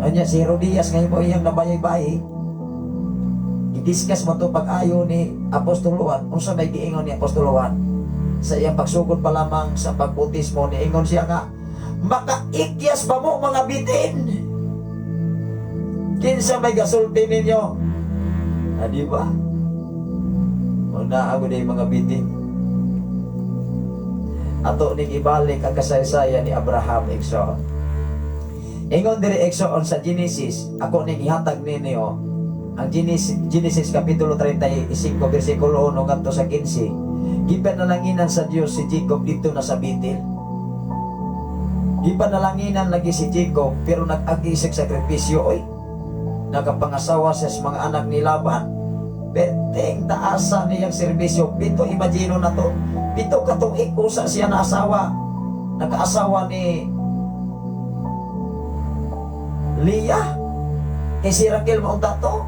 Anya si Herodias nga himo iyang nabayay-bayay. Gidiscuss mo to pag-ayo ni Apostol Juan. Unsa may giingon ni Apostol Juan? Sa iyang pagsugod pa lamang sa pagbautismo, niingon siya nga, "Makaikyas ba mo, mga bitin? Kinsa may gasulti ninyo?" Ah, di ba? Mga na mga bitin. Ato ning ibalik ang kasaysayan ni Abraham, igsoon. Ingon diri, igsoon, sa Genesis, ako ning ihatag ninyo ang Genesis kapitulo 35 bersikulo 1 ngadto sa 15. Gipanalanginan sa Dios si Jacob dito na sa Bethel. Gipanalanginan lagi si Jacob, pero nag-agi sa sakripisyo oy. Nakapangasawa siya sa mga anak ni Laban. Beteng taasa niyang serbisyo. 7, imagine na to. 7 ka tuig usa siya na asawa. Nakaasawa ni Leah. Kay si Raquel maunta to.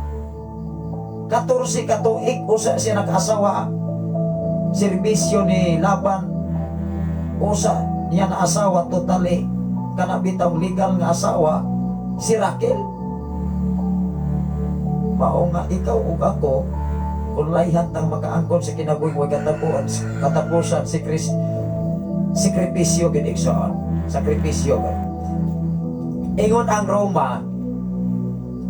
14 ka tuig usa siya nakaasawa. Serbisyo ni Laban, usa niya na asawa totally, kana bitawng legal nga asawa si Raquel. Mao nga ikaw ug ako, kung layhan tang makaangkon sa kinabuhing way katapusan, si Chris, sakripisyo gid, igsoon, sakripisyo gid. Ingon ang Roma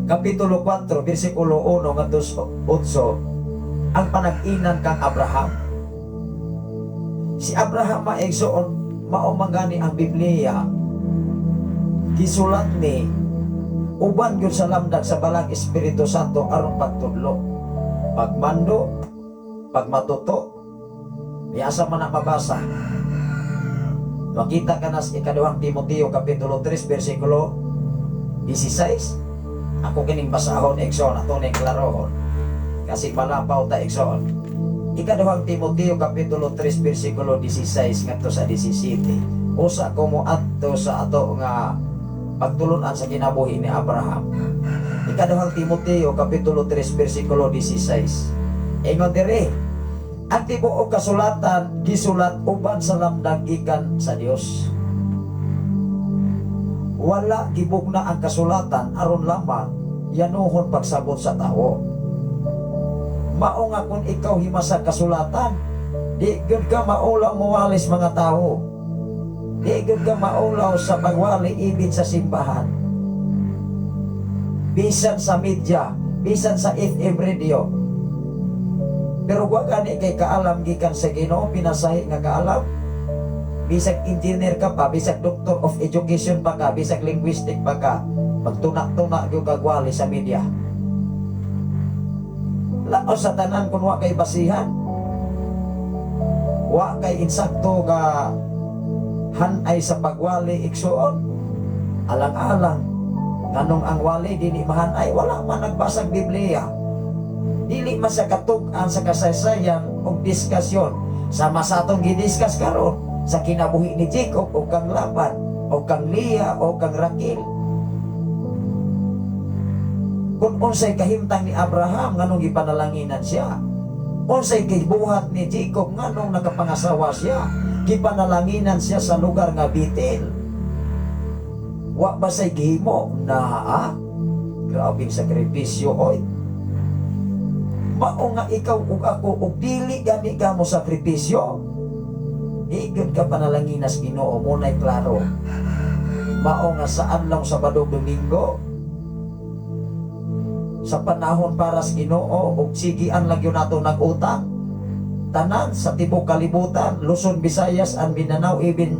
kapitulo 4 bersikulo 1 ngadto sa 8, ang panag-inan kang Abraham. Si Abraham, mga igsoon, mao man gani ang Biblia gisulat ni uban gyud sa lamdag sa Balaang Espiritu Santo aron pagtudlo, pagmando, pagmatuto. Asa man na mabasa? Makita ka na sa Ikaduhang Timoteo kapitulo 3 bersikulo 16. Ako kining basahon, igsoon, ato ning klarohon. Kasi malapaw ta, igsoon. Ikaduhang Timoteo kapitulo 3 bersikulo 16 ngadto sa 17. Usa ko mo adto sa ato nga pagtulunan sa kinabuhi ni Abraham. Ikaduhang Timoteo kapitulo 3 bersikulo 16. Ingon diri, ang tibuok kasulatan gisulat uban sa lamdag gikan sa Dios. Wala gibugna ang kasulatan aron lamang yanuhon pagsabot sa tao. Mao nga kung ikaw himasa kasulatan, di gyud ka maulaw mowalis mga tao. Di gyud ka maulaw sa pagwali ibin sa simbahan. Bisan sa media, bisan sa FM radio. Pero wa gani kay kaalam gikan sa Ginoo, pinasahi nga kaalam. Bisag engineer ka pa, bisag doctor of education pa ka, bisag linguistic pa ka, magtuna-tuna gyud kag wali sa media. Laos sa tanan kung wa kay basihan. Wa kay insakto nga hanay sa pagwali, igsuon. Alang-alang nganong ang wali dili mahanay, wala man nagbasag Biblia. Dili man sa katug-an sa kasaysayan og diskusyon. Sama sa atong gidiscuss karon sa kinabuhi ni Jacob o kang Laban o kang Leah o kang Raquel. Kung unsay kahimtang ni Abraham, nganong gipanalanginan siya. Unsay gibuhat ni Jacob, nganong nakapangasawa siya. Gipanalanginan siya sa lugar nga Bethel. Wa ba say gihimo? Naa. Grabing sakripisyo oy. Mao nga ikaw ug ako, ug dili gani ka mo sakripisyo, di gyud ka panalanginas Ginoo mo na'y klaro. Mao nga sa adlaw Sabado, Domingo, sa panahon para sa Ginoo ug sigian lang yun nato nag-utang tanan sa tibok kalibutan, Luzon, Visayas and Mindanao, even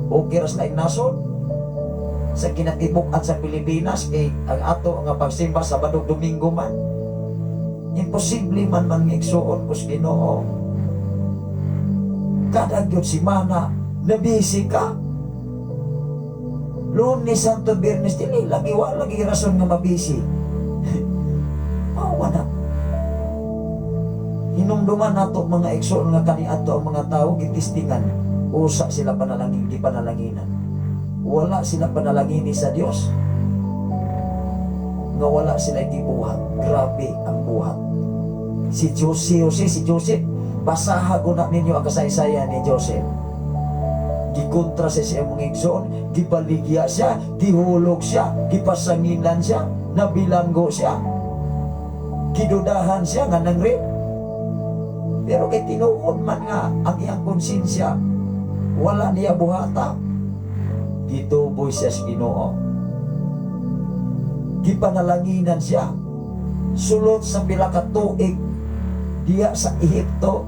okay ras laing nasod sa kinatibuk-an sa Pilipinas, kay ang ato nga pagsimba Sabado, Domingo man. Imposible man man nga, igsuon ko sa Ginoo, kada gyud semana nabisi ka. Lunes hangtod Biyernes dili lagi, wa lagi rason nga mabisi. Mao man na. Hinumduman nato, mga igsoon, nga kaniadto ang mga tao gitistingan, usa sila panalangin, gipanalanginan. Wala sila panalangini sa Dios nga wala sila gibuhat. Grabe ang buhat. Si Jose, Jose, si Joseph, basaha ko na ninyo ang kasaysayan ni Joseph. Gikontra siya sa iyang mga igsoon, gibaligya siya, gihulog siya, gipasanginan siya, nabilanggo siya. Gidudahan siya nga nang rape. Pero kay tinuod man nga ang iyang konsensya, wala niya buhata. Gituboy siya sa Ginoo. Gipanalanginan siya. Sulod sa pila ka tuig diya sa Ehipto.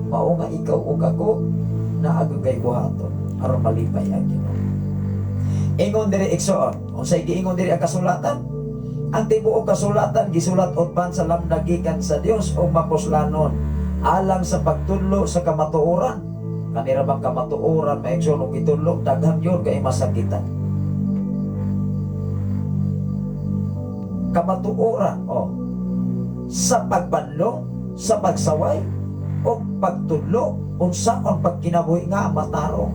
Mao nga ikaw ug ako naa kay buhaton aron malipay ang Ginoo. Ingon diri, igsoon, unsay giingon diri ang kasulatan? Ang tibuok kasulatan gisulat uban sa lamdag gikan sa Dios o mapuslanon alang sa pagtudlo sa kamatuoran. Kanira bang kamatuoran, mga igsoon, og gitudlo, daghan yun kay masakitan. Kamatuoran, oh, sa pagbanlong, sa pagsaway, o pagtudlo, unsaon pagkinabuhi nga matarong.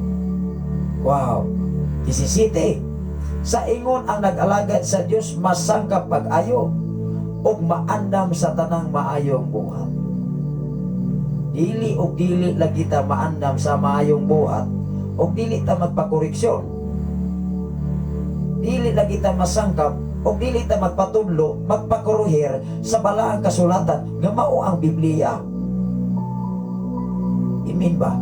Wow. 17. Sa ingon ang nag-alagad sa Dios masangkap pag-ayo ug maandam sa tanang maayong buhat. Dili og dili lagi ta maandam sa maayong buhat ug dili ta magpakoreksyon. Dili lagi ta masangkap ug dili ta magpatudlo, magpakoruhir sa balaang kasulatan nga mao ang Biblia. Amen ba?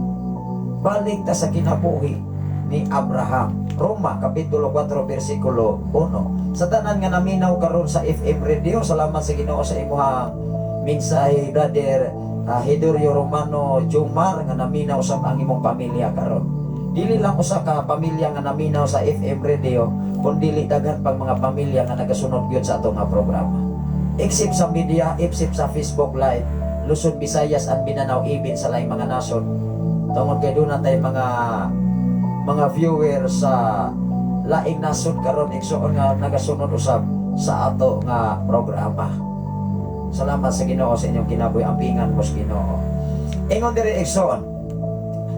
Balik ta sa kinabuhi ni Abraham. Roma Kapitulo 4 versikulo 1. Sa tanan nga naminaw karon sa FM Radio, salamat sa Ginoo sa imuhang mensahe, Brother Hidorio Romano Jumar, nga naminaw sa ang imong pamilya karon. Dili lang usa ka pamilya nga naminaw sa FM Radio, kundi daghan pang mga pamilya nga nagasunod gyud sa ato nga programa. Except sa media, except sa Facebook Live, Luzon, Visayas and Mindanao, even sa laing mga nasod. Tungod kay duna tay mga viewer sa laing nasod karon, igsoon, nga nagasunod usab sa ato nga programa. Salamat sa Ginoo sa inyong kinabuhi, ampingan mo sa Ginoo. Ingon diri, igsoon,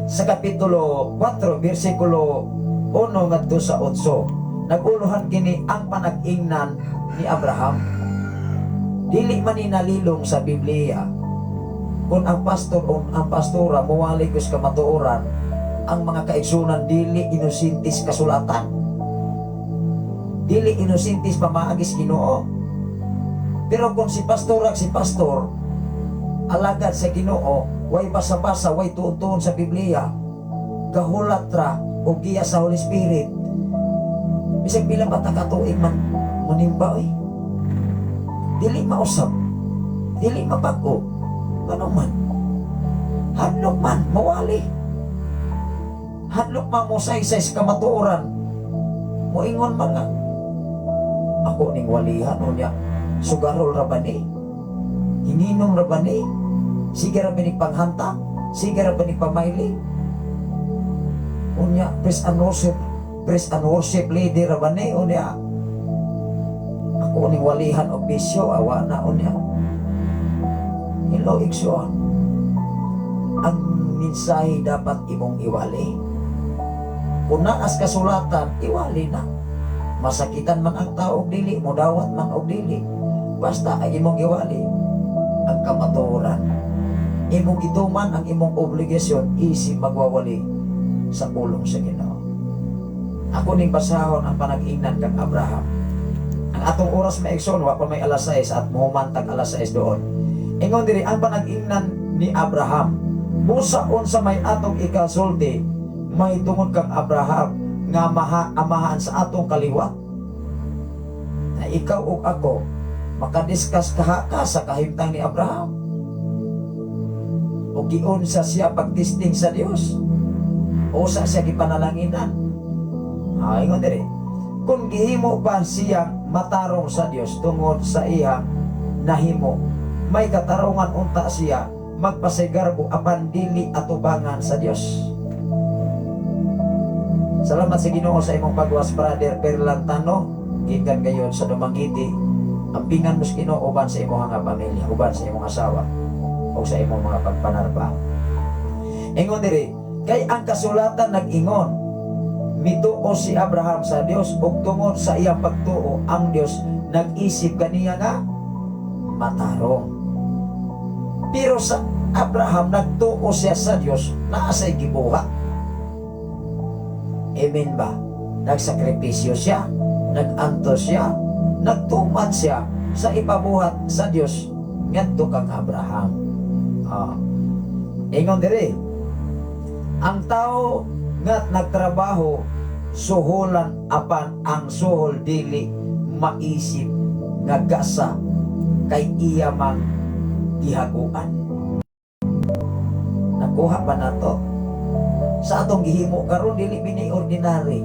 sa kapitulo 4 bersikulo 1 ngadto sa 8. Naguluhan kini ang panag-ingnan ni Abraham. Dili man ni nalilong sa Biblia kung ang pastor o ang pastora muwali kus kamatuoran, ang mga kaigsunan dili inosintis kasulatan, dili inosintis pamaagis Ginoo. Pero kung si pastor ag si pastor alagad sa Ginoo, way basa-basa, way tuon-tuon sa Biblia, gahulat ra o giya sa Holy Spirit, bisag pila pa ta katuig man manimba oy, dili mausab, dili mabag-o. Ano man, hadlok man mawali, hadlok man mo saysay sa kamatuoran, moingon man nga ako ning walihan, unya sugarol ra ba ni, hinginom ra ba ni, sige ra ba ni panghanta, sige ra ba ni pamayli, unya praise and worship leader ra ba ni, unya ako ning walihan og bisyo, awa na unya. Hello, igsoon, ang mensahe dapat imong iwali. Kung naas kasulatan, iwali na. Masakitan man ang tao og dili, mudawat man og dili, basta ang imong iwali ang kamatuoran. Imong gituman ang imong obligasyon isip magwawali sa pulong sa Ginoo. Ako ning basahon ang panag-ingnan kang Abraham. Ang atong oras, mga igsoon, wa pa may alas 6 at muhuman tag alas 6 doon. Ingon diri ang panag-ingnan ni Abraham. Busa unsa may atong ikasulti may tungod kang Abraham nga maha amahan sa atong kaliwat? Na ikaw ug ako makadiscuss kaha ka sa kahimtang ni Abraham o giunsa siya pagtesting sa Dios, usa siya gipanalanginan. Ingon diri, kung gihimo ba siya matarong sa Dios tungod sa iyang nahimo, may katarungan unta siya magpasigarbo, apan dili atubangan sa Dios. Salamat sa Ginoo sa imong pagwas, Brother Perlantano, gikan gayon sa Dumaguete. Ampingan mo sa Ginoo uban sa imong nga pamilya, uban sa imong asawa o sa imong mga pagpanarba. Ingon diri, kay ang kasulatan nag-ingon, Mituo si Abraham sa Dios ug tungod sa iyang pagtuo, ang Dios nag-isip kaniya nga matarong. Pero sa Abraham, nagtuo siya sa Dios, naa say gibuhat. Amen ba? Nagsakripisyo siya, nag-antos siya, nagtuman siya sa ipabuhat sa Dios ngadto kang Abraham. Ah. Ingon diri, ang tao nga nagtrabaho suhulan, apan ang suhol dili maisip nga gasa kay iya mang gihaguan. Nakuha ba nato? Sa atong gihimo karon, dili bini ordinary.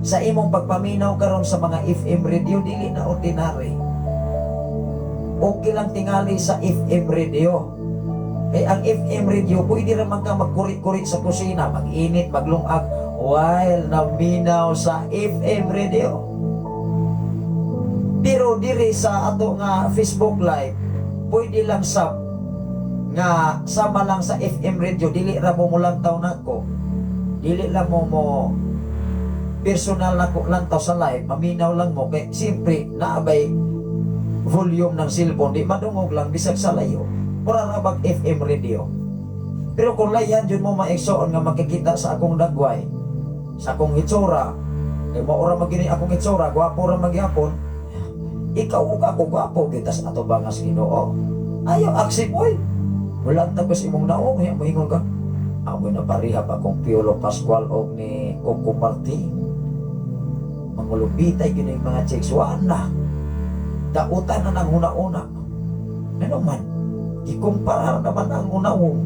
Sa imong pagpaminaw karon sa mga FM radio, dili na ordinary. Okay lang tingali sa FM radio. Kay ang FM radio, pwede raman ka magkuri-kuri sa kusina, mag-init, maglungag, while naminaw sa FM radio. Pero diri sa ato nga Facebook Live, pwede lang sa nga sama lang sa FM radio, dili ra mo mulantaw nako. Dili lang mo mo personal nako lantaw sa live, maminaw lang mo kay siyempre naabay volume ng cellphone, di madungog lang bisag sa layo. Mura ra bag FM radio. Pero kung layan jud mo, mga igsoon, nga makikita sa akong dagway, sa akong hitsura, kay mao ra man gini akong hitsura, gwapo ra magyapon. Ikaw ug ako, gwapo kita sa atubangan sa Ginoo. Ayaw accept, oy. Mulantag ko sa imong naong, ya moingon ka. Amoy na pareha pa akong Piolo Pascual og ni Coco Martin. Mangulupitay kini mga chicks, wala. Dautan na ng una-una. Ano man, ikumpara naman ang unawong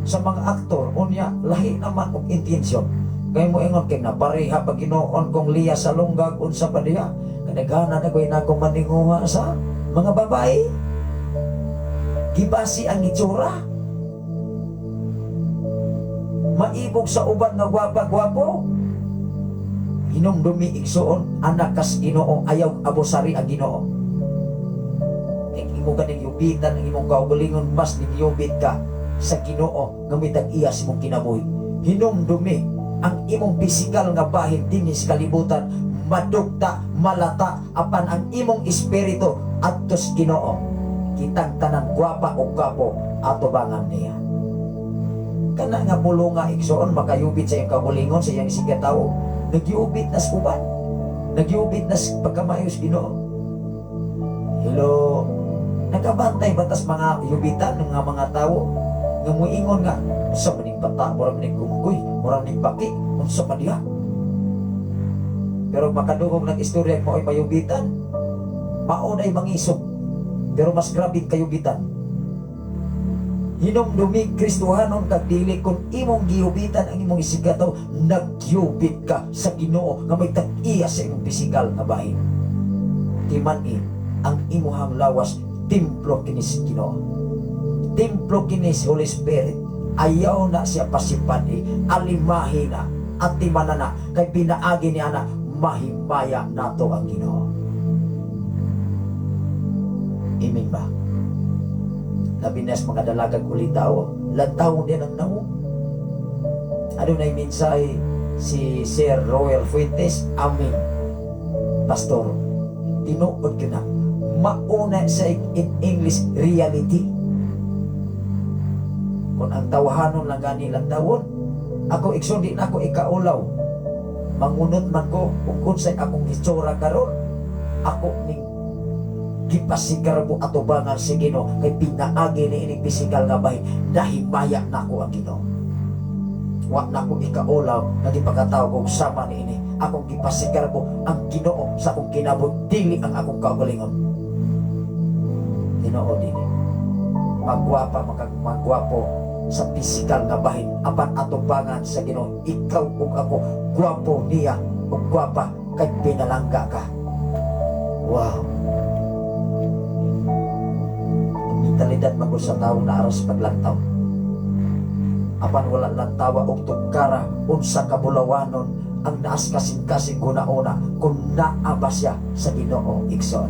sa mga aktor, unya, lahi naman og intensyon. Kay mo ingon kay napareha pag Ginoon kong Lea Salonga, unsa pa diha. Kadaghanan na ko'y nakong maninguha sa mga babae. Gibasi ang itsura. Maibog sa uban nga gwapa-gwapo. Hinumdumi, igsuon, anak kas Ginoo, ayaw abusari ang Ginoo. Kay imo ganing yubitan ang imong kaugalingon, mas ningyubit ka sa Ginoo nga mitag iya sa imong kinabuhi. Hinumdumi ang imong pisikal nga bahin dinhi sa kalibutan, madugta, malata, apan ang imong espiritu adtos Ginoo. Kitang tanan, gwapa o gwapo, atubangan niya. Kana nga pulong nga, igsoon, makayubit sa iyong kaugalingon, sa iyang isigkatawo. Nagyubit na sa uban. Nagyubit na sa pagkamayo sa Ginoo. Hello, nakabantay ba tas mga yubitan ng mga tao nga muingon nga unsa man ning bata, mura man ning gunggoy, mura ning baki, unsa man diha? Pero makadungog ng istorya mo ay mayubitan, mao nay mangisog, pero mas grabe kayubitan. Hinumdumi, Kristohanon kag dili, kung imong giyubitan ang imong isigkatawo, nagyubit ka sa Ginoo nga may tag-iya sa imong pisikal nga bahin. Timan-i ang imuhang lawas, templo kini sa Ginoo, templo kini sa Holy Spirit. Ayaw na siya pasipadi, alimahi na at timanana kay pinaagi ni ana mahimaya nato ang Ginoo. Amen ba? Labi na sa mga dalagag ulitaw, lantaw din ang naong. Adunay mensahe si Sir Royal Fuentes, "Amen. Pastor, tinuod ko na, mauna sa in English reality." Kung ang tawahanon lang gani lang tawon, ako, igsoon, di na ako ikaulaw. Mangunot man ko kung unsay akong hitsura karon, ako ning gipasigarbo atubangan si Ginoo kay pinaagi ni ining pisikal nga bahin nahimaya nako ang Ginoo. Wa na ko ikaulaw nga gipakatawo kog sama ni ini. Akong gipasigarbo ang Ginoo sa akong kinabuhi, dili ang akong kaugalingon. Tinuod ini. Magwapa makag magwapo sa pisikal nga bahin, apan atubangan sa Ginoo, ikaw ug ako gwapo niya ug gwapa kay pinalangga ka. Wow. Ang mentalidad magul sa tao na aros paglantaw. Apan wala lantawa og tugkara unsa ka bulawanon ang naas kasing-kasing guna-una kung naa ba siya sa Ginoo, igsoon.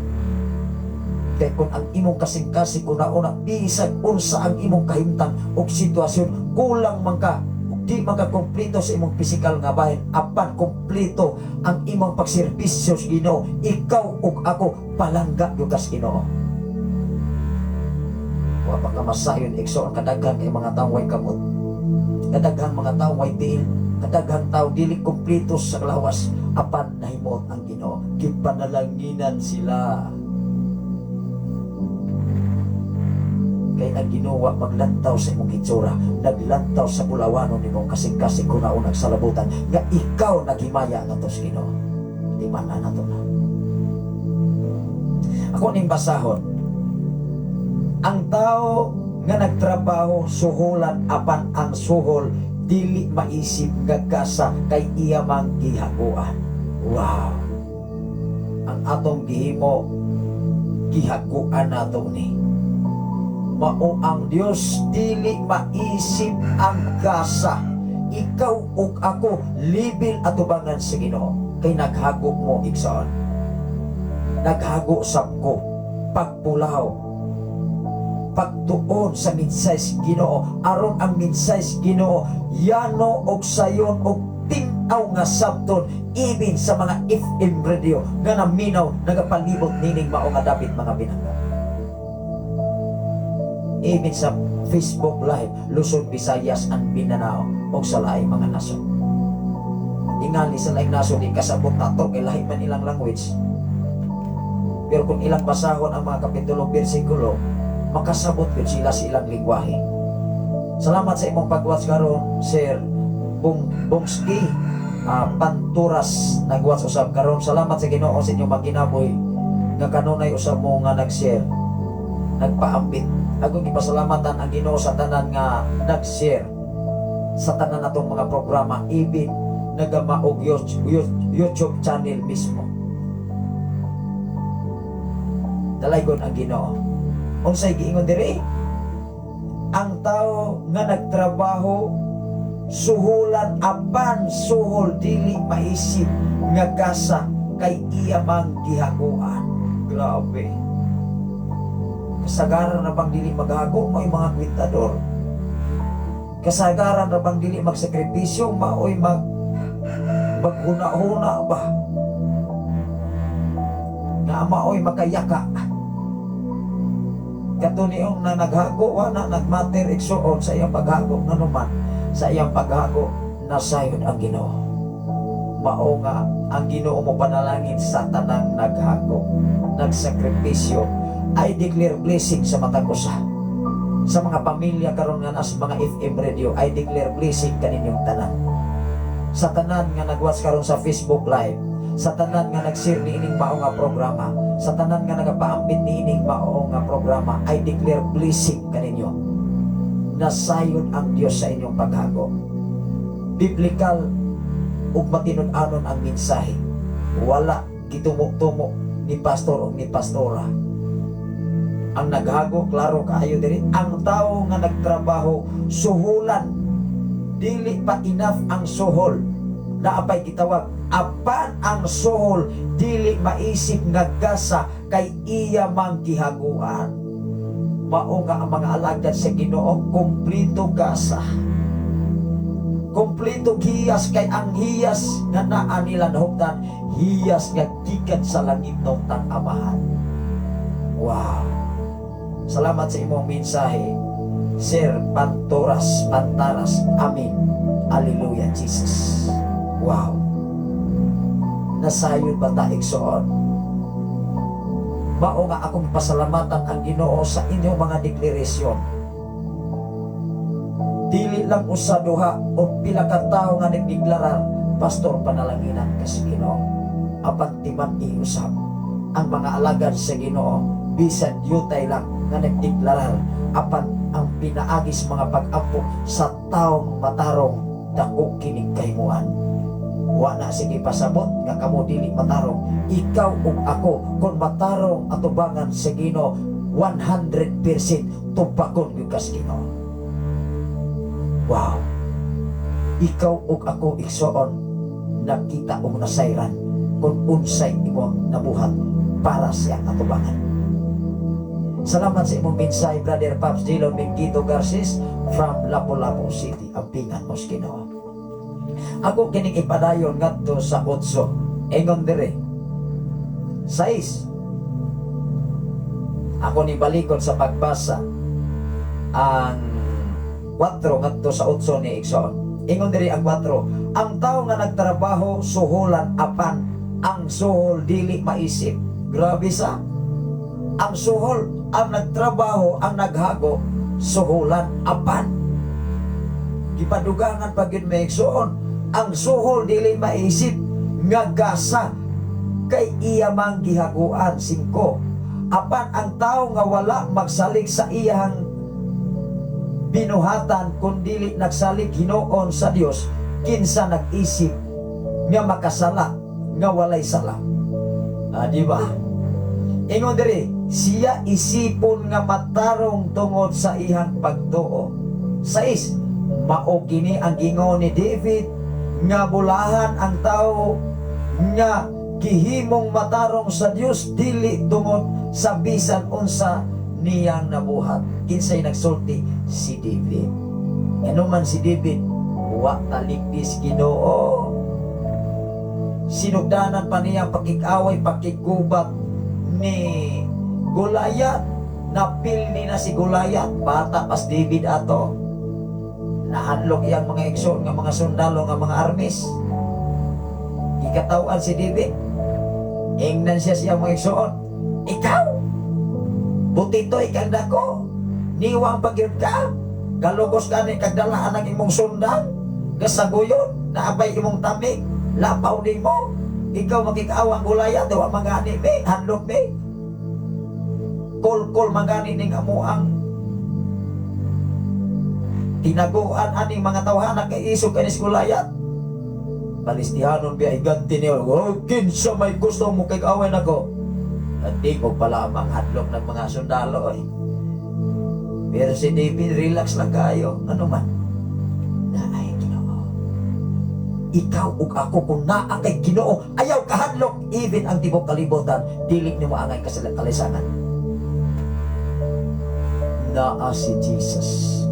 Kay kung ang imong kasing-kasing guna-una, bisag unsa ang imong kahimtang og sitwasyon, kulang man ka og Di makakumpleto sa imong pisikal nga bahin, apan kumpleto ang imong pagserbisyo sa Ginoo. Ikaw ug ako, palangga gyud kas Ginoo. Wa pa ka masayon, igsoon, kadaghan kay mga tawo way kamot, kadaghang mga tao way tiil, kadaghang tao dili kumpleto sa lawas, apan nahimuot ang Ginoo, gipanalanginan sila, kay ang Ginoo wa maglantaw sa imong hitsura, naglantaw sa bulawanon nimong kasing-kasing kunaunag sa labutan nga ikaw naghimaya ngadto sa Ginoo. Di man na nato na ako ning basahon. Ang tao nga nagtrabaho suhulan, apan ang suhol dili maisip nga gasa kay iya mang gihaguan. Wow, ang atong gihimo, gihaguan nato ni. Mao ang Dios dili maisip ang gasa. Ikaw ug ako libil atubangan sa Ginoo kay naghago mo, igsoon. Naghago sab ko, pagpulaw, pagtuon sa mensahe sa Ginoo, aron ang mensahe sa Ginoo yano og sayon og tin-aw nga sabton, even sa mga FM radio nga naminaw, nagapalibot nining mao nga dapit, mga binangga, even sa Facebook Live, Luzon, Visayas and Mindanao o sa laing mga nasod. Tingali sa laing nasod, di kasabot nato kay lahi man ilang language. Pero kung ilang basahon ang mga kapitulo, bersikulo, makasabot yun sila sa ilang lingwahe. Salamat sa imong pag-watch karon, Sir Bong Bongski Panturas, nag-watch usab karon. Salamat sa Ginoo sa inyong magkinabuhi nga kanunay usab mo nga nag-share, nagpaambit. Akong gipasalamatan ang Ginoo sa tanan nga nag-share sa tanan natong mga programa, even nagamaog YouTube channel mismo. Dalaygon ang Ginoo. Unsay giingon diri? Ang tao nga nagtrabaho suhulan, apan suhol dili maisip nga gasa kay iya mang gihaguan. Grabe. Kasagaran na bang dili maghago may mga kwintador? Kasagaran na bang dili magsakripisyo maoy maghuna-huna ba? Nga maoy makayaka. Kato niyong na naghago, wala nagmater, igsuon, sa iyang paghago, nganuman sa iyang paghago, nasayod ang Ginoo. Mao nga ang Ginoo mo panalangin sa tanang naghago, nagsakripisyo. I declare blessing sa matag usa. Sa mga pamilya karon nga nas mga FM radio, I declare blessing kaninyong tanan. Sa tanan nga nagwatch karon sa Facebook Live, sa tanan nga nag-share niining mao nga programa, sa tanan nga nagapaambit niining mao nga programa, I declare blessing kaninyo. Nasayod ang Dios sa inyong paghago. Biblical ug matinud-anon ang mensahe. Wala gitumo-tumo ni pastor o ni pastora. Ang naghago, klaro kaayo diri. Ang tao nga nagtrabaho suhulan, dili pa enough ang suhol. Naapay gitawag, apan ang suhol dili maisip nga gasa kay iya mang gihaguan. Mao nga ang mga alagad sa Ginoo kumplito gasa. Kumplito hiyas kay ang hiyas nga naa nila nahuptan, hiyas nga gikan sa langit ng tang-amahan. Wow. Salamat sa imong mensahe, Sir Pantoras Pantaras. Amen. Hallelujah, Jesus. Wow. Nasayod ba ta, igsoon? Mao nga akong pasalamatan ang Ginoo sa inyong mga deklarasyon. Dili lang usa, duha o pila ka tawo nga nagdeklarar, "Pastor, panalanginan ka sa Ginoo." Apan timan iusab ang mga alagad sa Ginoo, bisan yutay lang nga nagdeklarar, apan ang pinaagis mga pag-ampo sa taong matarong, dako kinig kahimuan. Wa na sige pasabot nga kamo dili matarong. Ikaw ug ako, kung matarong atubangan sa Ginoo, 100% tupakon gyud ka sa Ginoo. Wow. Ikaw ug ako, igsoon, nakita og nasayran kung unsay imong nabuhat para sa iyang atubangan. Salamat sa imong mensahe, Brother Pops Dilo Mingito Garces from Lapu-Lapu City. Ampingan mo sa Ginoo. Ako kining ipadayon ngadto sa 8. Ingon dire. 6. Ako ni balikon sa pagbasa ang 4 ngadto sa 8 ni igsoon. Ingon diri ang 4. Ang tao nga nagtrabaho suhulan, apan ang suhol dili maisip. Grabe sa. Ang suhol, ang nagtrabaho, ang naghago, suhulan, apan gipadugangan pa gyud, may igsoon. Ang suhol dili maisip nga gasa kay iya mang gihaguan. 5. Apan ang tao nga wala magsalig sa iyang binuhatan kun dili nagsalig hinuon sa Dios, kinsa nag-isip nga makasala nga walay sala? Ah, di ba? Ingon diri, siya isipon nga matarong tungod sa iyang pagtuo. 6. Mao kini ang gingon ni David nga bulahan ang tao nga gihimong matarong sa Dios dili tungod sa bisan unsa niyang nabuhat. Kinsay nagsulti? Si David. Ano man si David, wa talikdis Ginoo. Sinugdanan pa niya ang pakig-away, pakiggubat ni Goliath. Napildi na si Goliath. Bata pas David ato. Nahadlok iyang mga igsoon nga mga sundalo, nga mga armies. Gikatawan si David. Ingnan siya siyang mga igsoon. "Ikaw! Butitoy kang dako. Niwang pagyud ka. Galugos ka ni kagdalaan ang imong sundang. Gasaguyon, naabay imong tamig. Lapaw nimo. Ikaw makig-away Goliath, wa mangani me, hadlok me. Kolkol mangani ning amo ang tinaguan aning mga tawhana kay isog kani si Goliath." Palistihanon biya iganti niyo. "Oh, kinsa may gusto mo kay away nako?" At di ko pala ang hadlok ng mga sundalo eh. Pero si David, relax lang kayo. Ano man? Naay Ginoo. Ikaw ug ako, kung naa kay Ginoo, ayaw kahadlok. Even ang tibok kalibutan, dili nimo angay kalisangan. Naa si Jesus.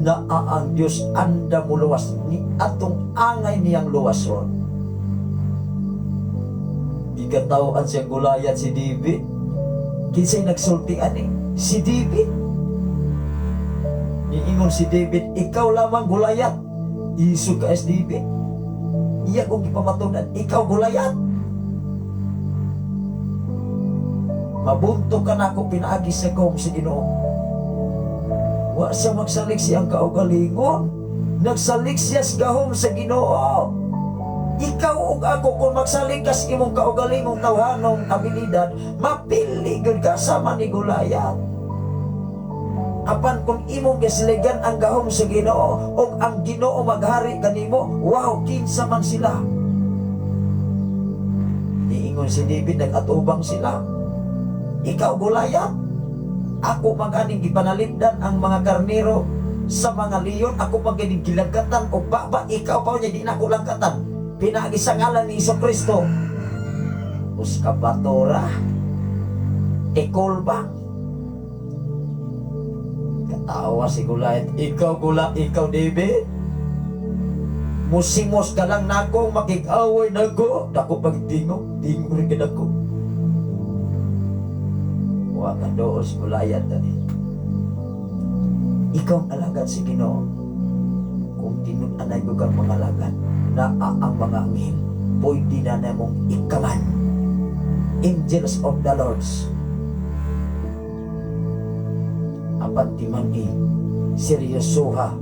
Naa ang Diyos anda muluwas ni atong angay niyang luwason. Gikatawan siyang Goliath si David. Kinsay nagsulti ani? Si David. Niingon si David, "Ikaw lamang, Goliath." Isog ka si David. Iya kong gipamatunan, "Ikaw, Goliath. Mabunto ka nako pinaagi sa gahom sa Ginoo." Wa siya magsalig siyang kaugalingon. Nagsalig siya sa gahom sa Ginoo. Ikaw ug ako, kung magsalig ka sa imong kaugalingong tawhanong abilidad, mapili gyud ka sama ni Goliath. Apan kung imong gisaligan ang gahom sa Ginoo ug ang Ginoo maghari kanimo, wow, kinsa man sila. Niingon si David, nag-atubang sila. "Ikaw, Goliath, ako maganing gipanalipdan ang mga karnero sa mga leon, ako maganing gilagkatan o baba, ikaw pa niya, di na ako lagkatan. Pinaagi sa ngalan ni Hesu Kristo." Usa ka bato ra. Tikol ba? Katawa si Goliath. "Ikaw, Gula, ikaw, David. Musimos ka lang nako makig-away nako. Dako pagdingog, dingog rin ka dako." Wa ka doon si Goliath dali. Ikaw ang alagad si Ginoo. Kung tinun-anay ko kang mga alagad, naa ang mga anghel, pwede na namong ikaman. Angels of the Lords. Apan di man ni seryosoha,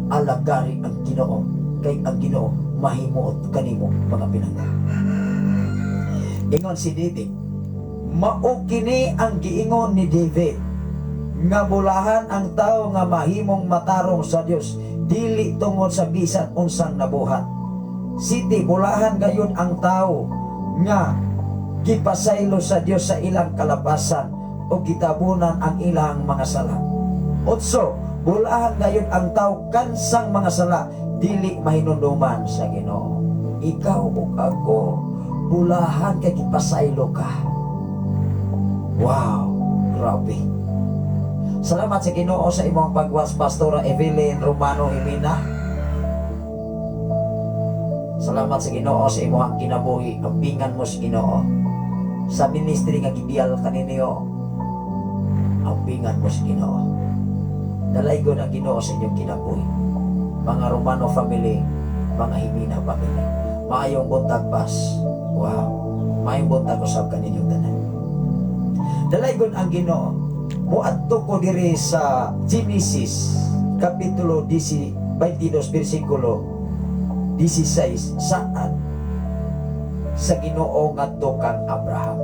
alagari ang Ginoo, kay ang Ginoo mahimuot kanimo mga pinangga. Ingon si David, mao kini ang giingon ni David nga bulahan ang tao nga mahimong matarong sa Dios dili tungod sa bisan unsang nabuhat. 7. Bulahan gayon ang tao nga gipasaylo sa Dios sa ilang kalapasan o gitabunan ang ilang mga sala. 8. Bulahan gayon ang tao kansang mga sala dili mahinunduman sa Ginoo. Ikaw ug ako, bulahan kay gipasaylo ka. Wow, grabe. Salamat sa Ginoo sa imong pagwas, Pastora Evelyn Romano Jimena. Salamat sa Ginoo sa imong kinabuhi. Ampingan mo sa Ginoo. Sa ministry nga gibiyal kaninyo, ampingan mo sa Ginoo. Dalaygon ang Ginoo sa inyong kinabuhi. Mga Romano family, mga Jimena family. Maayong buntag, pas. Wow. Maayong buntag usab kaninyong tanan. Dalaygon ang Ginoo. Muadto ko diri sa Genesis kapitulo 22 bersikulo 16, saad sa Ginoo ngadto kang Abraham.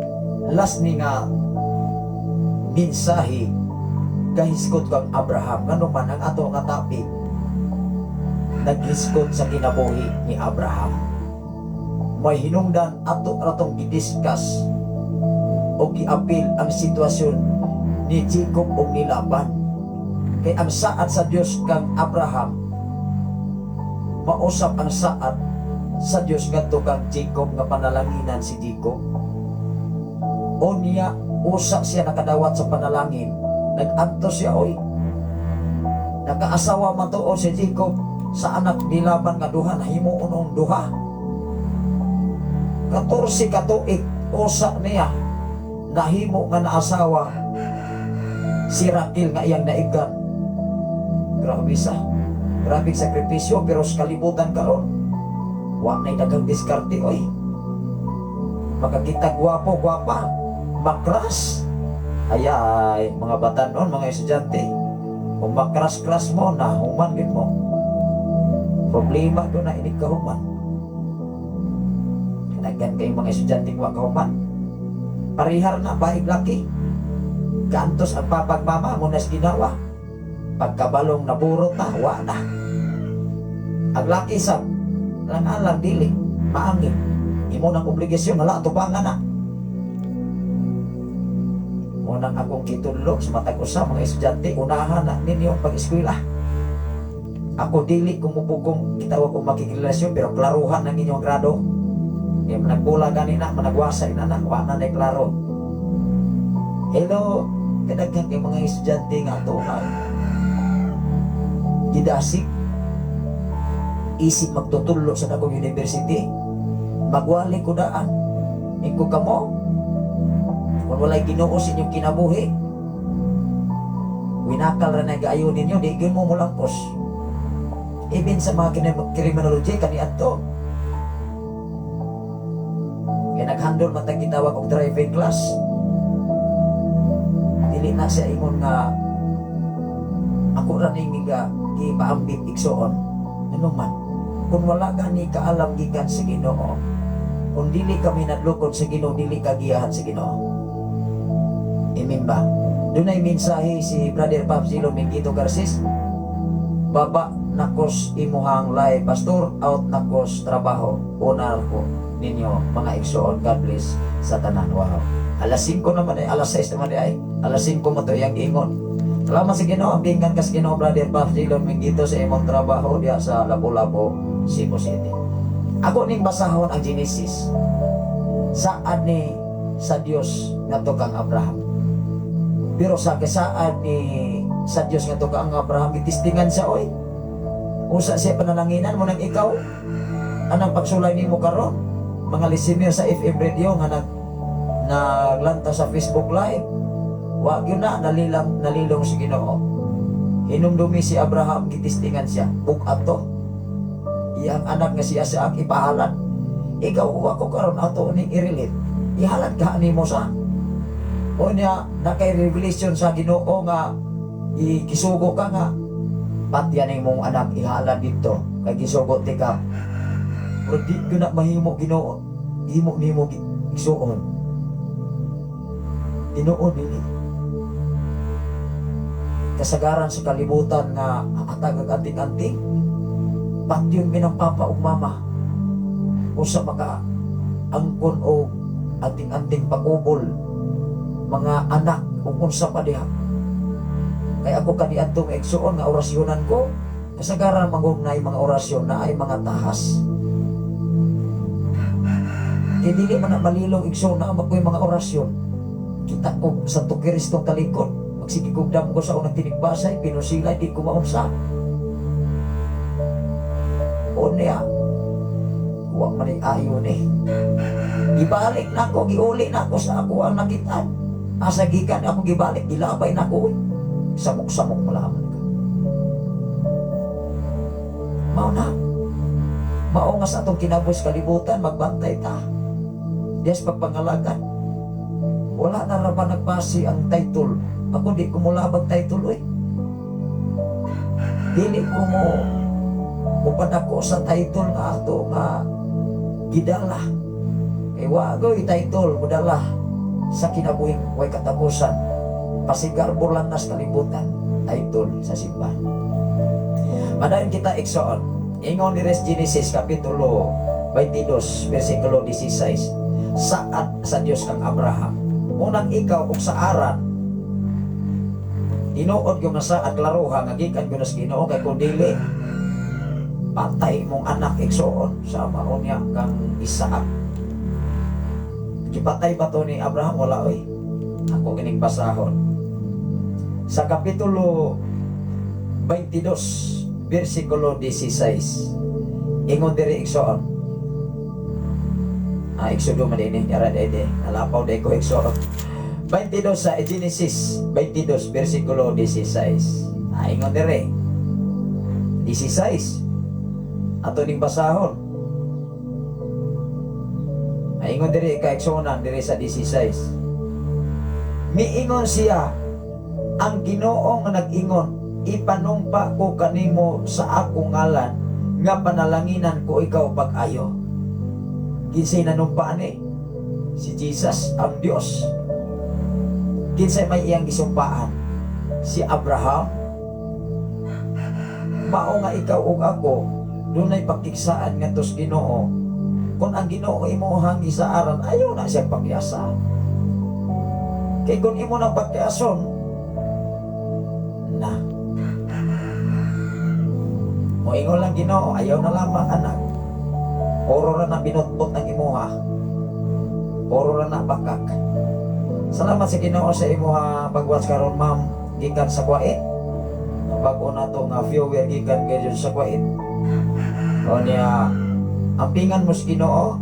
Last ni nga mensahe kahiskot kang Abraham, ngano man ang ato nga topic naghiskot sa kinabuhi ni Abraham. May hinungdan ato ratong gidiscuss o giapil ang sitwasyon ni Jacob ug ni Laban. Kay ang saad sa Dios kang Abraham mausap ang saad sa Dios ngadto kang Jacob nga panalanginan si Jacob. Unya usa siya nakadawat sa panalangin. Nag-antos siya, oy. Nakaasawa man tuod si Jacob sa anak ni Laban nga duha, nahimuon og duha. 14 ka tuig usa niya nahimo nga naasawa si Raquel nga iyang naigan. Grabe sa. Grabe sakripisyo, pero sa kalibutan karon wa na'y daghang diskarte, oy. Makakita gwapo, gwapa, makras. Ayay, mga batanon, mga estudyante. Kung makras-kras mo, nahuman din mo. Problema doon na inig kahuman. Kadaghan kayong mga estudyante wa kahuman. Parihar na, baig laki. Gantos ang papagmama mo nas ginawa. Pagkabalong naburot na, wa na. Ang laki sa lang-alang dili, maangin. Imo nang obligasyon, hala, tubangan na. Unang akong gitudlo sa matag usa mga estudyante, unahan na ninyo ang pag-eskwela. Ako dili kumupugong kitawag og makikirelasyon, pero klaruhan ang inyong grado. Kaya managpula ganina, managwasay na na, wa na na klaro. Hello, kadaghan kay mga estudyante nga ato nga gidasig isip magtutulo sa dakong university. Magwali ko daan. Ingko kamo, kung walay Ginoo sa inyong kinabuhi, winakal ra na gaayo ninyo, di gyud mo mulampos. Even sa mga criminology, kaniadto. Kaya naghandle man tag gitawag og driving class. Dili na siya ingon nga ako ra ning giga gipaambit, igsuon. Ano man, kung wala gani kaalam gikan sa Ginoo, kung dili kami nadlukod sa Ginoo, dili ka giyahan sa Ginoo. Amen ba? Dunay mensahe si Brother Pap Zilo Mingito Garces. Baba nakos imuhang live, pastor, out nakos trabaho. Unar ko ninyo mga igsuon. God bless sa tanan. Wow. Alas 5 naman ay, alas 6 naman ay, alas 5 mo to iyang giingon. Salamat sa Ginoo, ambingan ka sa Ginoo, Brother Pap Zilo Mingito, sa imong trabaho diya sa Lapu-Lapu, Cebu City. Ako ning basahon ang Genesis. Saad ni sa Dios ngadto kang Abraham. Pero sa kasaad ni sa Dios ngadto kang Abraham, gitistingan siya, oy. Usa siya panalanginan mo nang ikaw anang pagsulay nimo karon, mga listener sa FM radio nga naglanta sa Facebook Live. Wa gyud na nalilang nalilong si Ginoo. Hinumdumi si Abraham, gitistingan siya. Bug-at to. Iyang anak nga si Isaac ipahalad. Ikaw ug ako karon ato ning i-relate. Ihalad ka nimo sa o niya nakay revelation sa Ginoo nga ikisugo ka nga patyan mong anak, ihalad dito kay gisugo ti ka. Pero di ko na mahimo, Ginoo. Himo nimo igsuon. Tinuod dili. Kasagaran sa kalibutan nga hatag ang anting-anting. Patyon minang papa ug mama. Usa maka angkon og anting-anting pakubol mga anak ug unsa pa diha. Kay ako kaniadtong igsuon nga orasyonan ko, kasagaran mangungnay mga orasyon na ay mga tahas. Kay dili man na malilong, igsoon, na makoy mga orasyon. Kita ko sa Kristo talikod. Magsige kog damgo sa unang tinigbasay, pinusilay, di ko maunsa. O niya, wa man ni ayo ni. Gibalik na ako, giuli na ako sa ako ang nakitaan. Asa gikan ako gibalik, gilabay na ako. Uy. Samok-samok malaman ka. Mao na. Mao nga sa atong kinabuhi sa kalibutan, magbantay ta. Diyas pagpangalagan. Wala na ra ba nagbase ang title? Ako, di ko mulabag title, oy. Dili ko mo mupadako sa title nga ato nga gidala. Kay wa goy title modala sa kinabuhing way katapusan. Pasigarbo lang nas kalibutan, title sa simbahan. Padayon kita, igsoon. Ingon ni Res Genesis Kapitulo 22 versikulo 16. Saad sa Dios kang Abraham: "Unang ikaw ug saaran." Tinuod yung nga saad, klaruha nga gikan gyud sa Ginoo, kay kung dili, patay mong anak, igsoon, sa mao niya kang Isaac. Gipatay ba to ni Abraham? Wala oy. Ako kining basahon. Sa Kapitulo 22 versikulo 16. Ingon diri, igsoon. Ah, Exodo man ini, yara dede. Nalapaw day ko, igsoon. 22 sa Genesis 22 versikulo 16. Ah, ingon diri. 16. Ato ning basahon. Ingon diri, kaigsuonan, diri sa 16. Miingon siya, "Ang Ginoo nga nag-ingon, ipanumpa ko kanimo sa akong ngalan nga panalanginan ko ikaw pag-ayo." Kinsay nanumpaan eh? Si Jesus, ang Dios. Kinsay may iyang gisumpaan? Si Abraham. Mao nga ikaw ug ako dunay pakigsaan ngadto sa Ginoo. Kung ang Ginoo imuhang gisaaran, ayaw na siya pakyasa. Kay kung imo nang pagkiason, na. Moingon lang Ginoo, "Ayaw na lamang, anak. Oro ra na binutbot ng imuha. Oro ra na bakak." Salamat sa Ginoo sa imuha pag-watch karon, ma'am, gikan sa Kuwait. Bago na to nga viewer gikan kay sa Kuwait. O niya, ampingan mo sa Ginoo,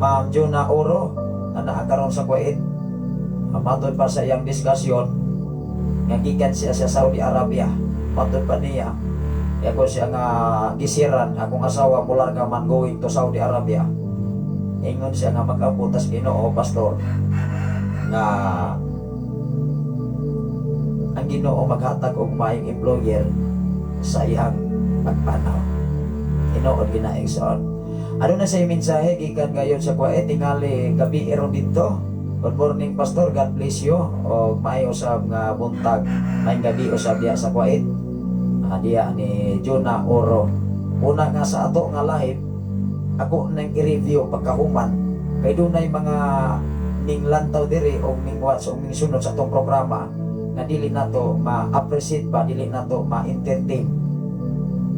Ma'am Jonah Oro, na naa karon sa Kuwait. Matod pa sa iyang diskusyon, nga gikan siya sa Saudi Arabia. Matod pa niya, ako siya nga gisiran, akong asawa mularga man going to Saudi Arabia. Ingon siya nga mag-abot tas Ginoo, pastor, nga ang Ginoo maghatag og maayong employer sa iyang pagpanaw. Tinuod gina, igsoon. Ano na sa mensahe gikan gayon sa Kuwait, tingali gabi ron dito. Good morning, pastor, God bless you. O maayo usab nga buntag, maayong gabi usab diya sa Kuwait. Ah, diya ni Jonah Oro. Una nga sa ato nga live, ako nang i-review pagkahuman kay dunay mga ning lantaw diri o ning watch o ning sunod sa atong programa nga dili nato ma-appreciate ba, dili nato ma-entertain,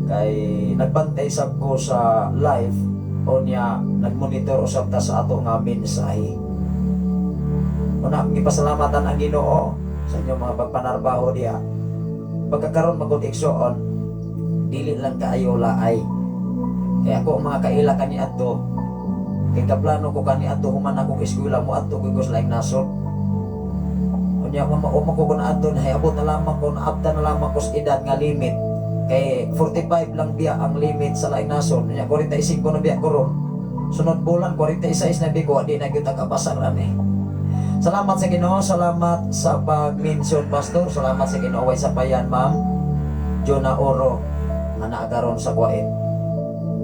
kay nagbantay sab ko sa live o niya nagmonitor usab ta sa ato nga mensahe. Una, gipasalamatan ang Ginoo sa inyong mga pagpanarbaho diha. Pagkakaroon magud, igsoon, dili lang kaayo laay. Kaya ako ang mga kaila kani adto, kay kaplano ko kani adto human akong eskwela mo adto ko sa laing nasod. Unya ma mao ko kun adto na abot na lamang ko, naabta na lamang ko sa edad nga limit. Kay 45 lang biya ang limit sa laing nasod. Unya 45 na biya ko ron. Sunod bulan 46 na biya ko, di na gyud kapasar ani. Salamat sa Ginoo, salamat sa pag-mention, pastor. Salamat sa Ginoo way sapayan, ma'am. Jonah Oro nga naa karon sa Kuwait.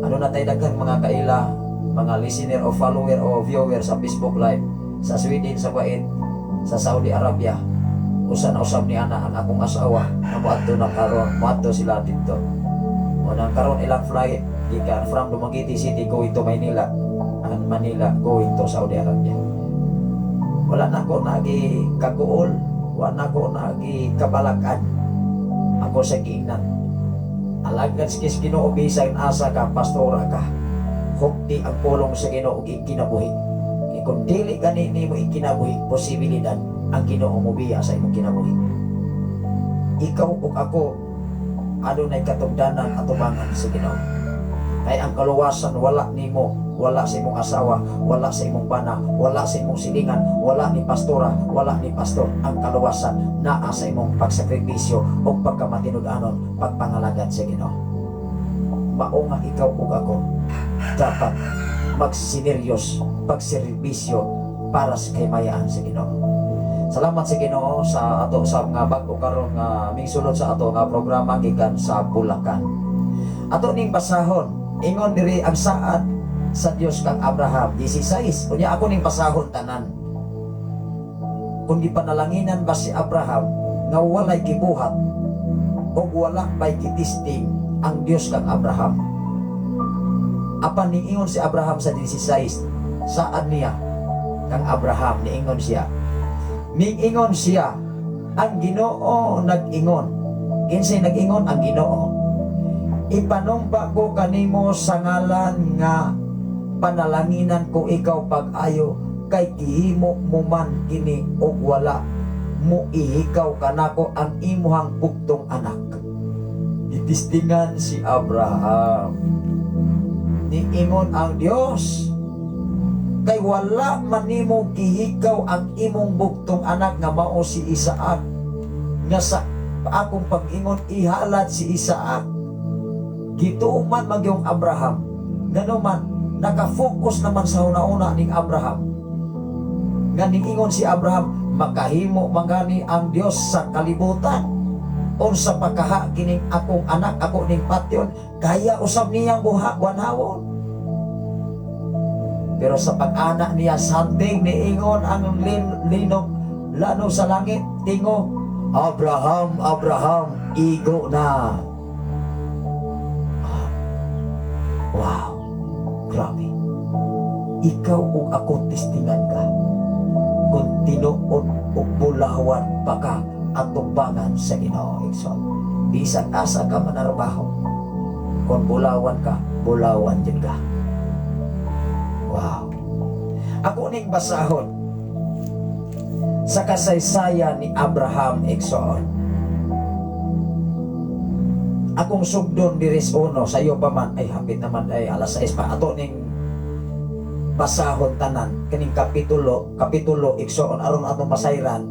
Ano na tayo daghan mga kaila, mga listener o follower o viewer sa Facebook Live sa Sweden, sa Kuwait, sa Saudi Arabia. Usa na usab ni ana ang akong asawa na moadto na karon, moadto sila dito. Unang karon ilang flight gikan from Dumaguete City going to Manila and Manila going to Saudi Arabia. Wala na ko nagi kaguol, wala na ko nagi kabalakan. Ako sa giingnan. Alagad sa Ginoo bisan asa ka, pastora ka. Hukti ang pulong sa Ginoo ug ikinabuhi. Kay kung dili gani nimo ikinabuhi, posibilidad ang Ginoo mo biya sa imong kinabuhi. Ikaw ug ako adunay katugdanan atubangan sa Ginoo. Kay ang kaluwasan wala nimo, wala sa imong asawa, wala sa imong bana, wala sa imong silingan, wala ni pastora, wala ni pastor. Ang kaluwasan naa sa imong pagsakripisyo o pagkamatinud-anon, pagpangalagad sa Ginoo. Mao nga ikaw ug ako dapat magsineryos pagserbisyo para sa kahimayaan sa Ginoo. Salamat sa Ginoo sa ato sa mga bag-o karon nga mingsulod sa ato nga programa gikan sa Bulacan. Ato ning basahon, ingon diri ang saad sa Dios kang Abraham 16. Unya ako ning basahon tanan. Kung gipanalanginan ba si Abraham nga walay gibuhat o wala bay gitisting ang Dios kang Abraham? Apan niingon si Abraham sa 16, saad niya kang Abraham, niingon siya. Niingon siya, ang Ginoo nag-ingon. Kinsay nag-ingon? Ang Ginoo. Ipanumpa ko kanimo sa ngalan nga panalanginan ko ikaw pag-ayo, kay gihimo mo man kini og wala mo ihikaw kanako ang imuhang bugtong anak. Gitistingan si Abraham. Niingon ang Dios, kay wala man nimo gihikaw ang imong bugtong anak nga mao si Isaac, nga sa akong pag-ingon ihalad si Isaac. Gituman magyong Abraham, ngano man nakafocus naman sa una-una ning Abraham nga niingon si Abraham, makahimo mangani ang Dios sa kalibutan, unsa pa kaha kining akong anak, ako ning patyon, kaya usab niyang buha wanawon. Pero sa pag-ana niya something, niingon ang linog lano sa langit, tingo, "Abraham, Abraham, igo na." Ah, wow, grabe. Ikaw ug ako, testingan ka kung tinuod ug bulawan pa ka atubangan sa Ginoo, igsoon. Bisan asa ka manarbaho, kung bulawan ka, bulawan din ka. Wow. Ako ning basahon sa kasaysayan ni Abraham, igsoon. Akong sugdon diris uno sayo pa man ay hapit naman ay alas 6 pa. Ato ning basahon tanan kining kapitulo kapitulo, igsoon, aron atong masayran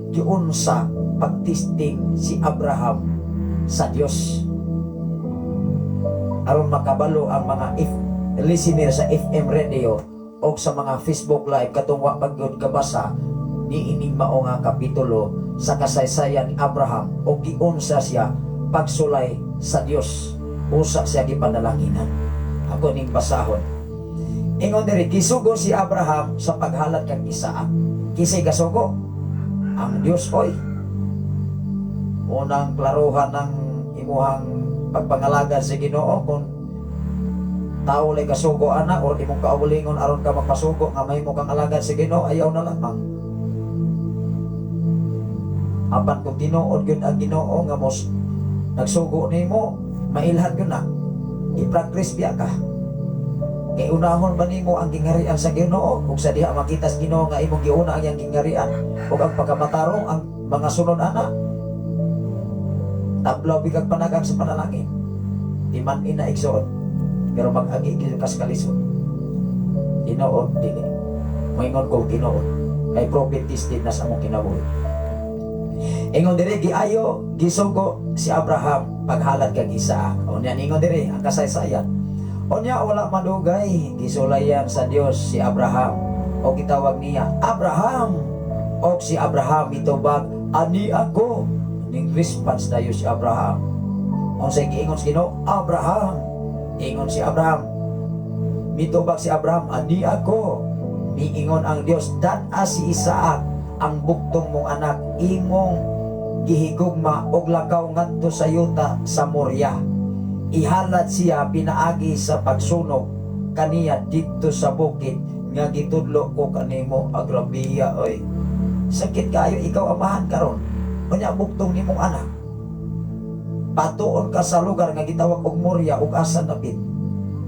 giunsa pagtisting si Abraham sa Dios, aron makabalo ang mga if listener sa FM radio o sa mga Facebook Live katong wa pa gyud kabasa niining mao nga kapitulo sa kasaysayan ni Abraham o giunsa siya pagsulay sa Dios, usa siya gipanalanginan. Ako ning basahon. Ingon diri, gisugo si Abraham sa paghalad kang Isaac. Kinsay gasugo? Ang Dios oy. Unang klaruhan ng imuhang pagpangalagad sa Ginoo, kung tao lay kasugo ana or imong kaugalingon aron ka magpasugo nga mahimo kang alagad sa Ginoo, ayaw na lamang. Apan kung tinuod gyud ang Ginoo nga mos nagsugo nimo, mailhan gyud na. I-practice biya ka. Kay unahon ba nimo ang gingharian sa Ginoo, ug sa diha makita sa Ginoo nga imong giuna ang iyang gingharian ug ang pagkamatarong, ang mga sunod ana, tablaw bigag panagang sa panalangin. Di man ina, igsoon, pero mag-agi gyud kas kalisod. Tinuod dili? Moingon ko tinuod kay prophet tested na sa among kinabuhi. Ingon diri, giayo gisugo si Abraham paghalad kag Isaac. Unya ingon diri ang kasaysayan. Unya wala madugay, gisulayan sa Dios si Abraham o gitawag niya, "Abraham." Og si Abraham mitubag, "Ani ako." Ning response dayo si Abraham. Unsay giingon sa Ginoo? "Abraham." Ingon si Abraham. Mitubag si Abraham, "Ani ako." Miingon ang Dios, "Dad-a si Isaac, ang bugtong mong anak, imong gihigugma, og lakaw ngadto sa yuta sa Moria. Ihalad siya pinaagi sa pagsunog kaniya didto sa bukid nga gitudlo ko kanimo." Agrabiya oy. Sakit kayo ikaw amahan karon. Unya bugtong nimong anak. Patuon ka sa lugar nga gitawag og Moria ug asa dapit.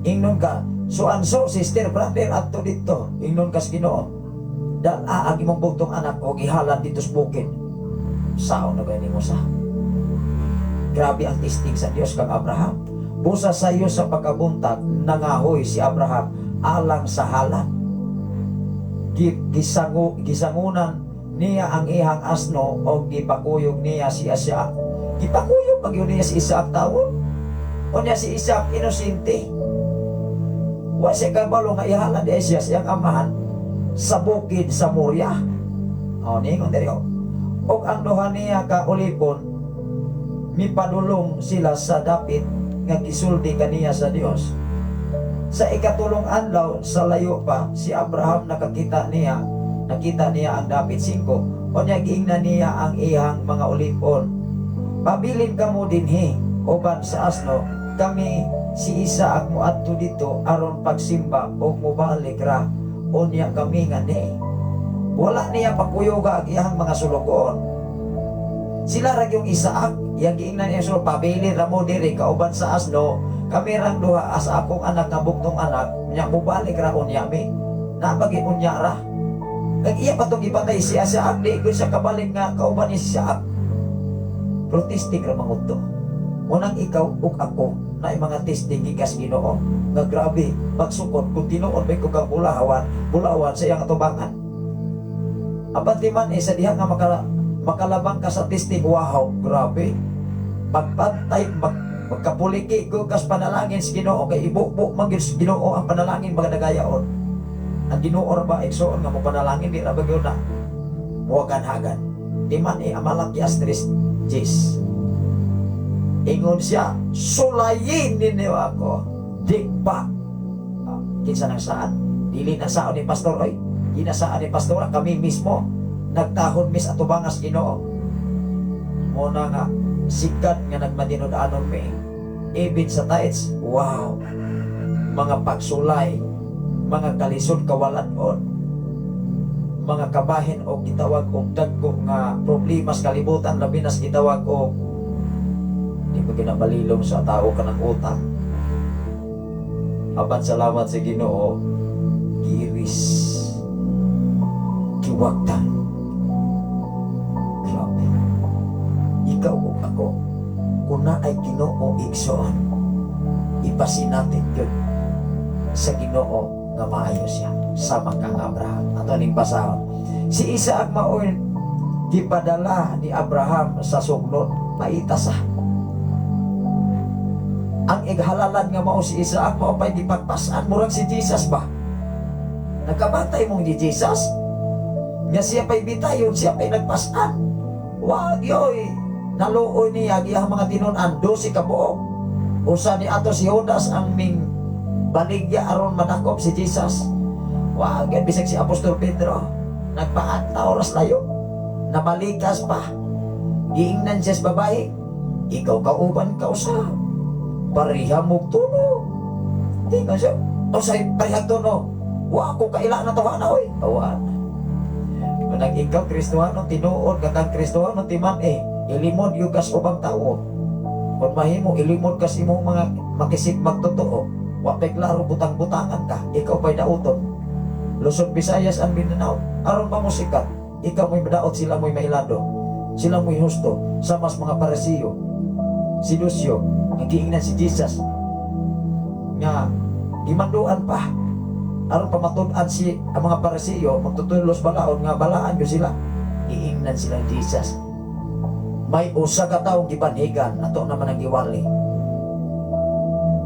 Ingnon ka, so anso, sister, brother, adto dito. Ingnon ka sa Ginoo, "Dala ang imong bugtong anak o gihalad dito sa bukid." Sao na gani mo sa? Grabe ang testing sa Dios kang Abraham. Busa sayo sa pagkabuntag, nangahoy si Abraham alang sa halad. Gisangunan niya ang iyang asno o gipakuyog niya si Isaac. Gipakuyog pag yun niya si Isaac tawon. O niya si Isaac inosente. Wa siya kabalo nga ihalad diay siya sa iyang amahan sa bukid sa Moria. O ningon diri o. Og ang duha niya ka ulipon, mipadulong sila sa dapit nga gisulti kaniya sa Dios. Sa ikatulong adlaw sa layo pa si Abraham nakakita niya, nakita niya ang dapit 5. Unya giingnan niya ang iyang mga ulipon. "Pabilin kamo dinhi uban sa asno, kami si Isaac moadto dito aron pagsimba ug mobalik ra unya kami ngani." Wala niya pakuyoga ang iyang mga sulugoon. Sila ra yung Isaac, yang giingnan niya so, "Pabilin ra mo diri kauban sa asno, kami rang duha sa akong anak nga bugtong anak, nya mobalik ra unya mi." Nabagi unya ra. Kag iya pa tong ipatay si Isaac, di ko siya kabalik nga kauban ni si Isaac. Pero testing ra mangudto. Unang ikaw ug ako na mga testing gikas Ginoo nga grabe pagsukod kung tinuod may kang bulawan, bulawan sa iyang atubangan. Apan ti man eh, sa diha nga makalabang ka sa testing, wow, grabe. Pagpantay, magkapuliki ko kas panalangin sa Ginoo kay ibubo man gyud sa Ginoo ang panalangin mga nagayaon. Ang Ginoo ra ba, igsoon, nga mo panalangin, di ra ba gyud na muwagan-hagan. Di man eh, Malakias 3:10. Ingon siya, "Sulayin ninyo ako." Di ba? Ah, kinsa nang saan? Dili na saon ni pastor oy. Ginasaan ni pastor, kami mismo nagtahod mis atubangas Ginoo. Muna nga sikat nga nagmatinud-anon mi. Ibig sa tithes, wow. Mga pagsulay, mga kalisod kawalan-on, mga kabahin o gitawag og dagko nga problema sa kalibutan, labi na sa gitawag og di ba ginabalilong sa tao ka ng utang. Apan salamat sa Ginoo, giris giwagtan. Grabe. Ikaw ug ako, kung naay Ginoo, igsoon, ipasinati yun sa Ginoo nga maayo siya sama kang Abraham. Ato ning basahon. Si Isaac maoy gipadala ni Abraham sa sugnod, paita sa ang ighalalan nga mao si Isaac mao pa'y gipagpasan, murag si Jesus ba? Nagkabatay mong ni Jesus nga siya pa'y bitayon, siya pa'y nagpasan. Wag yoy naluoy niya ang iyang mga tinun-an, 12 ka buok. Usa ni ato si Judas ang ming baligya aron madakop si Jesus. Wag yan bisag si Apostol Pedro nagpaanta oras layo, namalikas pa. Giingnan siya sa babae, "Ikaw kauban ka usa, pareha mo tuno." Tingnan siya, o sa parehag tuno, wa ko kaila na tawa na oy. Awan. Manang ikaw Kristohano, tinuod nga kang Kristohano, timan eh, ilimod yung kas ubang tao. Kung mahimo, ilimod kas imong mga makisig magtotoo. Wa pa'y klaro, butang-butangan ka, ikaw pa'y dauton. Luzon, Visayas and Mindanao, aron pa mo sikat, ikaw mo'y madaot, sila mo'y mailado. Sila mo'y husto, sa mas mga Parisiyo. Si Lucio, nga giingnan si Jesus, nga gimanduan pa aron pamatud-an si ang mga Parisiyo magtutulos balaod nga balaan gyud sila. Giingnan sila ni Jesus, may usa ka tawo gibanhigan, ato naman ang giwali,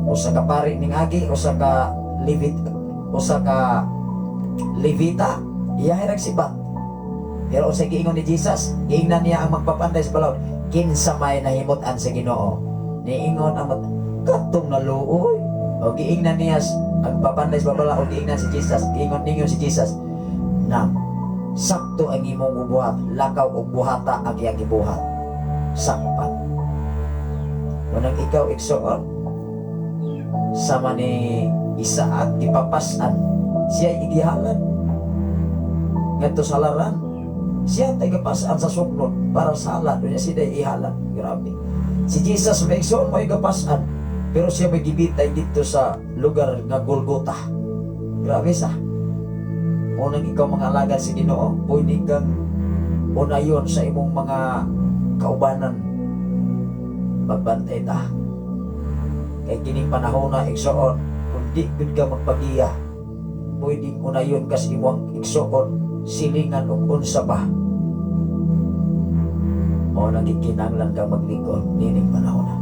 usa ka pari ning agi, usa ka Levit, usa ka Levita, iya nagsibat. Pero unsay giingon ni Jesus? Giingnan niya ang magpapanday sa balaod, "Kinsa may nahimut-an sa Ginoo?" Niingon ang katong naluoy. O giingnan niya ang papanday sa babala, o giingnan si Jesus, giingon ningon si Jesus na sakto ang imong buhat, lakaw og buhata ang iyang gibuhat. Sakpan. Unang ikaw, igsoon, sama ni Isaac gipapasan siya, igihalan ngadto sa laran siya tay gapasan sa sugnod para sa halad unya siya ihalan. Grabe si Jesus, may igsoon, may gapasan, pero siya may gibitay dito sa lugar nga Golgota. Grabe sa unang ikaw mga alagad sa Ginoo, pwede kang unayon sa imong mga kaubanan. Magbantay ta. Kay kining panahon na, igsoon, kung di gud ka magpagiya, pwedeng unayon kas imong igsoon, silingan og unsa pa. Mao nang gikinahanglan ka maglikod nining panahon na.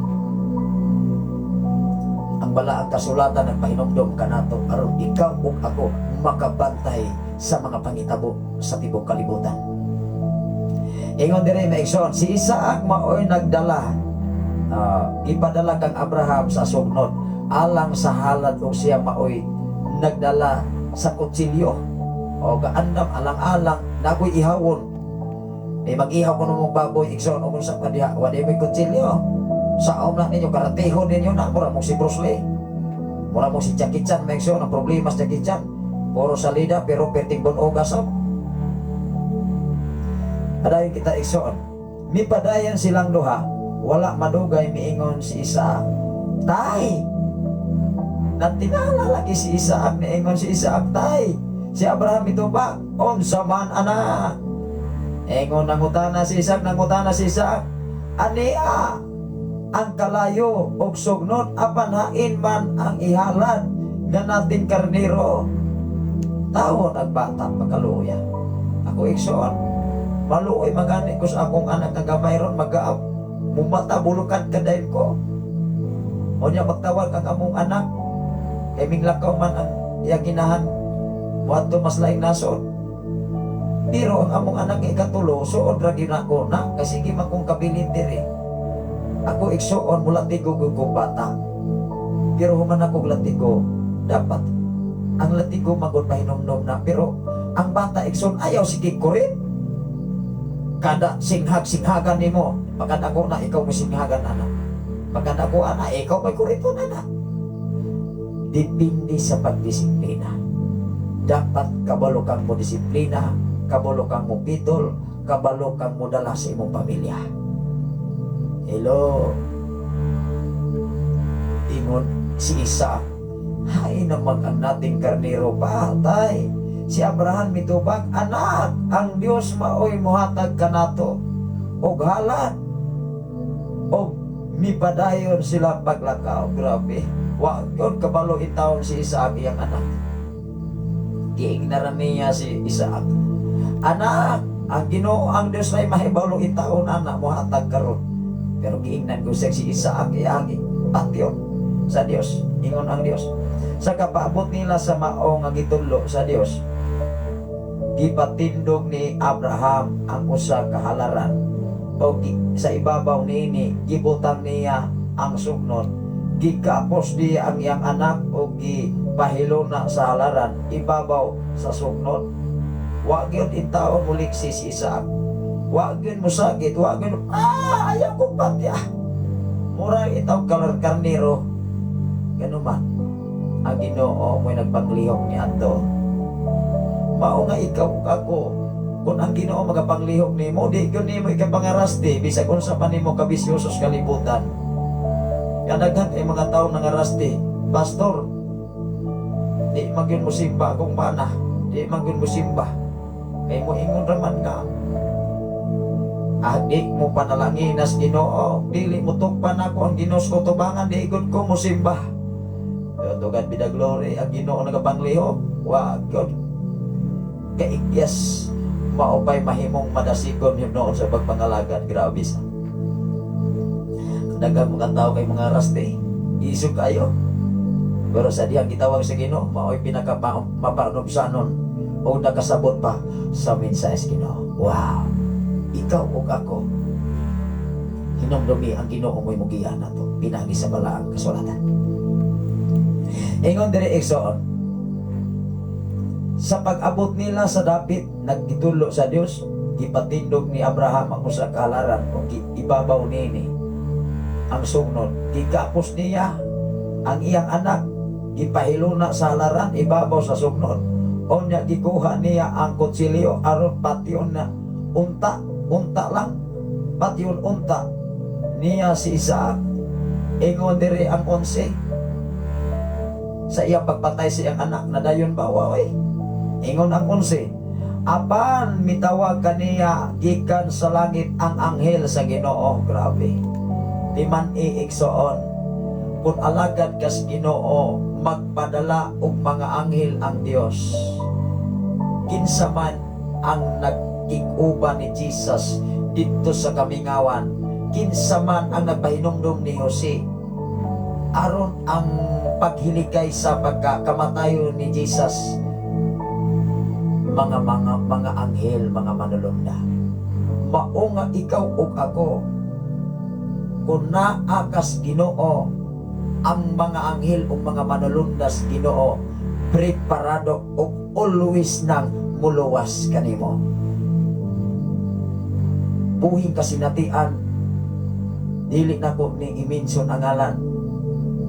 Ang balaang kasulatan nagpahinumdom kanato aron ikaw ug ako makabantay sa mga pangitabo sa tibok kalibutan. Ingon diri, mga igsoon, si Isaac maoy nagdala, ipadala kang Abraham sa sugnod alang sa halad ug siya maoy nagdala sa kutsilyo o gaandam alang-alang nagoy ihawon. Eh, mag-ihaw ko mong baboy, igsoon, o kung sa kadiha, wala may kutsilyo. Saom lang ninyo, karatihon ninyo na, mura mong si Bruce Lee. Mura mong si Jackie Chan, mga igsoon, ang problema sa Jackie Chan. Puro salida, pero perting bunog asap. Padayon kita, igsoon. Mipadayon silang duha, wala madugay miingon si Isaac, "Tay!" Natinala lagi si Isaac, niingon si Isaac, "Tay!" Si Abraham mitubag, "Unsa man, anak?" Ingon, nangutana si Isaac, nangutana si Isaac, "Ania ang kalayo og sugnod, apan hain man ang ihalad nga natin karniro?" Tawon ang bata, makaluya. Ako, igsoon, maluoy magani ko sa akong anak nga gamay ron, magaap, mumata bulukan kadayon ko. O niya magtawag ang among anak, kay minglakaw man ang iyang ginahan, moadto mas laing nasod. Pero ang among anak nga ikatulo, suod ra gyud nako na, kay sige man kong kabilin diri. Ako, igsuon, mulatigo ko ko bata. Pero human ako latigo, dapat ang latigo magod pahinumdom na. Pero ang bata, igsoon, ayaw sige kurit. Kada singhag singhagan nimo, pagkat ako na ikaw mo singhagan anak. Pagkat ako ana, ikaw may kuriton anak. Depende sa pagdisiplina. Dapat kabalo kang mo disiplina, kabalo kang mo pitol, kabalo kang mo dala sa imong pamilya. Hello. Ingon si Isaac, "Hain naman ang nating karnero pa, tay?" Si Abraham mitubag, "Anak, ang Dios maoy muhatag kanato og halad." Og mipadayon sila paglakaw. Grabe. Wa gyud kabalo intawon si Isaac iyang anak. Giingnan niya si Isaac. "Anak, ang Ginoo ang Dios ay mahibalo intawon anak muhatag karon." Pero giingnan ko siya si Isaac iyang patyon sa Dios. Ingon ang Dios. Sa kapaabot nila sa mao nga gitudlo sa Dios, gipatindog ni Abraham ang usa ka halaran o sa ibabaw niini gibutang niya ang sugnod. Gikapos niya ang iyang anak o gipahiluna sa halaran ibabaw sa sugnod. Wa gyud intawon muliksi si Isaac. Wa gyud musakit, wa gyud, "Ah, ayaw ko pati ah." Mura itaw kalar karniro. Ganuman, ang Ginoo mo'y nagpanglihok ni ato. Mao nga ikaw ug ako, kung ang Ginoo magapanglihok nimo, di gyud nimo ikapangarasti bisag unsa pa nimo kabisyoso sa kalibutan. Kadaghan kay mga tao nangarasti, "Pastor, di man gyud mo simba akong bana, di man gyud mo simba." Kay mo ingon raman nga, "Ah, di mo panalangin as Ginoo, dili mo tugpan ako ang Ginoo ko tubangan, di gud ko mo simba." Pero to God be the glory, ang Ginoo nagapanglihok, wa gyud kaikyas maupay mahimong madasigon noon sa pagpangalagad. Grabe sa. Daghang mga tao kay mga raste, isog kayo. Pero sa diyang gitawag sa Ginoo, mao'y pinaka mapanubsanon o nakasabot pa sa mensahe sa Ginoo. Wow! Ikaw ug ako, hinumdumi ang Ginoo mo'y mugiya nato pinaagi sa balaang kasulatan. Ingon diri, igsoon, sa pag-abot nila sa dapit nagtudlo sa Dios, gipatindog ni Abraham ang usa ka halaran ug ibabaw niini ang sugnod. Gikapos niya ang iyang anak, gipahiluna sa halaran ibabaw sa sugnod. Unya gikuha niya ang kutsilyo aron patyon na unta, unta lang, patyon unta niya si Isaac. Ingon diri ang 11, sa iyang pagpatay sa iyang anak, nadayon ba oy? Ingon ang 11, apan mitawag kaniya gikan sa langit ang anghel sa Ginoo. Grabe. Timan-i, igsoon, kung alagad kas Ginoo, magpadala og mga anghel ang Dios. Kinsa man ang nagkig-uban ni Jesus didto sa kamingawan? Kinsa man ang nagpahinumdum ni Jose aron ang paghiligay sa pagkakamatayo ni Jesus? Mga anghel, mga manulunda. Mao nga ikaw ug ako, kung naa kas Ginoo, ang mga anghel ug mga manulundas Ginoo preparado ug always nang muluwas kanimo. Buhing kasinatian, dili nako ni i-mention ang ngalan.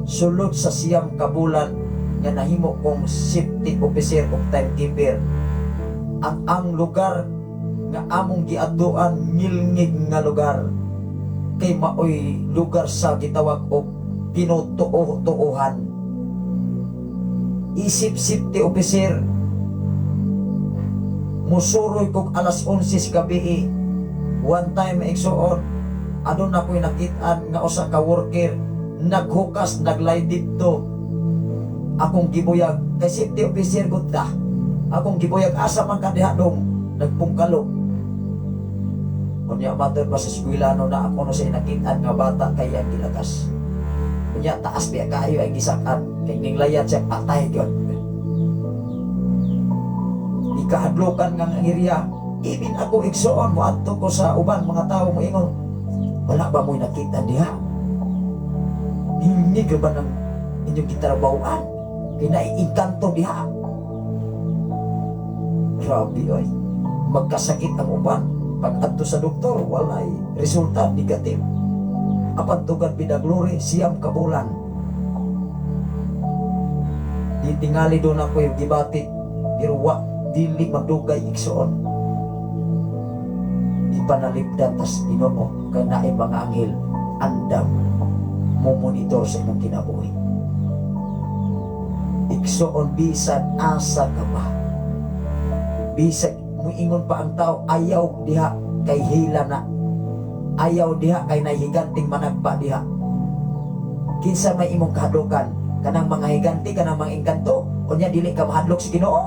Sulod sa 9 ka bulan nga nahimo kong safety officer ug timekeeper, ang lugar nga among giadtuan, ngilngig nga lugar kay maoy lugar sa gitawag og tinutuo-tuohan. Isip safety officer, musuroy kog alas 11 sa gabi. One time, igsuon, aduna ko'y nakitaan nga usa ka worker naghukas, naglay didto. Akong gibuyag kay safety officer gud ta. Akong gibuyag, "Asa man ka diha dong?" Nagpungkalo. Unya matod pa sa eskwelano na ako no sa nakitaan nga bata kay ang gilagas. Unya taas biya kaayo ay gisak-an kay ninglayan siya, patay gyud. Ikahadlokan nga ang area. Even ako, igsuon, moadto ko sa uban mga tao, moingon, "Wala ba mo'y nakita diha? Hindi ba ng inyong gitrabahoan? Kay naiingkanto diha." Grabe oy. Magkasakit ang uban. Pag adto sa doktor, walay resulta, negative. Apan to God be the glory, 9 ka bulan. Di tingali doon ako yung gibati, pero wa dili magdugay, igsoon. Ipanalipdan tas Ginoo kay naay mga anghel andam mo monitor sa imong kinabuhi. Igsoon, bisan asa ka pa. Bisag muingon pa ang tao, "Ayaw diha kay hila na. Ayaw diha kay nahiganting managpa diha." Kinsa may imong kahadlokan? Kanang mga higanti, kanang mga engkanto, unya dili ka mahadlok sa Ginoo?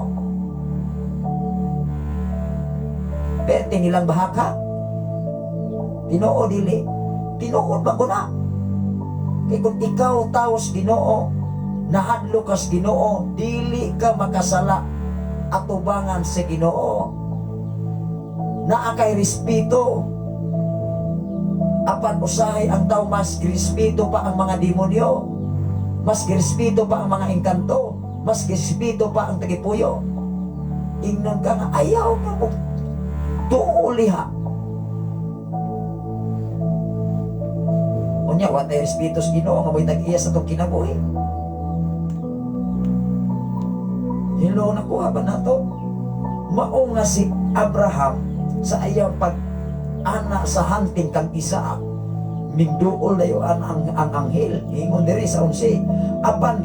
Perte nilang bahaka. Tinuod dili? Tinuod ba ko na? Kay kung ikaw tao sa Ginoo, nahadlok ka sa Ginoo, dili ka makasala atubangan sa Ginoo. Naa kay respeto. Apan usahay ang tao, mas respeto pa ang mga demonyo. Mas respeto pa ang mga engkanto. Mas respeto pa ang tagipuyo. Ingnon ka nga ayaw ka mo tuuliha. Unya, wa tay respeto sa Ginoo nga mo'y tag-iya sa atong kinabuhi. Hello, nakuha ba nato? Mao nga si Abraham sa iyang pag ana sa hunting kang Isaac, migduol dayon ang anghel. Ingon diri sa 11, apan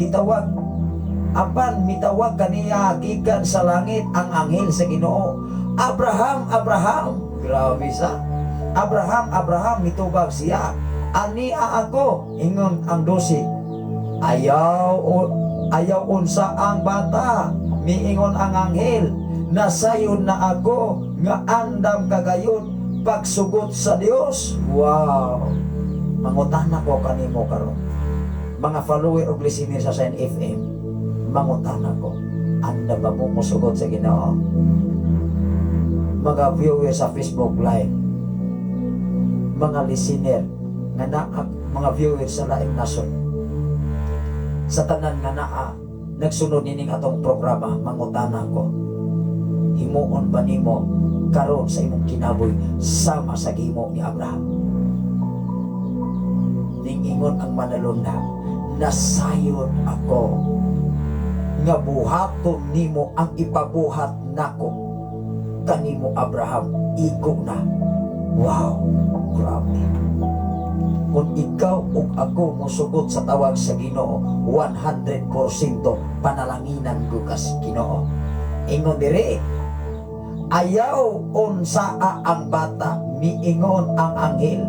mitawag kaniya gikan sa langit ang anghel sa Ginoo, "Abraham, Abraham." Grabe sa "Abraham, Abraham." Mitubag siya, "Ania ako." Ingon ang 12, "Ayaw o ayaw unsa ang bata." Miingon ang anghel, "Nasayon na ako nga andam kagayon pagsugot sa Dios." Wow, mangutana ko kanimo karon, mga follower og listener sa Sign FM, mangutana ko, andam ba mo mosugot sa Ginoo? Mga viewer sa Facebook Live, mga listener nga naa, mga viewer sa laing nasod, sa tanan nga naa nagsunod nining atong programa, mangutana ko, himuon ba nimo karon sa imong kinabuhi sama sa gihimo ni Abraham? Ning ingon ang manalunda, "Nasayon ako nga buhaton nimo ang ipabuhat nako kanimo, Abraham." Igo na. Wow, grabe. Kung ikaw ug ako mosugot sa tawag sa Ginoo, 100% panalanginan ko kas Ginoo. Ingon dire, Ayaw unsaa ang bata, miingon ang anghel.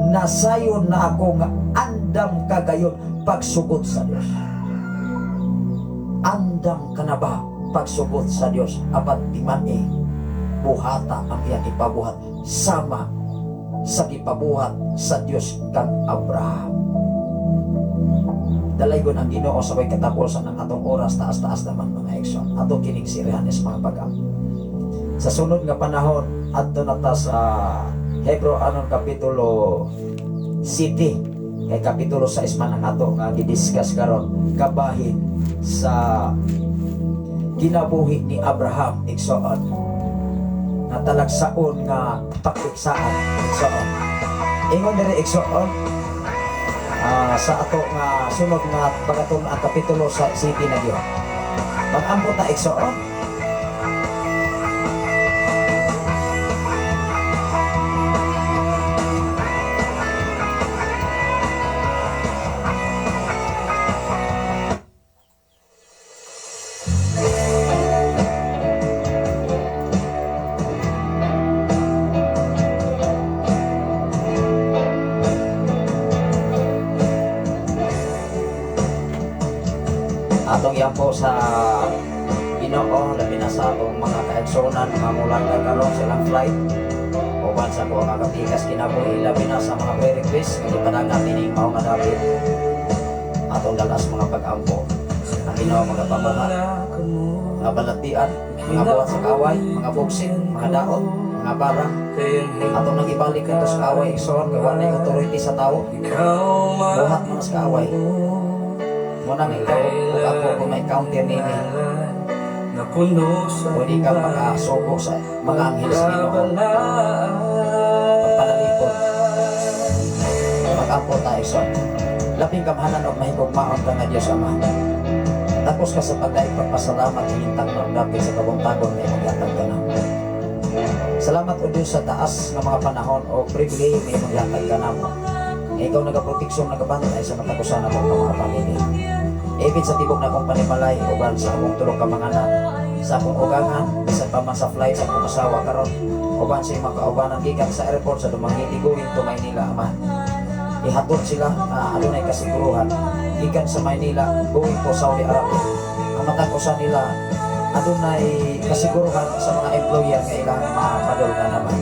Nasayon na ako nga andam ka gayon pagsugot sa Dios. Andam ka na ba pagsugot sa Dios? Apan timan-i, buhata ang iyang ipabuhat sama sa gipabuhat sa Dios kang Abraham. Dalaygon ang Ginoo sa way katapusan ng atong oras, taas-taas naman, mga igsoon. Ato kining sirihan is mga pag. Sa sunod nga panahon, adto na ta sa Hebro anon kapitulo 7, kay kapitulo 6 man ang ato nga gidiscuss karon, kabahin sa kinabuhi ni Abraham, igsoon, nga talagsaon nga pakiksaan, igsoon. Ingon diri, igsoon, sa ato nga sunod nga pagaton ang kapitulo sa 7 na gyud. Mag-ampo ta, igsoon. Atong iampo sa Ginoo, labi na sa atong mga kaigsuonan nga mulangga karon sa ilang flight, uban sa kuha nga kapikas kinabuhi, labi na sa mga prayer request nga gipadanga tining mao nga dapit. Atong dalas mga pag-ampo ang Ginoo magapabaha mga balatian, mga buhat sa kaaway, mga bugsin, mga daot, mga barang. Atong nang ibalik ito sa kaaway, igsoon, kay wala authority sa tao. Buhat man sa kaaway. Muna nga ikaw ug ako kung may counter nini, pwede ka makasugo sa mga anghel sa Ginoo. Pagpanalipod. Mag-ampo tayo, igsoon. Labing gamhanan og mahigugmaon ka nga Dios Ama. Tapos ka sa pagdaig pagpasalamat hintang ng dapit sa kabuntagon nga imong gihatag ka na. Salamat, O Dios, sa taas nga mga panahon o pribilehiyo nga imong gihatag ka namo. Nga ikaw nagaproteksyon, nagabantay sa matag usa namo ka mga pamilya. Ibig sa tibok na akong panimalay uban sa akong tulo ka mga anak, sa akong ugangan, bisan pa man sa flight sa akong asawa karon, uban sa imong kaubanan gikan sa airport sa Dumaguete going to Maynila, Ama. Ihatod sila na adunay kasiguruhan gikan sa Maynila going to Saudi Arabia. Ang matag usa nila adunay kasiguruhan sa mga employer nga ilang mapadol na naman.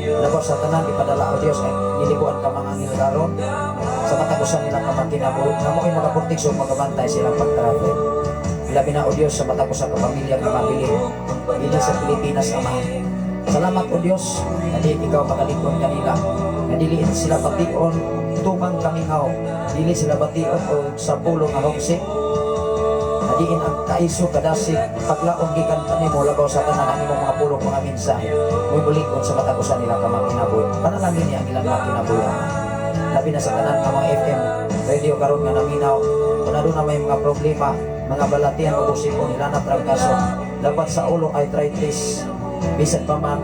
Labaw sa tanan, ipadala, O Dios, ay nilibuan ka mga anghel karon sa matag usa nila ka magkinabuhi nga mo'y magaproteksyon, magabantay silang pag-travel. Labi na, O Dios, sa matag usa ka pamilya nga mabilin dinhi sa Pilipinas, Ama. Salamat, O Dios, nga di ikaw makalikon kanila, nga dili sila bation tumang kamingaw, dili sila bation og sa pulo nga homesick, nga diin ang kaiso kadasig paglaom gikan kanimo. Labaw sa tanan, ang imong mga pulong, mga mensahe mo'y mulikon sa matag usa nila ka mga kinabuhi. Panalangin niya ang ilang mga kinabuhi, Ama. Labi na sa tanan nga mga FM radio karon nga naminaw, kung aduna may mga problema, mga balatian o sipon, hilanat, trangkaso, labat sa ulo, arthritis, bisan pa man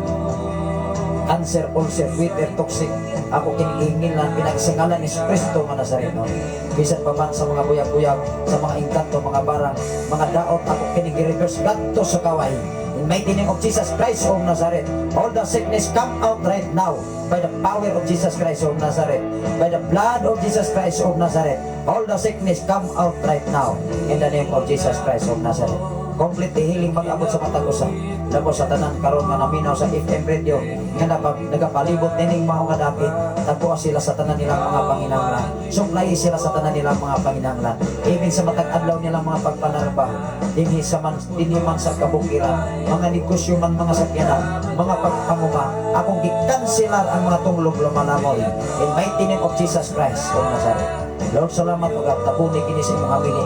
cancer, ulcer, wither, toxic, ako kinihingilan pinagsangalan ni Kristo nga Nazareno. Bisan pa man sa mga buyag-buyag, sa mga engkanto, mga barang, mga daot, ako kining reverse gadto sa kaaway. In mighty name of Jesus Christ of Nazareth, all the sickness come out right now by the power of Jesus Christ of Nazareth, by the blood of Jesus Christ of Nazareth. All the sickness come out right now in the name of Jesus Christ of Nazareth. Complete healing mag-abot sa matag usa. Labaw sa tanan karon nga naminaw sa FM radio nga nagapalibot nining mao nga dapit. Tagpua sila sa tanan nilang mga panginahanglan. Supply sila sa tanan nilang mga panginahanglan. Even sa matag adlaw nilang mga pagpanarba, dinhi sa man, dinhi man sa kabukiran, mga negosyo man, mga sakyanan, mga pagpanguma, akong gikanselar ang mga tunglog lumalamoy. In mighty name of Jesus Christ of Nazareth. Lord, salamat ug tabuni kini sa imong hamili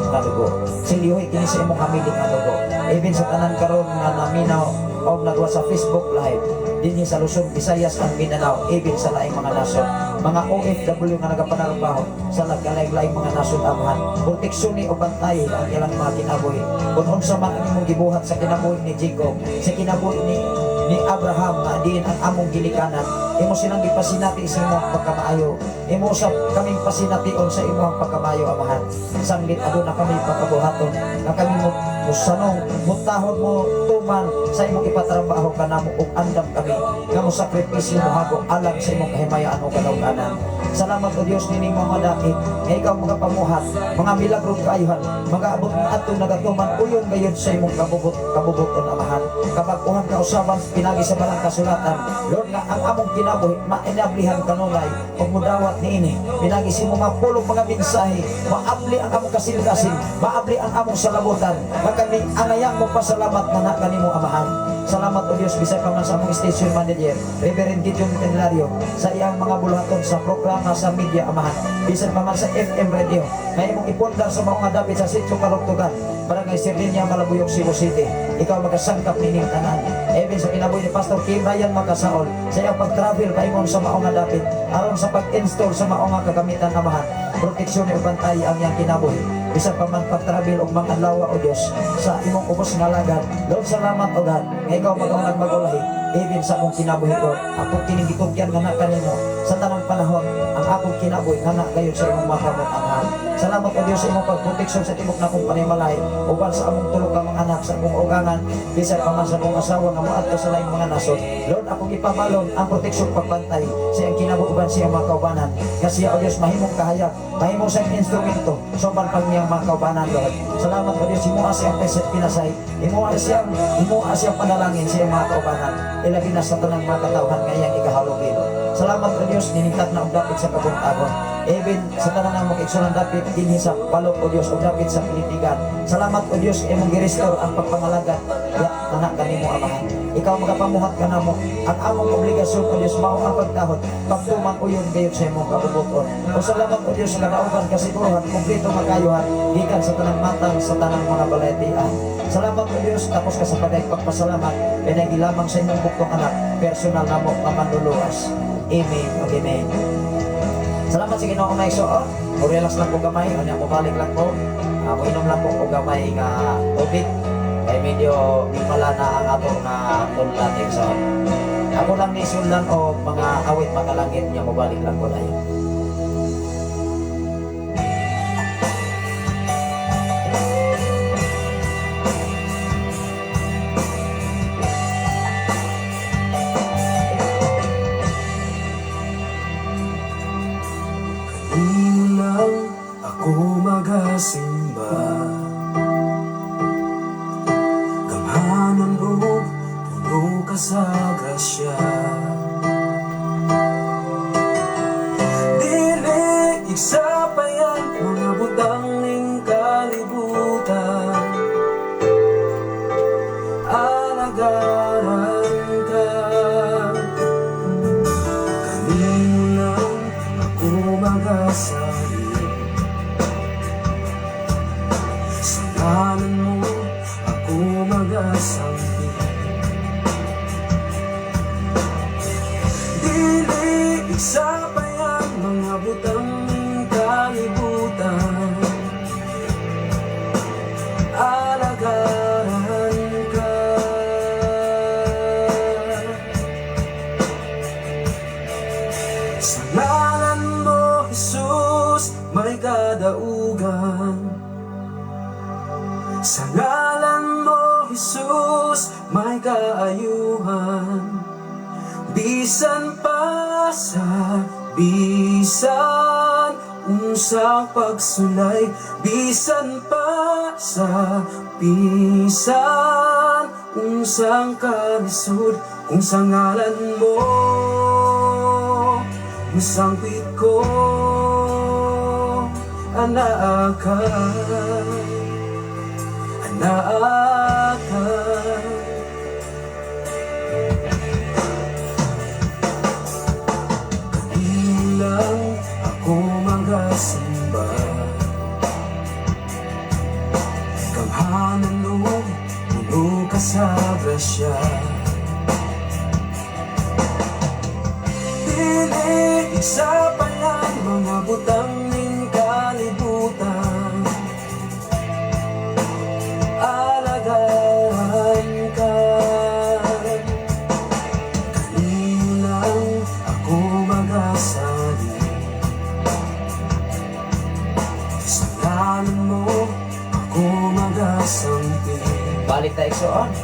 nga dugo. Silyohi kini sa imong hamili nga dugo. Even sa tanan karon nga naminaw og nagwa sa Facebook Live dinhi sa Luzon, Visayas and Mindanao, even sa laing mga nasod, mga OFW nga nagapanarbaho sa laing mga nasod, Amahan, proteksyon ni o bantay ang ilang mga kinabuhi. Kung unsa man ang imong gibuhat sa kinabuhi ni Jacob, sa kinabuhi ni Abraham nga diin ang among ginikanan, imo silang gipasinati sa imong pagkamaayo, imo sa kaming pasination sa imong pagkamaayo, Amahan, sanglit aduna kami pagkabuhaton nga kami mo Musanong mutahod mo tuman sa imong ipatrabaho kanamo ug andam kami nga mo sakripisyo mo hago alang sa imong kahimayaan o kadauganan. Salamat, O Dios, nining mga dapit nga ikaw magapamuhat mga milagro, kaayuhan magaabot atong nagatuman uyon gayon sa imong kabubuton, Amahan. Kabag-uhan kausaban pinagi sa Balang Kasulatan, Lord, nga ang among kinabuhi mainablihan kanunay ug mudawat niini pinagi sa imong mga pulong, mga mensahe. Maabli ang among kasing-kasing, maabli ang among salabutan nga kami angayang mo pasalamat na kanimo, Amahan. Salamat, O Dios, bisan pa man sa among station manager, Reverend Gideon Candelario, sa iyang mga buluhaton sa programa sa media, Amahan. Bisan pa man sa FM radio nga imong ipundar sa mga dapit sa Sitio Kalugtugan, Barangay Sirlinia, Malabuyok, Cebu City. Ikaw magasangkap nining tanan. Even sa kinabuhi ni Pastor Kim Ryan Makasaol sa iyang pag-travel paingon sa mao nga dapit aron sa pag-install sa mao nga kagamitan, Amahan. Proteksyon ug bantay ang iyang kinabuhi. Bisan pa man pag-travel og mga adlaw, O Dios, sa imong ubos nga lagad. Lord, salamat, O God, nga ikaw magaunag magulahi even sa akong kinabuhi ko. Akong kining gitugyan nga na kanimo sa tanang panahon ang akong kinabuhi nga na gayon sa imong mga kamot, Amahan. Salamat, O Dios, sa imong pagproteksyon sa tibok na akong panimalay uban sa among tulo ka mga anak, sa akong ugangan, bisan pa man sa akong asawa nga moadto sa laing mga nasod. Lord, akong ipabalon ang proteksyon, pagbantay sa iyang kinabuhi uban sa iyang mga kaubanan nga siya, O Dios, mahimong kahayag, mahimong sa iyang instrumento sa uban pang niyang mga kaubanan. Lord, salamat, O Dios. Himoa siyang pinasay, himoa siyang panalangin sa iyang mga kaubanan, ilabi na sa tanang mga katawhan nga iyang ikahalugin. Salamat, O Dios, niningkat na og dapit sa kabuntagon. Even sa tanan ng mga igsunan dapit dinhi sa Palok, O Dios, og dapit sa Pilitigan. Salamat, O Dios, imong gi-restore ang pagpangalagad ya anak kanimo, Amahan. Ikaw magapamuhat kanamo. Ang among obligasyon, O Dios, mao ang pagtahod, pagtuman uyon gayon sa imong kabubuton. O salamat, O Dios, sa kadaugan, kasiguruhan, kumpleto nga kayuhan gikan sa tanang matang sa tanang mga balatian. Salamat, O Dios, tapos ka sa padayag pagpasalamat pinagi lamang sa imong buktong anak, personal namo nga manluluwas. Amen ug amen. Salamat sa Ginoo, mga igsoon. Mo relax lang ko gamay, unya mo balik lang ko. Mo inom lang ko og gamay nga tubig. Kay medyo gimala na ang ato nga tunlan, igsoon. Ako lang ni suldan og mga awit makalangit niya, mo balik lang ko dayon. Kanino lang ako magasimba? Gamhanan ug puno ka sa grasya. Dili igsapayan mga butang ning kalibutan. Alagaran ka. Kanino lang ako magasalig? Sa ngalan mo ako magasangpit. Dili igsapayan mga butang ning kalibutan. Alagaran ka. Sa ngalan mo, Jesus, may kadaugan. Sa ngalan mo, Jesus, may kaayuhan. Bisan pa sa bisan unsang pagsulay, bisan pa sa bisan unsang kalisod, kung sa ngalan mo musangpit ko, anaa ka, anaa ka. Kanino lang ako magasimba? Gamhanan ug puno ka sa grasya. Dili igsapayan mga butang ning kalibutan. Alagaran ka. Kanino lang ako magasalig? Sa ngalan mo ako magasangpit. Balik ta, igsoon.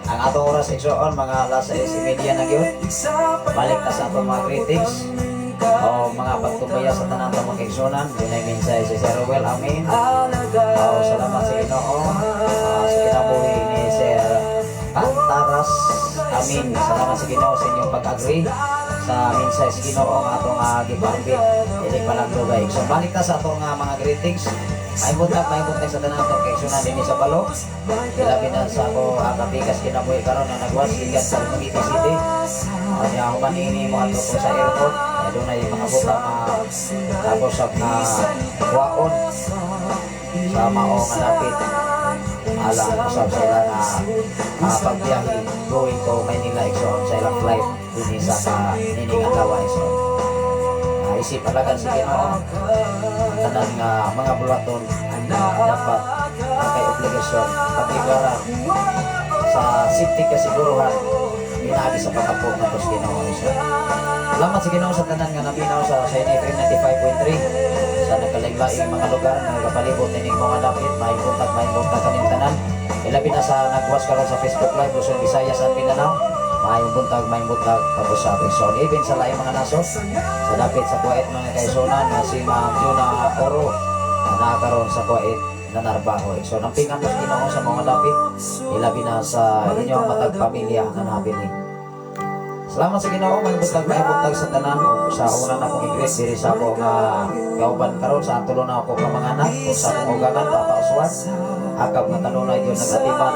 Ang atong oras, igsoon, mga alas 6:30 na gyud. Balik ta sa atong mga greetings o mga pagtubaya sa tanan ta mga kaigsunan. Dunay mensahe si Sir Ruel. Amen. Oh, salamat sa Ginoo sa kinabuhi ni Sir Antaras. Amin. Salamat sa Ginoo sa inyong pag-agree sa mensahe sa Ginoo nga atong gipaambit. Dili pa lang dugay. So balik ta sa atong mga greetings. May buntag sa tanan atong kaigsunan dinhi sa Palo. Ilabi na sa ako ang kapikas kinabuhi karon na nagwas gikan sa Dumaguete City. Kanya human ini mo ato ko sa airport. Kaya dunay mga butang nga tapos sa na kuwaon sa mao nga dapit ala usab sa ilang pagbiyahe going to Maynila, igsoon, sa ilang flight dinhi sa ka nining adlaw, igsoon. Isip alagad sa Ginoo, tanan nga mga buluhaton dapat ang kay obligasyon paglingkuran sa safety kasiguruhan pinaagi sa pagkapo ng sa Ginoo, igsoon. Salamat sa Ginoo sa tanan nga naminaw sa Shine FM 95.3 sa nagkalain-laing mga lugar nga nagapalibot nining mga dapit. Maayong buntag kaning tanan. Ilabi na sa nagwas karon sa Facebook Live, Luzon, Visayas at Mindanao. Maayong buntag pag-usap. So, even sa laing mga nasod, sa dapit sa Kuwait, mga kaigsunan nga si Ma'am Juna Oro na nakaroon sa Kuwait na narbaho. So, nampingan mo sa Ginoo sa mga dapit, ilabi na sa inyong matag pamilya nga nabilin. Salamat sa Ginoo, may buntag sa tanan. Sa una na akong i-greet diri sa ako nga kauban karon sa tulo na ako ka mga anak, ug sa akong ugangan, Papa Oswan. Akab nga kanunay gyud nagatiman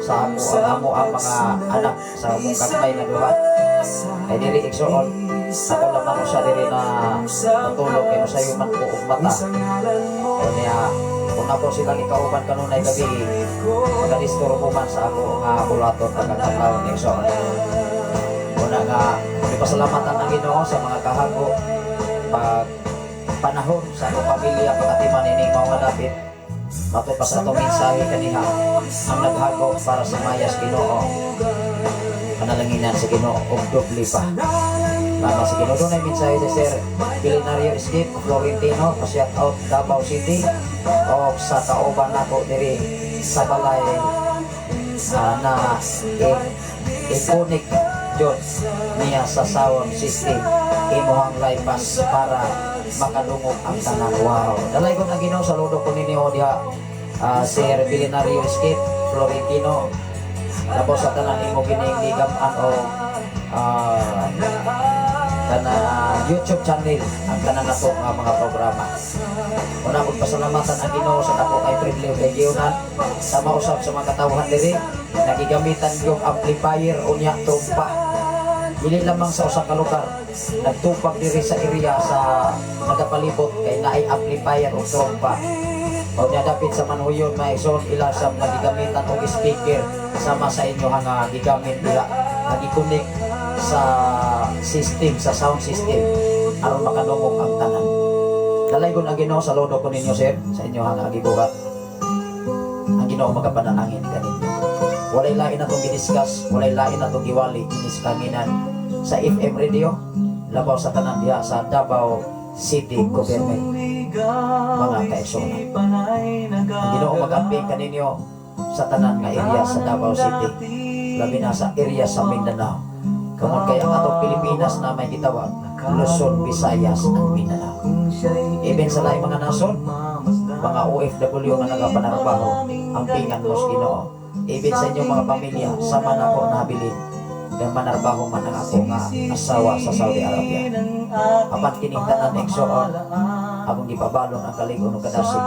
sa ako ang amo ang mga anak sa among kagmay nga duha. Kay diri, igsoon, ako lamang usa diri na natulog kay mosayo man ko og mata. O niya, kung ako silang ikauban kanunay gabi, magadisturbo man sa ako nga bulaton pagkakatawon, igsoon. Una nga, ipasalamatan ang Ginoo sa mga kahago pag panahon sa akong pamilya pagkatiman ining mga dapit. Matod pa sa atong mensahe kaniha, ang naghago para sa mayas Ginoo, panalanginan sa Ginoo og doble pa. Salamat sa Ginoo. Dunay mensahe si Sir Billionario Skip Florentino, pa-shout out Davao City o sa kauban nako diri sa balay na i-connect jud niya sa sound system imuhang live pass para makadungog ang tanan. Wow. Dalay ko na Ginoo, saludo ko ninyo diha, Sir Billionario Skip Florentino. Tapos sa tanan imo kining gigam-an o kana YouTube channel ang tanan nato nga mga programa. Una kong pasalamatan ang Ginoo sa dako kay privilege kay giunan sa mausap sa mga katawhan diri nagigamitan yung amplifier unya trumpa. Dili lamang sa usa ka lugar, nagtupag diri sa area sa nagapalibot kay naay amplifier o trumpa. O niya dapit sa Manhuyon, may igsoon, ila sa nagigamitan og speaker sama sa inyo nga gigamit diha, nagi-connect sa system, sa sound system aron makadungog ang tanan. Dalaygon ang Ginoo, saludo ko ninyo, sir, sa inyo nga gibuhat. Ang Ginoo magapanalangin kaninyo. Walay lain atong gidiscuss, walay lain atong giwali inis kanginan sa FM radio, labaw sa tanan diha sa Davao City Government. Mga kaigsunan. Ang Ginoo mag-amping kaninyo sa tanan nga area sa Davao City, labi na sa area sa Mindanao. Kamon kay ang atong Pilipinas na may gitawag Luzon, Visayas, and Mindanao. Even sa laing mga nasod, mga OFW nga nagapanarbaho, ampingan mo sa Ginoo. Even sa inyong mga pamilya, sama na ko nabilin na manarbaho man ang ako nga asawa sa Saudi Arabia. Apan kining tanan, igsoon, akong gipabalon ang kalig-on ug kadasig.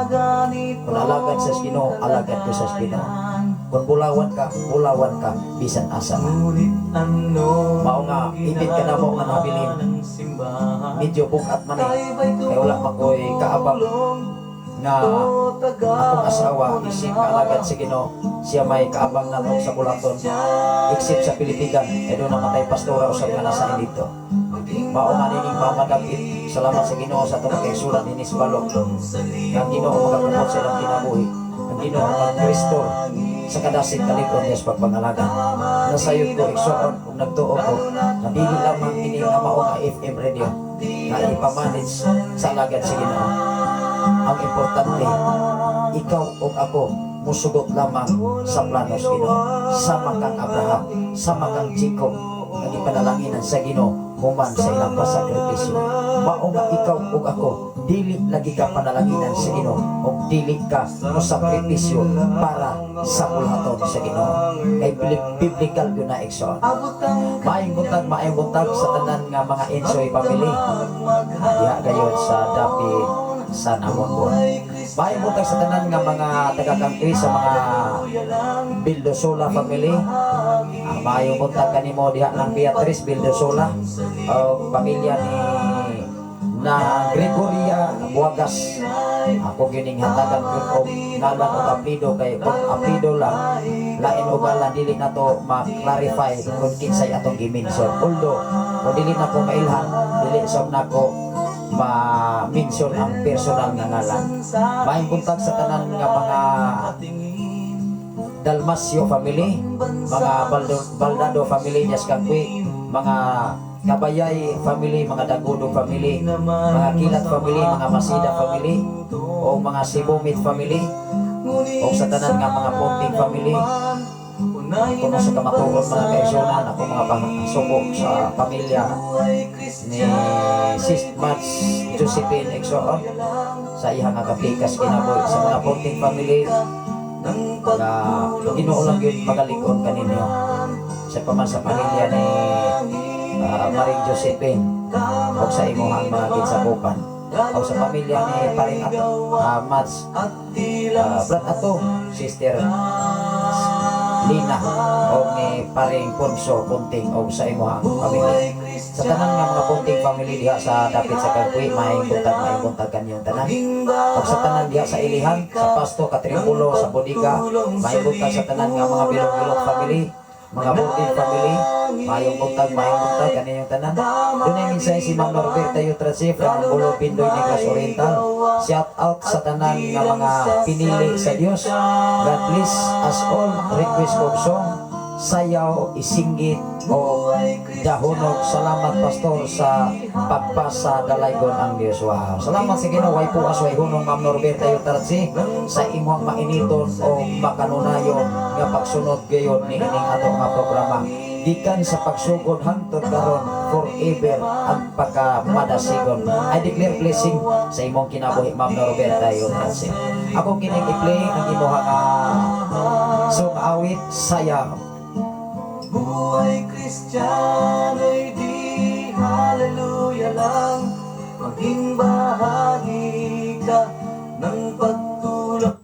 Kung alagad sa Ginoo, alagad ko sa Ginoo. Kung bulawan ka, bulawan ka, bisan asa ka. Mao nga, ipit ka na mo nga nabilin. Medyo bugat man eh. Kaya wala man ko'y kaabang nga akong asawa isip alagad sa Ginoo, siya may kaabang nato sa bulaton except sa Pilipigan eh doon namatay pastora usab nga nasa dito. Mao nga nining mao nga dapit, salamat sa Ginoo sa atong kaigsunan dinhi sa balok. Ang Ginoo magakumot sa ilang kinabuhi. Ang Ginoo mag-restore sa kadasig kalig-on niya sa pagpangalaga. Nasayod ko, igsoon, ug nagtuo ko na dili lamang kini nga mao nga FM radio nga ipamanage sa alagad sa Ginoo. Ang importante, ikaw ug ako. Musugot lamang sa plano sa Ginoo. Sama kang Abraham, sama kang Jacob, nga gipanalanginan sa Ginoo human sa ilang pasakripisyo. Mao nga ikaw ug ako dili lagi ka panalanginan sa Ginoo ug dili ka mosakripisyo para sa buluhaton sa Ginoo. Kay biblical yun na, igsoon. Maayong buntag sa tanan nga mga Ensoy family. Diha gayon sa dapit sa Namonbon. Maayong buntag sa tanan nga mga taga-Kangkri, sa mga Bildosola family. Maayong buntag kanimo diha ng Beatrice Bildosola o pamilya ni na Gregoria Buagas. Ako gining hatagan gyud og ngalan o apelyido kay kung apelyido lang, lain og ngalan, dili nato ma-clarify kung kinsay atong gi-mention. Although kung dili nako mailhan, dili sab nako ma-mention ang personal nga ngalan. Maayong buntag sa tanan nga mga Dalmasio family, mga Baldado family, Jaskangkwi, mga Kabayay family, mga Dagudo family, mga Kilat family, mga Masida family, o mga Sibumit family, o sa tanan nga mga Ponting family, kuno sa kamatuod, mga kaigsuonan, ako mga pasuko sa pamilya ni Sis Mats Josephine igsoon sa iyang nga kapikas kinabuhi, sa mga Ponting family nga Ginoo lang yun pagalikon kaninyo, sa paman sa pamilya ni Maring Josephine o sa imuhang mga ginsakupan o sa pamilya ni Paring Ato, Mats Brad Ato, Sister Lina o ni Paring Ponso Punting o sa imuhang pamilya. Sa tanan nga mga Punting family diha sa dapit sa Kagwi, maayong buntag kanyong tanan. O sa tanan diha sa Ilihan, sa Pasto, Katrimpulo, sa Bodega, maayong buntag sa tanan nga mga Bilog-Bilog family, mga Bordin family, maayong buntag kaninyong tanan. Dunay mensahe si Ma'am Norberta Yutrasi from Bulo Bindoy, Negros Oriental. Shout out sa tanan nga mga pinili sa Dios. God bless us all. Request ko song Sayaw, Isinggit o Dahunog. Salamat, Pastor, sa pagpasa dalaygon ang Dios. Wow. Salamat sa Ginoo, way puas way hunong, Ma'am Norberta Yutrasi, sa imong mainiton o makanunayon nga pagsunod gayon ni ining ato nga programa. Gikan sa pagsugod hangtod karon, forever ang pagkamadasigon. I declare blessing sa imong kinabuhi, Ma'am Norberta Yutrasi. Ako kining i-play ang imuha nga song awit Sayaw. Buhay Kristiyano'y di hallelujah lang, maging bahagi ka ng pagtulong.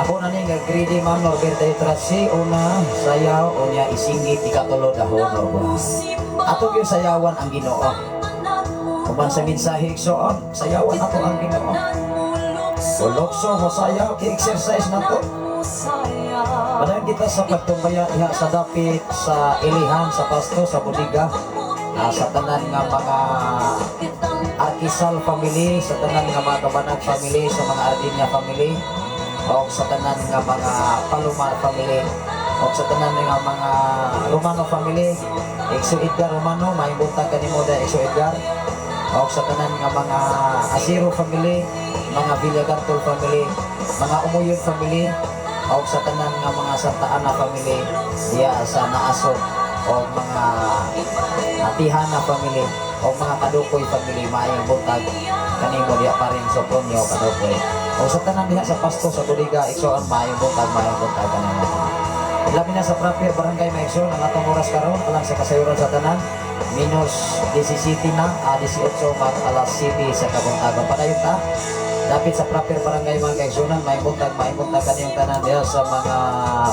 Ako na ni nga greedy, Ma'am Norberta Yutrasi. Una, Sayaw, unya Isinggit, ikatulo, Dahonog. Ato gyud sayawan ang Ginoo. Uban sa mensahe, igsoon, sayawan ato ang Ginoo. Ulokso mo sayaw, ki-exercise na to. Padayon kita sa pagtumbaya diha sa dapit sa Ilihan, sa Pasto, sa Bodega, sa tanan nga mga Arkisal family, sa tanan nga mga Kabanag family, sa mga Ardinia family, o sa tanan nga mga Palomar family, o sa tanan nga mga Romano family, Exo Edgar Romano, maayong buntag kanimo da, Exo Edgar, o sa tanan nga mga Asiro family, mga Villagantol family, mga Umuyon family, o sa tanan nga mga Santa Ana family, diya sa Naasog, o mga Atihana family, o mga Kadukoy family, maayong buntag kanimo diya pa rin Sopronio Kadukoy. O sa tanan diha sa Pasto, sa Bodega, igsoon, maayong buntag kanimo. Labi na sa proper barangay, mga igsoon, ang atong oras karon alang sa kasayuran sa tanan, minus 17 na, 18 mag alas 7 sa kabuntagon. Padayon ta dapit sa proper barangay, mga kaigsunan, maayong buntag kaniyong tanan diha sa mga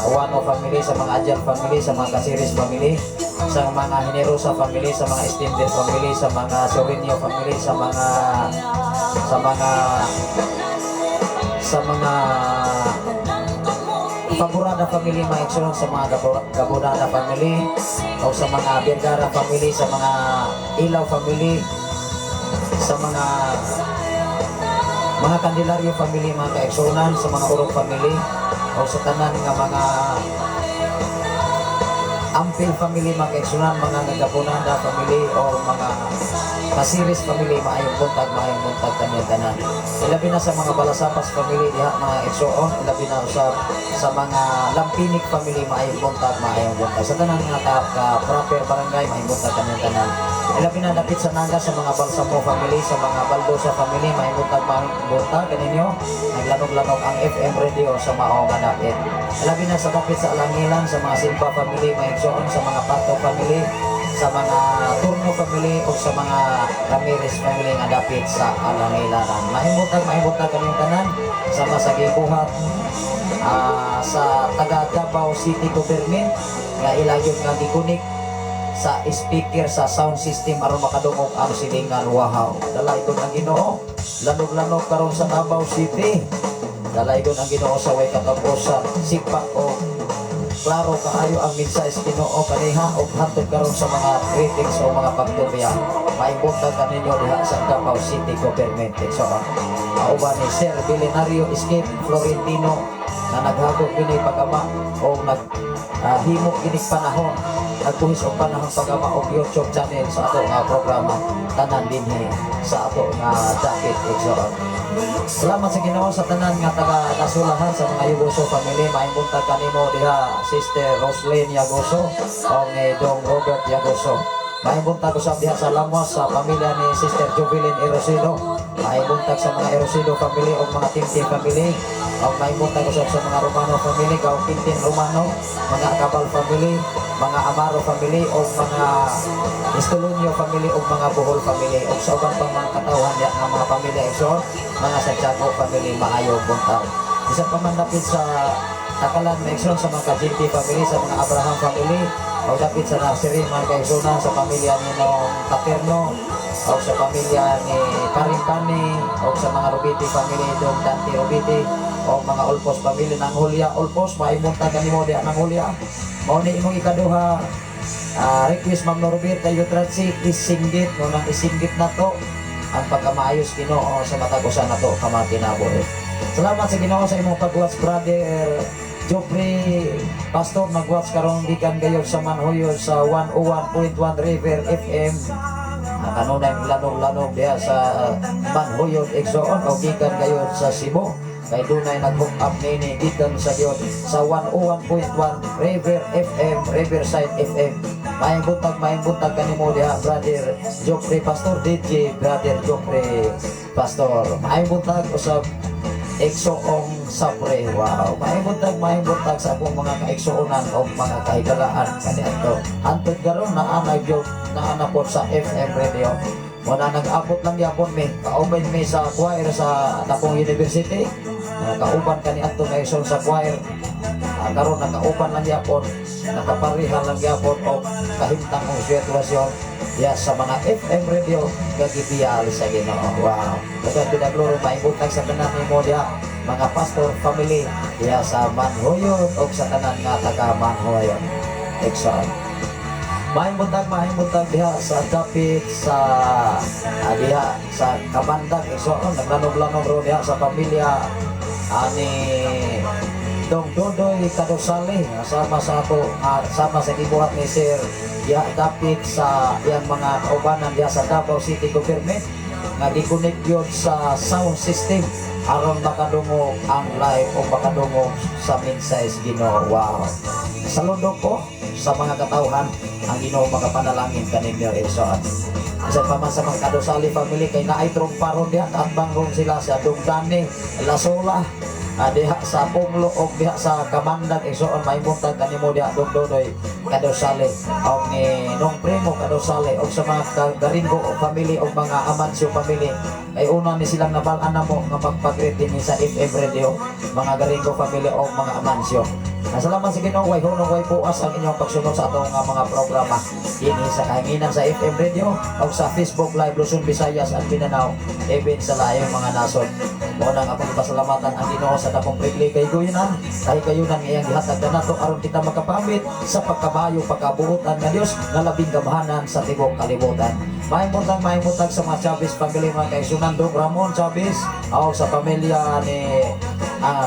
Wano family, sa mga Adjan family, sa mga Kasiris family, sa mga Hinerosa family, sa mga Estender family, sa mga Sorinio family, sa mga Favorable. Gabunada family, mga igsoon, sa mga Gabunada family o sa mga Vergara family, sa mga Ilaw family, sa mga Candelario family, mga kaigsunan, sa mga Urong family o sa tanan nga mga Ampil family, mga kaigsunan, mga Gabunada family o mga Kasiris family, maayong buntag, maayong buntag kanya tanan. Ilabi na sa mga Balasapas family diha, mga igsoon, ilabi na usab sa mga Lampinik family, maayong buntag, maayong buntag. Sa tanan nga ka proper barangay, maayong buntag kanya tanan. Ilabi na dapit sa Naga, sa mga Balsamo family, sa mga Baldosa family, maayong buntag, maayong buntag kaninyo. Naglanog-lanog ang FM radio sa mao nga dapit. Ilabi na sa dapit sa Alangilan, sa mga Silva family, mga igsoon, sa mga Pato family, sa mga Turno family o sa mga Ramirez family nga dapit sa Alangilanan. Maayong buntag kaninyong tanan sama sa gibuhat sa taga Davao City Government nga ilayon nga gikunik sa speaker sa sound system aron makadungog ang silingan. Wahaw. Dalaygon ang Ginoo. Lanog-lanog karon sa Davao City. Dalaygon ang Ginoo sa way katapusan. Sipa o klaro kaayo ang mensahe sa Ginoo kaniha og hantod karon sa mga critics o mga pagtubya. Maayong buntag kaninyo diha sa Davao City Government. So, kauban ni Sir Billionario Escape Florentino na naghagok kini pagama o nag himo kini panahon, nagbuhis og panahon pagama og YouTube channel sa ato nga programa tanan dinhi sa ato nga dapit, igsoon. Salamat sa Ginoo sa tanan nga taga nasulahan, sa mga Yagoso family. Maayong buntag kanimo diha, Sister Roslyn Yagoso o ni Dong Robert Yagoso. Maayong buntag usab diha sa Lamwas sa pamilya ni Sister Jubilin Erosido. Maayong buntag sa mga Erosido family o mga Timtim family. O maayong buntag usab sa mga Romano family, Gaw Quintin Romano, mga Cabal family, mga Amaro family o mga Estolonio family o mga Bohol family o sa uban pang mga katawhan diha nga mga pamilya, igsoon, mga Santiago family, maayo buntag. Isa pa man dapit sa Takalan, mga igsoon, sa mga Kajinti family, sa mga Abraham family o dapit sa Nursery, mga kaigsunan, sa pamilya ni Nong Paterno o sa pamilya ni Parimpani o sa mga Rubiti family, Dong Dante Rubiti o mga Ulpos family ng Julia Ulpos. Maayong buntag kanimo diha ng Julia. Mao ni imong ikaduha request, Ma'am Norberta Yutratsi, isinggit no nang isinggit na to ang pagkamaayos Ginoo sa matag usa nato ka mga kinabuhi. Salamat sa Ginoo sa imong pag-watch, Brother Joffrey Pastor, nag-watch karon gikan gayod sa Manhuyod sa 101.1 River FM. Kanunay lanog-lanog diha sa Manhuyod, igsoon, o gikan gayod sa Cebu kay dunay nag-hook up nini gikan sa gyud sa 101.1 River FM, Riverside FM. Maayong buntag kanimo diha, Brother Joffrey Pastor DJ, Brother Joffrey Pastor. Maayong buntag usab, Igsoong Sabre. Wow. Maayong buntag sa akong mga kaigsuonan o mga kahigalaan kaniadto. Hantod karon naa na gyud, naa na po sa FM radio. Muna nag-abot lang gyapon mi. Kauban mi sa choir sa Napong University. Kauban kaniadto na igsoon sa choir. Karon nakauban lang gyapon, nakapareha lang gyapon og kahimtang og sitwasyon ya sa mga FM radio nga gibiyal sa Ginoo. Wow. Daghang pinagloro, maayong buntag sa tanan nimo diha, mga pastor family diha sa Manhuyod og sa tanan nga taga Manhuyod. Igsoon. Maayong buntag diha sa dapit sa diha sa Kamandag, igsoon, naglanog-lanog ro diha sa pamilya ani Dong Dodoy Kadosale sama sa ato sama sa gibuhat ni Sir diha dapit sa iyang mga kaubanan diha sa Davao City Government nga gi-connect yun sa sound system aron makadungog ang live o makadungog sa mensahe sa Ginoo. Wow. Saludo ko sa mga katawhan, ang Ginoo makapanalangin kaninyo, igsoon. Isa pa man sa mga Kadosali family kay naay trumparon diha kaatbang ron sila sa Dungdani, Lasola, diha sa Punglo og diha sa Kamandag, igsoon. Maayong buntag kanimo diha, Dong Dodoy Kadosali og ni Nong Primo Kadosali og sa mga Garingo family og mga Amancio family kay una ni silang nabal-an namo nga magpag-greet dinhi sa FM radio, mga Garingo family og mga Amancio. Salamat sa Ginoo, way hunong, way puas ang inyong pagsunod sa atong nga mga programa dinhi sa kahanginan sa FM radio o sa Facebook Live Luzon, Visayas at Mindanao, even sa laing mga nasod. Mao nang akong ipasalamatan ang Ginoo sa dakong pribilehiyo kahigayunan, kahigayunan nga iyang gihatag kanato aron kita makapamit sa pagkamayo, pagkabuotan nga Dios nga labing gamhanan sa tibuok kalibutan. Maayong buntag sa mga Chavez family, mga kaigsuonan, Dong Ramon Chavez, o sa pamilya ni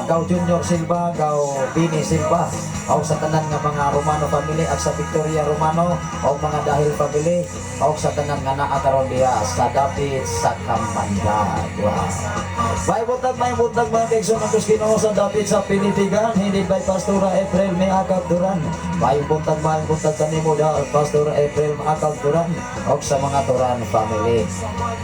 Gaw Junior Silva, Gaw Bini Silva, o sa tanan nga mga Romano family, ag sa Victoria Romano, o mga Dahil family, o sa tanan nga naa karon diha sa dapit sa Kamandag. Wow. Maayong buntag, mga kaigsuonan kus Ginoo sa dapit sa Pilitigan, hindi by Pastora April May Akab Duran. Maayong buntag kanimo da, Pastora April Maakab Duran, o sa mga Duran family.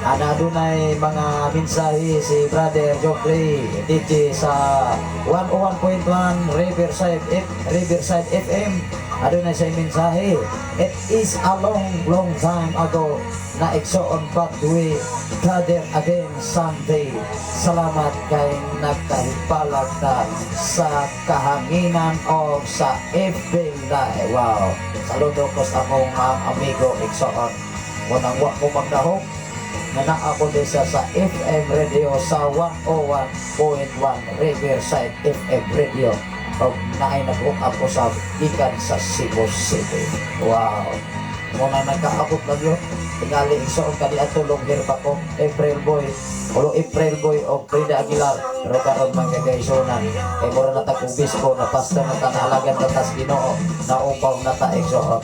Ana, dunay mga mensahe si Brother Joffrey DJ sa 101.1 Riverside FM. Adunay say mensahe. "It is a long, long time ago na, igsoon, but we gather again someday. Salamat kay nagkahibalag ta sa kahanginan o sa FB Live." Wow. Saludo ko sa akong amigo, igsoon. Munang wa ko magdahok nga naa ko sa FM radio sa 101.1 Riverside FM Radio o naay nag-hook up ko sa gikan sa Cebu City. Wow. Muna nagkaabot na yun. Tingali, igsoon, kani atulong pa ko April Boy. Ulo April Boy o Frida Aguilar. Pero karon, mga kaigsuonan, kay mura na ta obispo na pastor na ta, naalagan na tas Ginoo, naupaw na ta, igsoon.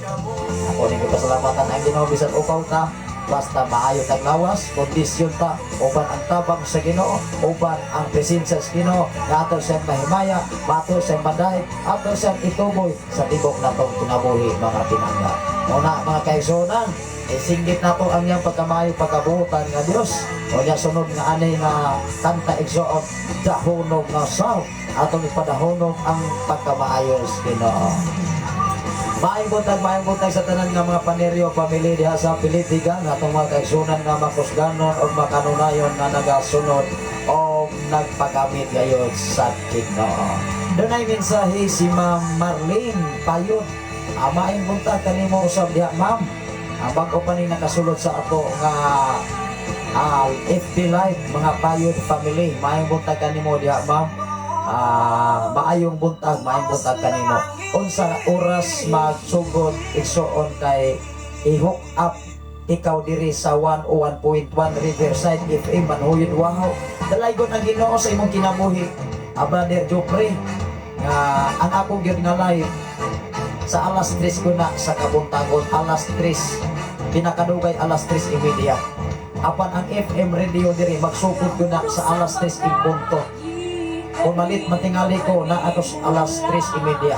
Ako ning pasalamatan ang Ginoo bisan upaw ta, basta maayo tag lawas, kondisyon ta, uban ang tabang sa Ginoo, uban ang presensya sa Ginoo, nga ato siyang mahimaya, ato siyang madahig, ato siyang ituboy sa tibok natong kinabuhi, mga pinangga. Muna, mga kaigsuonan, isinggit nato ang iyang pagkamayo, pagkabuotan nga Dios. O niya, sunod nga ani nga kanta, igsoon, "Dahunog nga Saw", atong ipadahunog ang pagkamaayo sa Ginoo. Maayong buntag sa tanan nga mga Panerio family diha sa Pilitigan, atong mga kaigsuonan nga makusganon o makanunayon nga nagasunod o nagpagamit gayod sa Ginoo. Dunay mensahe si Ma'am Marlene Payot. Maayong buntag kanimo usab diha, Ma'am. Bago pa ni nakasulod sa ato nga FB Live, mga Payot family. Maayong buntag kanimo diha, Ma'am. Maayong buntag, maayong buntag kanimo. Unsa oras magsugod, igsoon, kay i-hook up ikaw diri sa 101.1 Riverside FM Manhuyod? Wow. Dalaygon ang Ginoo sa imong kinabuhi. Brother Joffrey, nga ang ako gyud nga live sa alas 3 ko na sa kabuntagon, alas 3, pinakadugay alas 3:30. Apan ang FM radio diri magsugod ko na sa alas 3 in punto. Kung malit matingali ko na ako sa alas 3:30.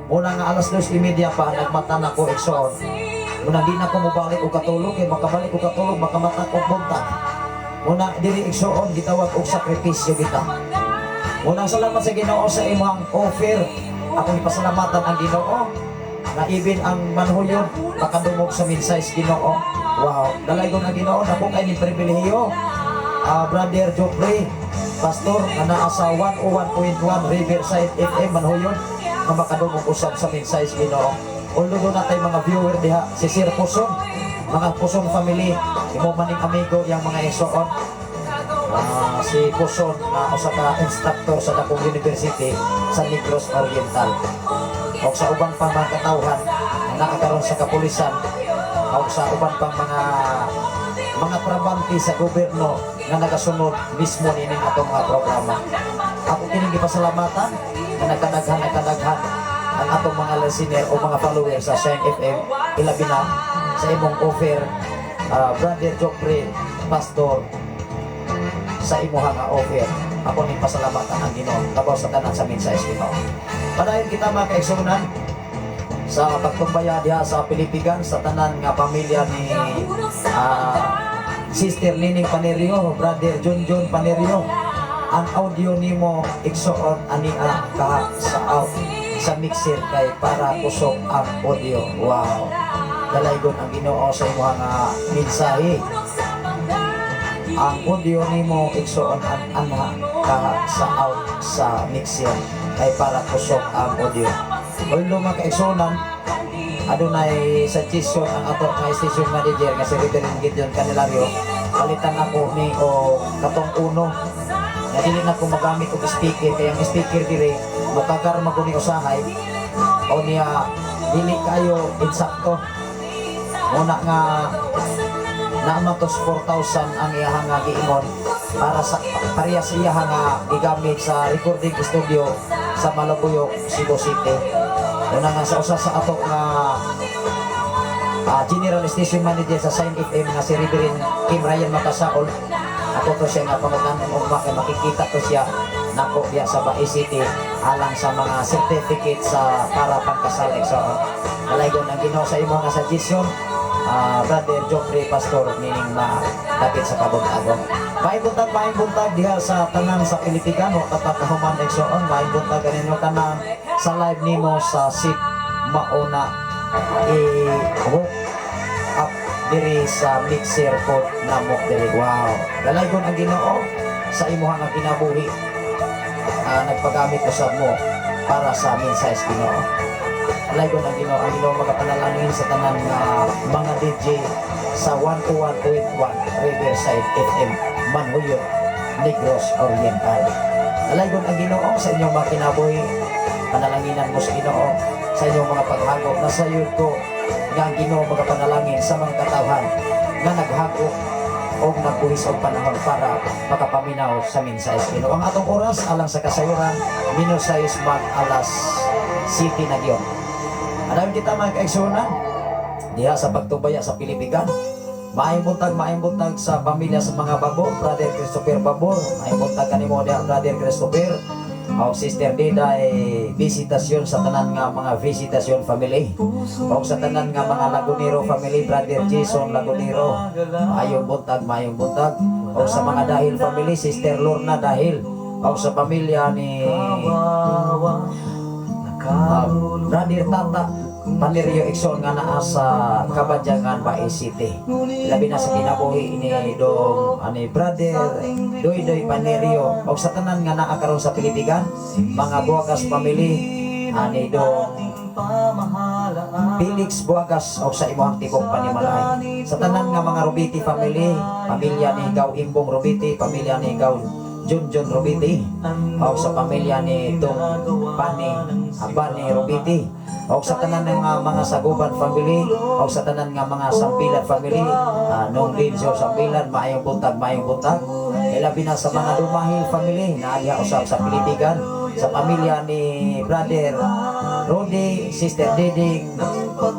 Muna nga alas 2:30 pa, nagmata na ko, igsoon. Muna di na ko mobalik og katulog kay makabalik og katulog, makamata og buntag. Muna diri, igsoon, gitawag og sakripisyo kita. Unang salamat sa Ginoo sa imong offer. Akong ipasalamatan ang Ginoo na even ang manhuyod makadungog sa mensahe sa Ginoo. Wow, dalaygon ang Ginoo na kay ni pribilehiyo. Brother Joffrey, pastor nga naa sa 101.1 Riverside FM Manhuyod nga makadungog usab sa mensahe sa Ginoo. Although na tay mga viewer diha si Sir Puson, mga Puson family, imo maning amigo yang mga igsoon. Si Puson na usa ka instructor sa dakong university sa Negros Oriental. O sa uban pang mga katawhan nga naa karon sa kapulisan o sa uban pang mga trabante sa gobyerno nga nagasunod mismo nining atong mga programa. Ako kining gipasalamatan nga nagkadaghan ang atong mga listener o mga follower sa Shine FM, ilabi na sa imong offer, Brother Joffrey Pastor, sa imuha nga offer. Ako ning pasalamatan ang Ginoo labaw sa tanan sa mensahe sa Ginoo. Padayon kita, mga kaigsuonan, sa pagtumbaya diha sa Pilipigan sa tanan nga pamilya ni Sister Nining Panerio, Brother Junjun Panerio. Ang audio nimo, igsoon, ania ka sa out sa mixer kay para kusog ang audio. Wow. Dalaygon ang Ginoo sa imuha nga mensahe. Ang audio nimo, igsoon, ang anha ka sa out sa mixer kay para kusog ang audio. Although, mga kaigsuonan, adunay suggestion ang ato nga station manager nga si Reverend Gideon Candelario, palitan ako ni o katong uno. Nga dili na ko magamit og speaker kay ang speaker dire mokagar maguni usahay o niya dili kayo insakto. Muna nga naa tos 4,000 ang iyahang nga giingon para sa pareha sa iyahang nga gigamit sa recording studio sa Malabuyok, Cebu City. Una nga sa usa sa ato nga General Station Manager sa Sign FM nga si Reverend Kim Ryan Makasaol. Ako to siya nga pangutan-on ugma kay makikita to siya nako diya sa Bae City alang sa mga certificate sa para pagkasal, igsoon. Dalaygon ang Ginoo sa imo nga suggestion, Brother Joffrey Pastor, meaning ma dapit sa kabog-abog. Maayong buntag diha sa tanan sa Pilipigan o katakahuman, igsoon. Maayong buntag kaninyo tanan sa live nimo sa SIP mauna i-hook up diri sa mixer pod namo diri. Wow. Dalaygon ang Ginoo sa imuha nga kinabuhi. Nagpagamit usab mo para sa mensahe sa Ginoo. Dalaygon ang Ginoo, ang Ginoo magapanalangin sa tanan nga mga DJ sa 101.1 Riverside FM, Manjuyod, Negros Oriental. Dalaygon ang Ginoo sa inyong mga kinabuhi. Panalanginan mo sa Ginoo sa inyong mga paghago. Nasayod ko nga ang Ginoo magapanalangin sa mga katawhan nga naghago o nagbuhis og panahon para makapaminaw sa mensahe sa Ginoo. Ang atong oras alang sa kasayuran, minus 6 mag alas 7 na gyud. Adayon kita, mga kaigsuonan, diha sa pagtubaya sa Pilipigan. Maayong buntag sa pamilya sa mga Babor, Brother Christopher Babor. Maayong buntag kanimo diha, Brother Christopher. O Sister Dida, eh, visitasyon sa tanan nga mga Visitasyon family. O sa tanan nga mga Lagunero family, Brother Jason Lagunero. Maayong buntag, maayong buntag. O sa mga Dahil family, Sister Lorna Dahil. O sa pamilya ni Brother Tata Panirio Exon nga naa sa Kabadyangan, Bae City. Labi na sa kinabuhi ni Dong ani Brother Doy Doy Panerio og sa tanan nga naa karon sa Pilipigan, mga Buwagas family ani Dong Felix Buagas og sa imuhang tibok panimalay. Sa tanan nga mga Rubiti family, pamilya ni Gaw Imbong Rubiti, pamilya ni Gaw Junjun Rubiti, og sa pamilya ni Dong Pani Abani Rubiti, og sa tanan nga mga Saguban family, og sa tanan nga mga Sampilan family, nung Linzo Sampilan, maayong buntag, maayong buntag. Ilabi na sa mga Dumahil family na diha usab sa Pilipigan, sa pamilya ni Brother Rudy, Sister Diding,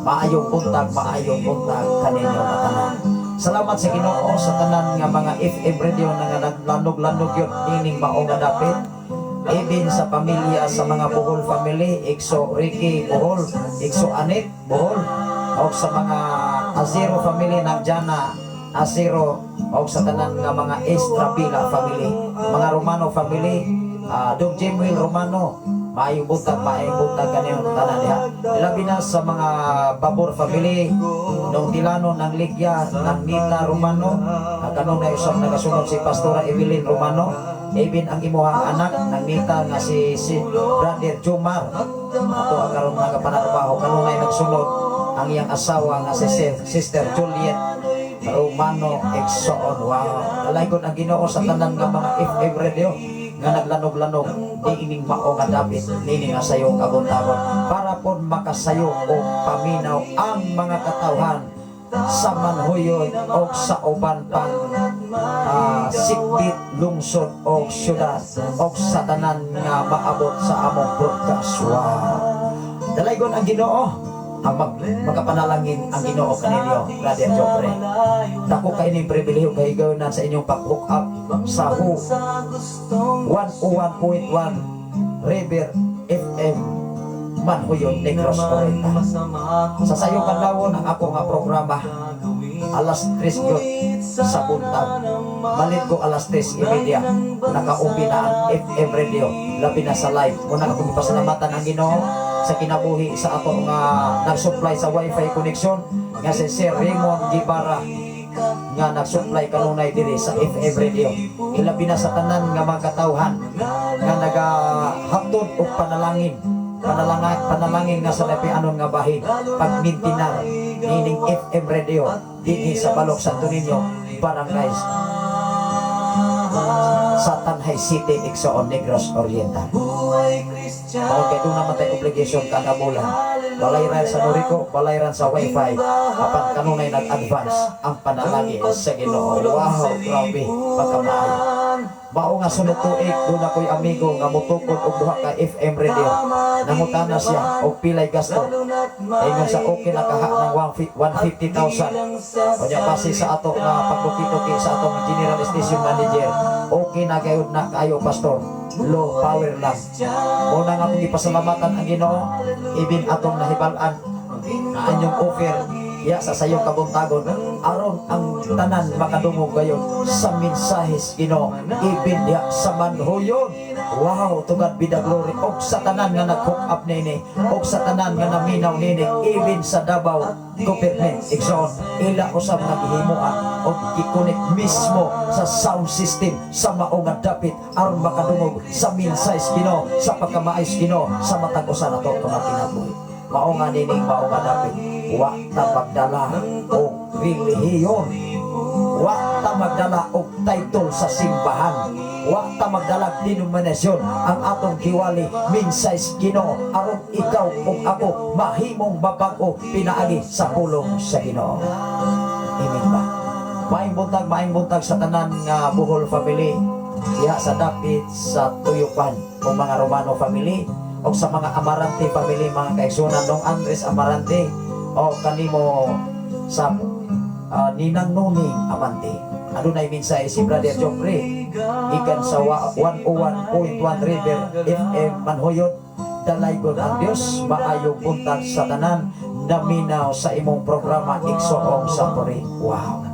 maayong buntag kaninyo tanan. Salamat sa Ginoo sa tanan nga mga FM radio na nga naglanog-lanog yun nining mao nga dapit. Even sa pamilya sa mga Bohol family, Igso Ricky Bohol, Igso Anit Bohol, o sa mga Azero family ng Jana Azero, o sa tanan nga mga Estrabila family, mga Romano family, Dong Jimuel Romano, maayong buntag kaniyong tanan diha. Labi na sa mga Babor family, nung Tilano ng Ligya, ng Nita Romano, ang kanunay usab nagasunod si Pastora Evelyn Romano, even ang imuhang anak ng Nita nga si Brother Jomar, ato ang karon nga panarbaho, kanunay nagsunod ang iyang asawa nga si Sister Juliet Romano Exoon. Wow. Dalaygon ang Ginoo sa tanan nga mga FM radio nga naglanog-lanog di ining mao nga dapit nini nga sayong kabuntagon para pod makasayo o paminaw ang mga katawhan sa Manjuyod o sa uban pang sikbit, lungsod o syudad o sa tanan nga maabot sa among broadcast. Wow. Dalaygon ang Ginoo ang magapanalangin ang Ginoo kaninyo, Brother Joffrey. Dako kay ning pribilehiyo kahigayonan sa inyong pag-hook up sa Who 101.1 River FM, Manjuyod, Negros Oriental. Sa sayong kadlawon ang ako nga programa alas 3 gyud sa buntag. Malit ko alas 3:30, nakaupi na ang FM radio, labi na sa live. Muna akong ipasalamatan ang Ginoo sa kinabuhi sa ato nga nag-supply sa wifi connection nga si Sir Raymond Gibara nga nag-supply kanunay diri sa FM radio. Ilabi na sa tanan nga mga katawhan nga nagahatod og panalangin panalangin nga sa lapianon nga bahin pagmintinar nining FM radio dinhi sa Balok Santo Niño, Barangay Sa Tanjay City, igsoon, Negros Oriental. Mao kay doon naman tayo obligation kada bulan. Balayran sa Norico, balayran sa Wi-Fi. Apan kanunay nag-advance ang panalagi sa Ginoo. Wow, grabe, pagkamaayo. Mao nga sunod tuig, doon ako'y amigo nga mutukod og duha ka FM radio. Nangutana siya og pilay gasto. Ingon sa okay na kaha ng 150,000. Unya base sa ato nga pagduki-duki sa atong general station manager, okay na gayud na kayo, pastor. Low power lang. Mao na nga akong gipasalamatan ang Ginoo, ibin atong nahibal-an na anyong offer ya sa sayong kabuntagon aron ang tanan makadungog gayon sa mensahes Ginoo ibin diha sa Manhuyon. Wow, to God be the glory. Og sa tanan nga nag-hook up nini og sa tanan nga naminaw nini ibin sa Davao government, igsoon, ila usab nga gihimuan og gi-connect mismo sa sound system sa mao nga dapit aron makadungog sa mensahes Ginoo sa pagkamaayos Ginoo sa matag usa nato ka mga kinabuhi. Mao nga nining mao nga dapit, wa ta magdala og relihiyon, wa ta magdala og title sa simbahan, wa ta magdala denominasyon. Ang atong giwali, mensahe Ginoo aron ikaw ug ako mahimong mabag-o pinaagi sa pulong sa Ginoo. Amen ba? Maayong buntag, maayong buntag sa tanan nga Bohol family diha sa dapit sa Tuyupan o mga Romano family o sa mga Amarante family, mga kaigsunan, Dong Andres Amarante o kanimo sa Ninang Nuning Amante. Adunay mensahe si Brother Joffrey gikan sa 101.1 River FM Manhuyod. Dalaygon ang Dios. Maayong buntag sa tanan naminaw sa imong programa, Igsoong Sapori. Wow,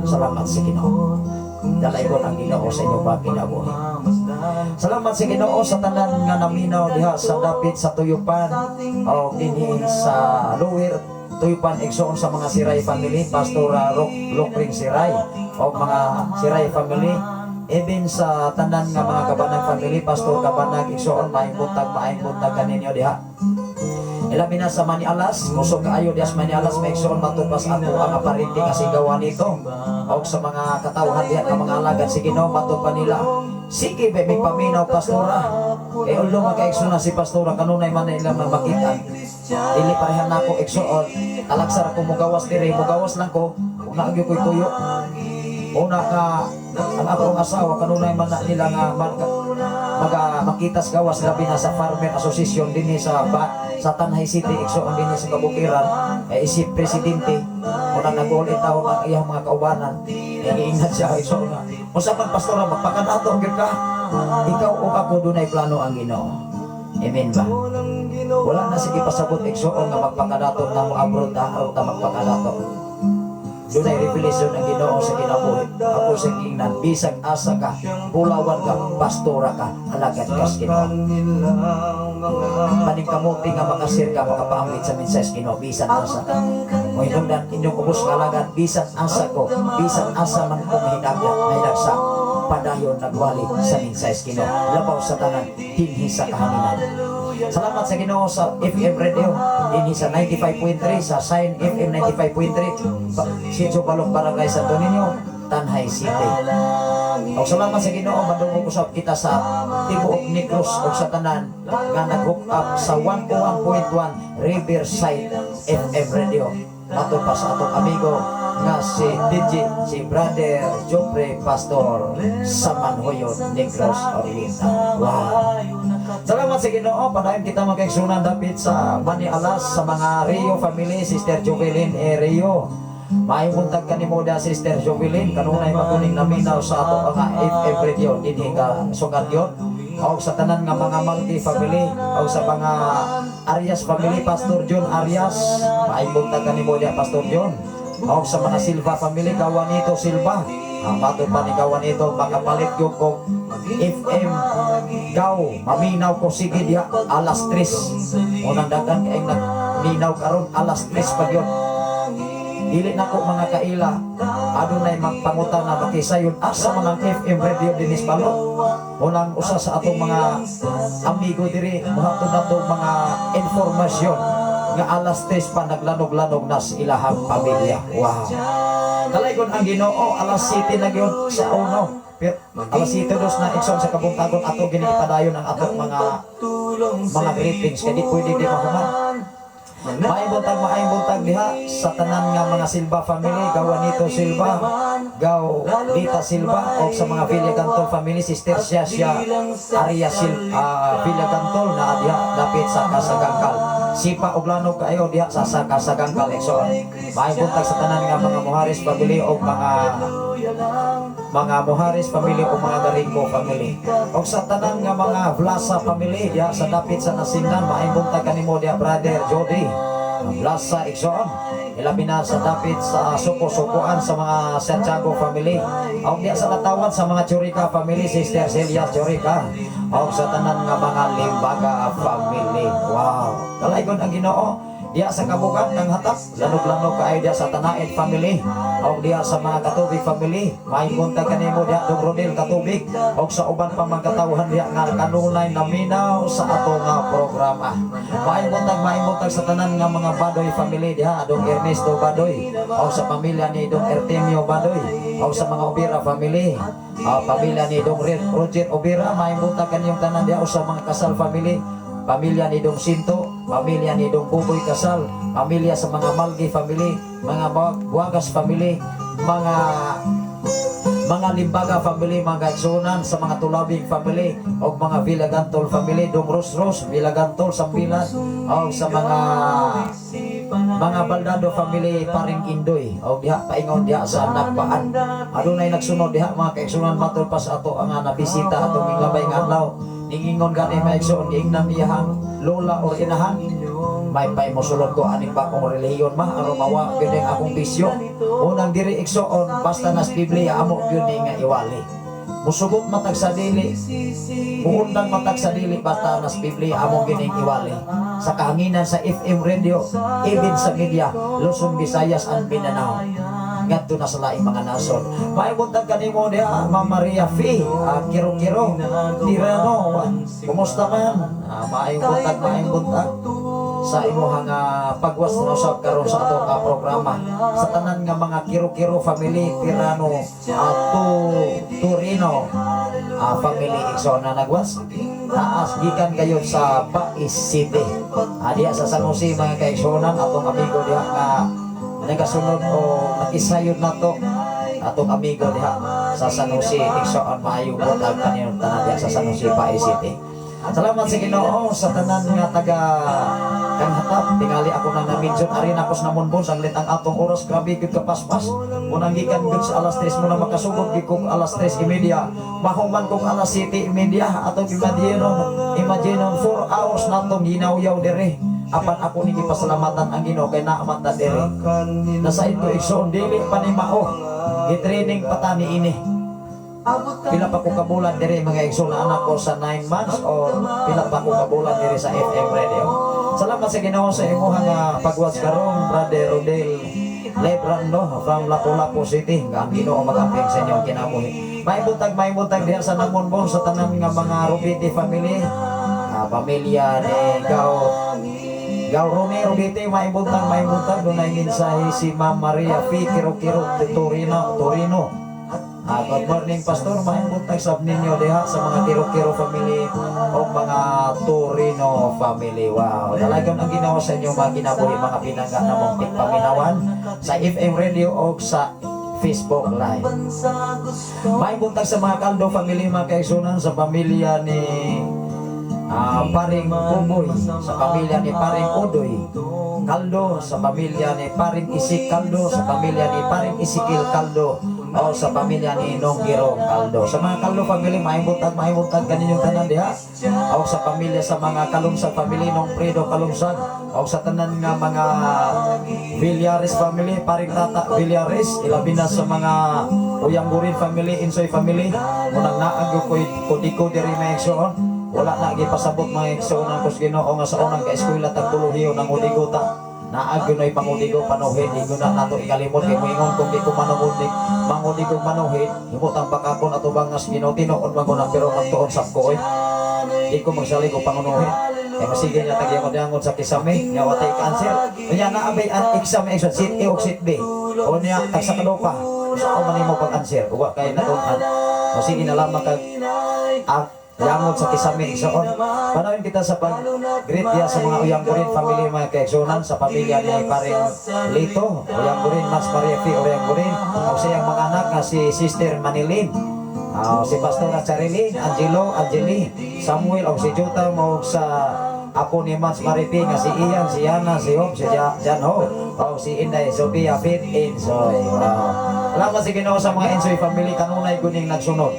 salamat sa Ginoo. Dalaygon ang Ginoo sa inyong mga kinabuhi. Salamat sa Ginoo sa tanan nga naminaw diha sa dapit sa Tuyupan o dinhi sa Lower Tuyupan, igsoon, sa mga Siray family, Pastor Rock Lokring Siray o mga Siray family, even sa tanan nga mga Kabanag family, Pastor Kabanag, igsoon, maayong buntag, maayong buntag kaninyo diha. Ilabi na sa Manialas, kusog kaayo diha sa Manialas, may igsoon, matupas ato ang aparente nga sigawan nito. O sa mga katawhan diha nga mga alagad si Ginoo, matud pa nila. Sige, be, may paminaw, pastora. Eh, ulo mga na si pastora, kanunay man na ilang makita. Dili parehan nako, igsoon. Talagsar ako mugawas diri, mugawas lang ko. Ug naagyo ko'y tuyo. Una ka, ang akong asawa, kanunay man na nila nga man, maga makita sa gawas, labi na sa Farmer Association dinhi sa Tanjay City, igsoon, dinhi sa kabukiran, eh isip presidente una nag-all taon ang iyang mga kaubanan, eh giingat siya, igsoon, nga unsa man, pastora, magpakadato gyud ka. Ikaw o ako, dunay plano ang Ginoo. Amen ba? Wala na sige pasabot, igsoon, nga magpakadato na mo abroad ta aron ta magpakadato. Dunay revelation ang Ginoo sa kinabuhi. Ako sa giingnan, bisag asa ka, bulawan ka, pastora ka, alagad ka sa Ginoo. Paningkamuti nga makasir ka, makapaambit sa mensahe sa Ginoo, bisan asa ka. O hinungdan inyong ubos nga alagad, bisan asa ko, bisan asa man ko mahinagda, mahidagsa, padayon nagwali sa mensahe sa Ginoo. Labaw sa tanan, dinhi sa kahanginan. Salamat sa Ginoo sa FM Radio dinhi sa 95.3, sa Sign FM 95.3, Sitio Balok, Barangay Santo Niño, Tanjay City. Og salamat sa Ginoo madungog usab kita sa tibuok Negros ug sa tanan nga nag-hook up sa 101.1 Riverside FM Radio. Matud pa sa atong amigo nga si DJ, si Brother Joffrey Pastor sa Manhuyon, Negros Oriental. Wow. Salamat sa Ginoo, padayon kita magkaigsunan dapit sa Manialas sa mga Rio family, Sister Jovelyn E. Rio. Maayong buntag kanimo da, Sister Jovelyn, kanunay makuning naminaw sa ato nga FM radio dinhi ka sugat yon. Og sa tanan nga mga Malki family, og sa mga Arias family, Pastor John Arias, maayong buntag kanimo da, Pastor John. Og sa mga Silva family, Kawanito Silva. Ang matod pa ni Kawanito, makapalit gyud ko FM gaw, maminaw ko sige diha alas 3. Unang dagan kay nagminaw karon alas 3 pa gyud. Dili na ko mga kaila, adunay magpangutan na makisayon asa mga FM radio dinis balot. Unang usa sa atong mga amigo diri mohatod nato mga informasyon nga alas 3 pa naglanog-lanog na sa ilahang pamilya. Wow. Dalaygon ang Ginoo, alas 7 na gyud sa uno. Pero alas 7:02 na, igsoon, sa kabuntagon, ato gini ipadayon ang atong mga mga greetings kay di pwede di mahuman. Maayong buntag diha sa tanan nga mga Silva family, Gaw Juanito Silva, Gaw Lita Silva, o sa mga Villagantol family, Sister Siya Siya Arya Villagantol na diha dapit sa Kasagangkal. Sipa og lanog kaayo diha sa Kasagangkal, igsoon. Maayong buntag sa tanan nga mga Muharis family o mga Muharis family o mga Garingo family. O sa tanan nga mga Vlasa family diha sa dapit sa Nasindan, maayong buntag kanimo diha, Brother Jody. Ang Vlasa, igsoon. Ilabi na sa dapit sa Suko-Sukuan sa mga Santiago family. O diha sa Latawan sa mga Churica family, Sister Celia Churica. O sa tanan nga mga Limbaga family. Wow. Dalaygon ang Ginoo. Diya sa Kabukan ng Hatap, lanog-lanog kaayo diya sa Tanaid family. O diya sa mga Katubig family, may buntag kanimo diya, Dong Rodel Katubig. O sa uban pang mga katawhan diya nga kanunay naminaw sa ato nga programa. May buntag sa tanan nga mga Badoy family diha, Dong Ernesto Badoy. O sa pamilya ni Dong Ertemio Badoy. O sa mga Obira family. O pamilya ni Dong Roger Obira, may buntag kaniyong tanan diha, o sa mga Kasal family, pamilya ni Dong Sinto, pamilya ni Dong Buboy Kasal, pamilya sa mga Malgi family, mga Buagas family, mga Limbaga family, mga kaigsunan sa mga Tulabing family, o mga Villagantol family, Dong Ros Ros, Villagantol, Sambilan, o sa mga Baldado family, Paring Indoy, o diha paingon diha sa Nagpaan. Adunay nagsunod diha, mga kaigsunan, matul pa sa ato ang nabisita atong minglabay nga adlaw. Ningingon gani, mga igsoon, giingnan iyahang lola or inahan, "May pay mosulod ko aning bagong relihiyon, ma, aron mawa gyud ang akong bisyo." Unang diri, igsoon, basta nas Biblia, amo gyud ni nga iwali. Musugot matag sa dili, muundang matag sa dili, basta nas Biblia, amo gining iwali. Sa kahanginan sa FM radio, even sa media, Luzon, Visayas and Mindanao, ngadto na sa laing mga nasod. May buntag kanimo diha, Ma'am Maria Fe, Kiro-Kiro, Tirano, kumusta man? Maayong buntag, maayong buntag sa imuhang pagwas na usab karon sa ato nga programa. Sa tanan nga mga Kiro-Kiro family, Tirano, Turino family, igsoon na nagwas taas gikan kayo sa Bais City. Diha sa San Jose, mga kaigsuonan, atong amigo diha nga nagasunod o nakisayod nato, atong amigo diha sa San Jose, igsoon, maayong buntag kaniyong tanan diha sa San Jose, Bais City. Salamat sa Ginoo sa tanan nga taga Kanghatap. Tingali ako nang na-mention ari na ko sa Namonbon saglit ang atong oras, grabe gyud kapaspas. Munang gikan gyud sa alas 3 mo na makasugod gyud kog alas 3:30. Mahuman kog alas 7:30. Atong imagine 4 hours natong ginawyaw dire. Apan ako ni gipasalamatan ang Ginoo kay naa man ta dire. Nasaid ko, igsoon, dili pa ni mao. Gitraining pa ta ni ini. Pila pa ko kabulan diri, mga igsoon, na anak ko sa 9 months or pila pa ko kabulan diri sa FM radio. Salamat sa Ginoo sa imuha nga pagwas karon, Brother Rodel Lebrando from Lapu-Lapu City. Nga ang Ginoo magamping sa inyong kinabuhi. May buntag diha sa Namonbon sa tanan nga mga Rubiti family. Pamilya ni Gao Gao Rome Rubiti, may buntag, may buntag. Dunay mensahe si Ma'am Maria F. Kiro Kiro Torino Torino. "Good morning, Pastor." Maayong buntag sab ninyo diha sa mga Kiro-Kiro family o mga Torino family. Wow. Dalaygon ang Ginoo sa inyong mga kinabuhi, mga pinangga namong tigpaminawan sa FM radio o sa Facebook Live. Maayong buntag sa mga Kaldo family, mga kaigsunan, sa pamilya ni Paring Buboy, sa pamilya ni Paring Odoy Kaldo, sa pamilya ni Paring Isik Kaldo, sa pamilya ni Paring Isikil Kaldo, o sa pamilya ni Nong Girong Kaldo. Sa mga Kaldo family, maayong buntag kaninyong tanan diha. O sa pamilya sa mga Kalungsag family, Nong Fredo Kalungsag, o sa tanan nga mga Villares family, Paring Tata Villares, ilabi na sa mga Uyanggurin family, Insoy family, munang naag ko kudiko diri, mga igsoon. Wala na gipasabot, mga igsoon, ang kus Ginoo nga sa unang ka-eskwela tag kolehiyo nang udigo ta. Naag gyud pangudigo panuhin, di na nato ikalimot kay moingon kung di ko manungudig, mangudigo manuhin, himutang pakakon ato bangas Ginoo, tinuod man ko na, pero magtuon sab ko oy. Di ko magsalig og pangunuhin. Kay masige niya tagyangon-yangon sa kisame, nya watay cancer. Unya naa bay ang exam exam sit A o sit B. O niya tag sa kadopa. Sa man nimo pag-answer, uwa kay natun-an. O sige na lamang kag ang yamot sa kisame, igsoon. Panawin kita sa pag greet diya sa mga Uyanggurin family, mga kaigsunan, sa pamilya ni paring Lito Uyanggurin, Mas Maria P. Uyanggurin, o sa iyang mga anak nga si Sister Manilin, si Pastora Charilyn, Angelo, Angeli, Samuel, o si Jota mo, sa apo ni Mans Maripi nga si Ian, si Yana, si Hope, si Jan Ho, o si Inday, Sophia, Fit, Insoy. Wow. Salamat sa Ginoo sa mga Insoy family, kanunay guning nagsunod.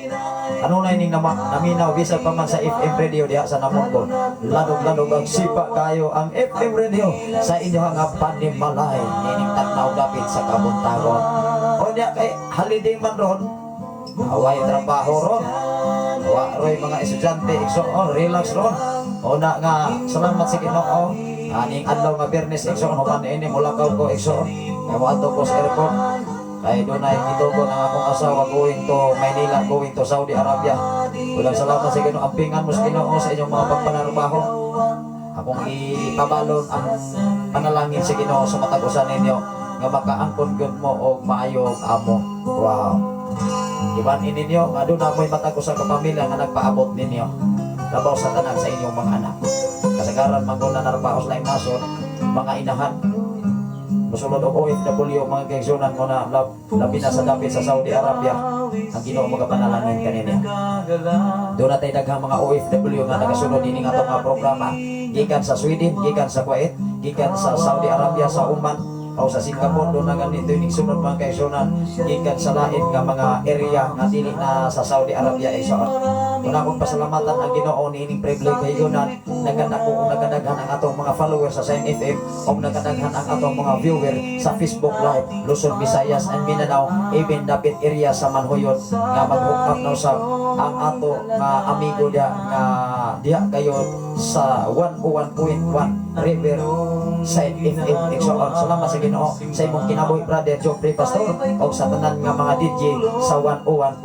Kanunay ning naminaw bisan pa man sa FM radio diha sa Namonbon. Lanog-lanog ang sipa kayo ang FM radio sa inyong nga panimalay nining tagnaw dapit sa kabuntagon. O niya kay holiday man ron, away trabaho ron. Wa roy mga estudyante, igsoon, relax ron. Una nga salamat sa Ginoo. Aning adlaw nga Biyernes, igsoon, human ini mulakaw ko, igsoon. Kay moadto ko sa airport. Kay dunay gitugon ang akong asawa going to Maynila, going to Saudi Arabia. Ulang salamat sa Ginoo, ampingan mo sa Ginoo sa inyong mga pagpanarbaho. Akong ipabalon ang panalangin sa Ginoo sa matag usa ninyo nga makaangkon gyud mo og maayong amo. Wow. Iban ninyo nga doon na mo'y matag usa ka pamilya nga nagpaabot ninyo. Labaw sa tanan sa inyong mga anak. Kasagaran man na narbaho sa laing nasod, mga inahan. Musulod og OFW, mga kaigsunan mo na labi na sa dapit sa Saudi Arabia, ang Ginoo magapanalangin kaninyo. Doon natay daghang mga OFW nga nagasunod ini nga atong mga programa gikan sa Sweden, gikan sa Kuwait, gikan sa Saudi Arabia, sa Oman, o sa Singapore. Doon na ganito yung sunod, mga kaigsunan, gikan sa lain nga mga area nga dili na sa Saudi Arabia, igsoon. Una akong pasalamatan ang Ginoo niining privilege kahigunan nagadako og nagadaghan ang atong mga followers sa Sign FM o nagadaghan ang atong mga viewer sa Facebook Live Luzon, Visayas and Mindanao, even dapit area sa Manhuyod nga mag-hook up na usab ang ato nga amigo diha nga diha kayo sa 101.1 River Side FM, igsoon. Salamat sa Ginoo sa imong kinabuhi, Brother Joffrey Pastor, o sa tanan nga mga DJ sa 101.1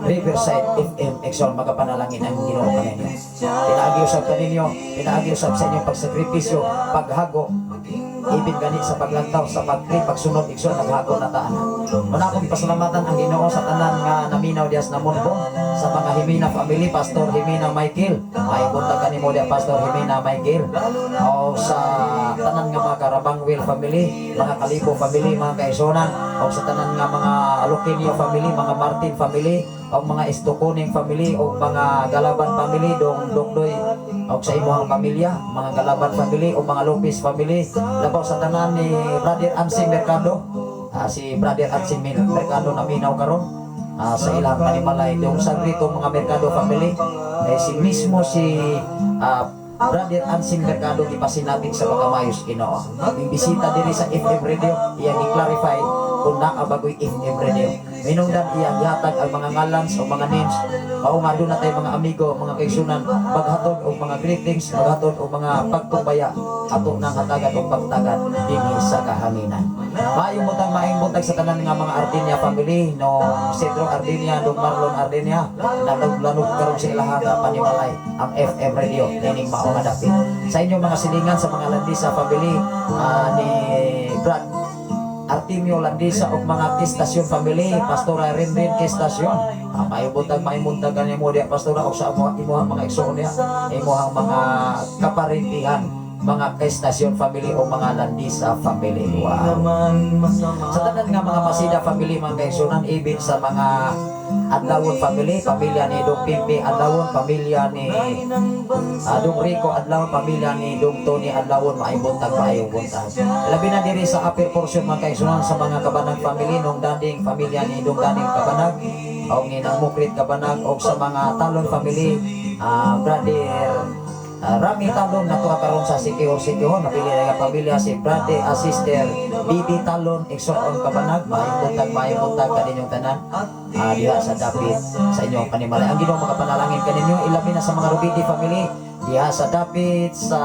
Riverside FM, igsoon. Magapanalangin ang Ginoo kaninyo. Pinaagi usab kaninyo, pinaagi usab sa inyong pagsakripisyo, paghago, ibig gani sa paglantaw, sa pagkri, pagsunod, igsoon, naghago na taan. Muna akong pasalamatan ang Ginoo sa tanan nga naminaw dias na mundo, sa mga Himina family, Pastor Himina Michael. Ay buntag kanimo diya, Pastor Himina Michael. O sa tanan nga mga Karabangwil family, mga Kalibo family, mga Kaisonan, o sa tanan nga mga Luquinio family, mga Martin family, o mga Estoconing family, o mga Galaban family, dong Dongdoy, o sa imuhang pamilya, mga Galaban family, o mga Lopez family, labaw sa tanan ni Brother Ansing Mercado, si Brother Ansing Mercado naminaw karon sa ilang panimalay dong sa grito mga Mercado family eh, si mismo si Brother Ansing Mercado gipasinabik sa pagkamayos Ginoo. Ning bisita diri sa FM radio, iyang i-clarify kung naa bagoy FM radio. Minungdan iyang gihatag ang mga ngalan o mga names. Mao nga doon na tayo mga amigo, mga kaigsunan, maghatod og mga greetings, maghatod og mga pagkumbaya ato nang hatagan og pagtagad dinhi sa kahanginan. Maayong buntag, maayong buntag sa tanan nga mga Ardinia family, no Cedro Ardinia, dong Marlon Ardinia, lanog-lanog karon sa ilaha nga panimalay ang FM radio nining mao nga dapit. Sa inyong mga silingan, sa mga Landisa family ni Brad Artemio Landisa ug mga Kistasyon family, Pastora Rinrin Kistasyon. Maayong buntag, maayong buntag kanimo diya, Pastora, ug sa imuhang mga igsoon diya, imuhang mga kaparintihan, mga Kistasyon family o mga Landisa family. Wow. Sa tanan nga mga Masida family, mga kaigsunan, ibig sa mga Adlawon family, pamilya ni Dong Pimpi Adlawon, pamilya ni Dong Rico Adlawon, pamilya ni Dong Tony Adlawon, maayong buntag, maayong buntag. Labi na diri sa upper portion, mga kaigsunan, sa mga Kabanag family, nung Danding, pamilya ni Dong Danding Kabanag, o ni Nang Mukrit Kabanag, o sa mga Talon family, Brother Rami Talon na karon sa Sikihor Sikihor, napili na nga pamilya si Brother Sister Bibi Talon igsoon Kabanag, maayong buntag, maayong buntag kaninyong tanan diha sa dapit sa inyong panimalay. Ang Ginoo makapanalangin kaninyo, ilabi na sa mga Rubiti family diha sa dapit sa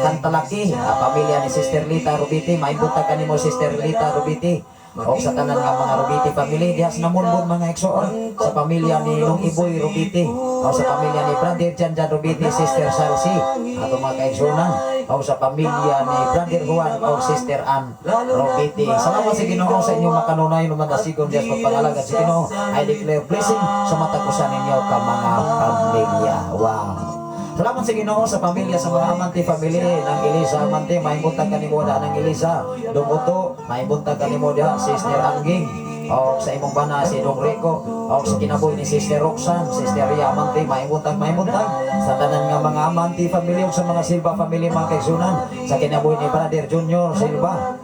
Kantalaki, pamilya ni Sister Lita Rubiti, maayong buntag kanimo, Sister Lita Rubiti. O sa tanan nga mga Rubiti family diha sa Namonbon, mga igsoon, sa pamilya ni Nung Iboy Rubiti o sa pamilya ni Brother Jan Jan Rubiti, Sister Salsi, ato mga kaigsunan. o sa pamilya ni Brother Juan o Sister Ann Robiti. Salamat sa Ginoo sa inyong makanunay no mandasigon Diyos pagpangalagad sa Ginoo. I declare blessing sa matag usa ninyo ka mga pamilya. Wow. Salamat sa Ginoo sa pamilya sa mga Amante family ng Elisa Amante. May buntag kanimo da ng Elisa Dumuto, may buntag kanimo diha, Sister Angging, o sa imong bana si Dong Rico, o sa kinabuhi ni Sister Roxanne, Sister Ria Amante, may buntag, may buntag sa tanan nga mga Amante family o sa mga Silva family, mga kaigsunan, sa kinabuhi ni Brother Junior Silva.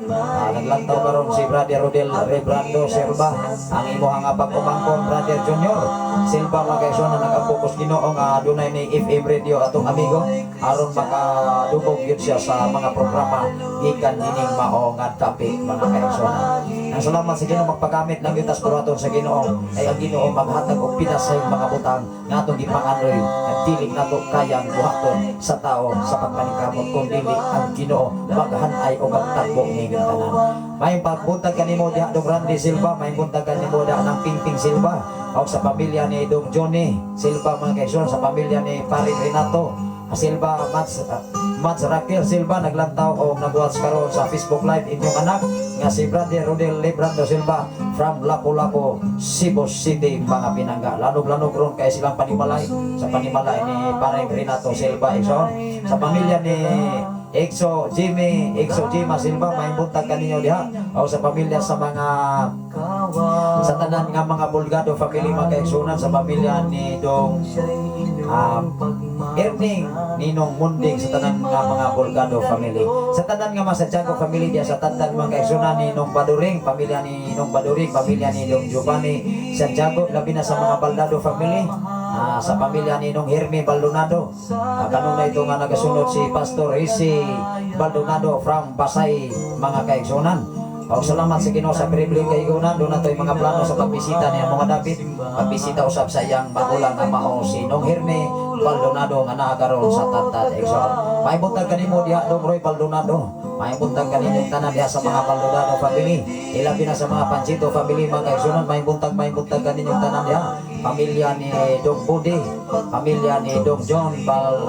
Naglantaw karon si Brother Rodel Rebrando Silva, ang imuha nga pag-umangkon, Brother Junior Silva, mga kaigsunan. Nagampo ko's Ginoo nga dunay ni FM Radio atong amigo aron makadungog yun siya sa mga programa gikan nining mao nga dapit, mga kaigsunan. Ang salamat sa Ginoo, magpagamit lang gyud tas buhaton sa Ginoo, ay ang Ginoo maghatag og pinasayong mga butang nga atong gipanganoy nga dili nato kayang buhaton sa tao sa pagpaningkamot kung dili ang Ginoo maghanay o magtagbo ning tanan. May pagbuntag kanimo diha, Dong Randy Silva, may buntag kanimo diha ng Pingping Silva o sa pamilya ni Dong Johnny Silva, mga kaigsoon, sa pamilya ni Parin Renato Silva, Mats Raquel Silva, naglantaw o nagwatch karon sa Facebook Live inyong anak nga si Brother Rodel Librando Silva from Lapu-Lapu, Cebu City, mga pinangga. Lanog-lanog ron kay silang panimalay sa panimalay ni Paring Renato Silva, igsoon. Sa pamilya ni Exo Jimmy, Exo Jima Silva, may buntag kaninyo diha. O sa pamilya sa mga sa tanan nga mga Bulgado family, mga kaigsunan, sa pamilya ni Dong Erning Ninong Munding, sa tanan nga mga Bulgado family. Sa tanan nga mga Santiago family diya sa tanan, mga kaigsunan, ni Nong Baduring, pamilya ni Nong Baduring, pamilya ni Dong Giovanni Santiago, labi na sa mga Baldado family, sa pamilya ni Nong Hermie Baldonado. Kanunay ito nga nagasunod si Pastor Isi Baldonado from Pasay, mga kaigsunan. O salamat sa Ginoo sa pribilehiyo kaigunan. Doon nato'y mga plano sa pagbisita niya mga dapit. Pagbisita usab sa iyang magulang nga mao si Nong Hermie Baldonado nga naa karon sa Tantad, igsoon. May buntag kanimo diha, Dong Roy Baldonado. May buntag kaninyong tanan diha sa mga Baldonado family. Ilabi na sa mga Panchito family, mga kaigsunan. May buntag kaninyong tanan diha. Pamilya ni Dong Budi, pamilya ni Dong John Bal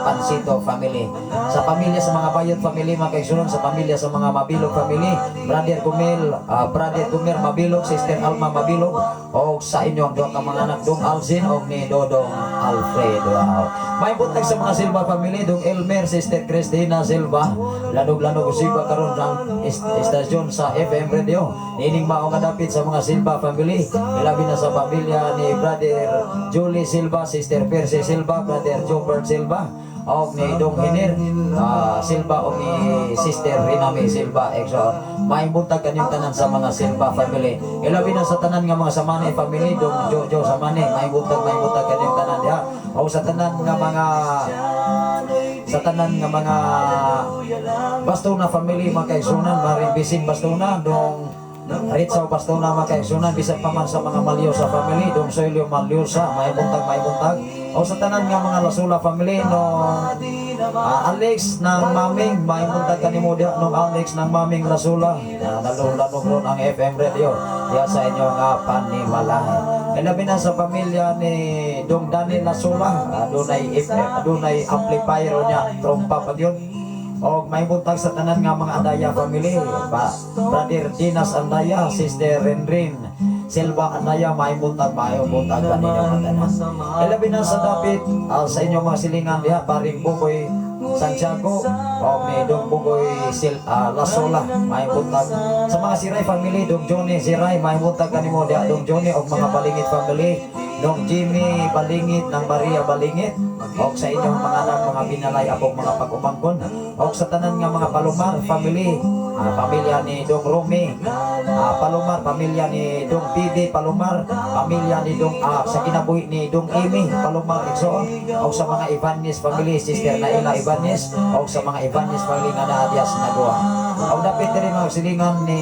Pancito family. Sa pamilya sa mga Bayot family, mga kaigsunan, sa pamilya sa mga Mabilog family, Brother Gumel, Brother Gumer Mabilog, Sister Alma Mabilog, o sa inyong duha ka mga anak, Dong Alzin o ni Dodong Alfredo. Wow. May buntag sa mga Silva family, Dong Elmer, Sister Christina Silva, lanog-lanog Silva karon ng istasyon sa FM radio. Nining mao nga dapit sa mga Silva family, ilabi na sa pamilya ni Brother Julie Silva, Sister Percy Silva, Brother Jobert Silva, og ni Dong Hinir Silva og ni Sister Rinami Silva, igsoon. May buntag kanyang tanan sa mga Silva family. Ilabi na sa tanan nga mga Samani family, Dong Jojo Samani, may buntag kanyang tanan diha. O sa tanan nga mga Bastona family, mga kaigsunan, Maring Bisin Bastona, Dong Ritsaw Bastona, mga kaigsunan, bisan pa man sa mga Malyosa family, Dong Soilio Malyosa, may buntag, may buntag. O sa tanan nga mga Lasula family, no Alex ng Maming, may buntag kanimo diha, nung Alex ng Maming Lasula. Nalulanog ron ang FM radio diha sa inyong panimalay. Ilabi na sa pamilya ni Dong Daniel Lasula, dunay FM, dunay amplifier niya, trompa pa yun. O may buntag sa tanan nga mga Andaya family, ba, Brother Dinas Andaya, Sister Renrin Silva Andaya, may buntag kaninyo mga tanan. Ilabi na sa dapit sa inyong mga silingan diha, paring Bukoy Santiago o may Dong Bugoy Lasola, may buntag. Sa mga Siray family, Dong Johnny Siray, may buntag kanimo diha, Dong Johnny, og mga Balingit family, Dong Jimmy Balingit ng Maria Balingit, og sa inyong mga anak, mga binalay, apog mga pag-umangkon, og sa tanan nga mga Palomar family, pamilya ni Dong Rumi Palomar, pamilya ni Dong Bibi Palomar, pamilya ni Dong sa kinabuhi ni Dong Amy Palomar, igsoon, og sa mga Ibanez family, Sister Naila Ibanez, og sa mga Ibanez family nga naa diha sa Nagoa. Og dapit diri mga silingan ni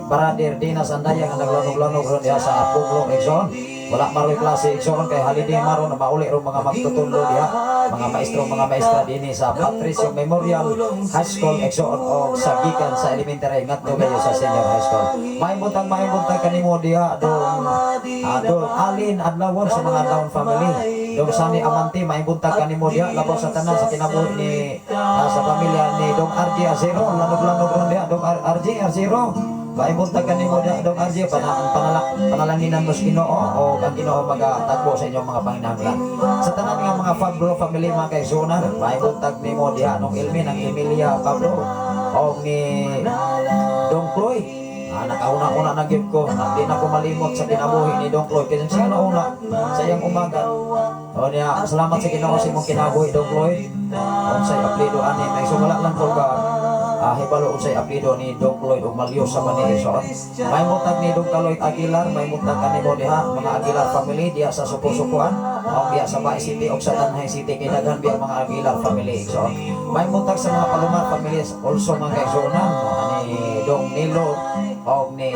Brother Dinas Andaya nga naglanog-lanog ron diha sa Puglong, igsoon. Wala maroy klase, igsoon, kay holiday maron na mauli ron mga magtutudlo diha, mga maestro, mga maestra dinhi sa Patricio Memorial High School, igsoon, og sa gikan sa elementary ngadto kayo sa senior high school. May buntag kanimo diha, dong Alin Adlawon, sa mga Down family. Dong Sani Amante, maayong buntag kanimo diha. Labaw sa tanan sa kinabuhi ni sa pamilya ni Dong RJ Azero, lanog-lanog ron diha. Dong RJ Azero, maayong buntag kanimo diha, Dong RJ. Panalanginan mo sa Ginoo o ang Ginoo magatagbo sa inyong mga panginahanglan. Sa tanan nga mga Fabro family, mga kaigsuonan, maayong buntag nimo diha, nung Ilmin, ang Emilia Pablo o ni Dong Cloyd. Nakauna-una na gyud ko, na di na ko malimot sa kinabuhi ni Dong Cloyd. Kasi siya nauna sa iyang umaga. O niya, salamat sa Ginoo sa imong kinabuhi, Dong Cloyd. Unsay apelyido ani? May so wala lang ko ka hibalo unsay apelyido ni Dong Cloyd ug malyo sa man ni. So, maayong buntag ni Dong Kaloy Aguilar, maayong buntag kanimo diha, mga Aguilar family diha sa Suko-Sukuan, o diha sa Bae City o sa Tanjay City, kay daghan biya mga Aguilar family. So, maayong buntag sa mga Palomar family also, mga kaigsuonan, ani Dong Nilo og ni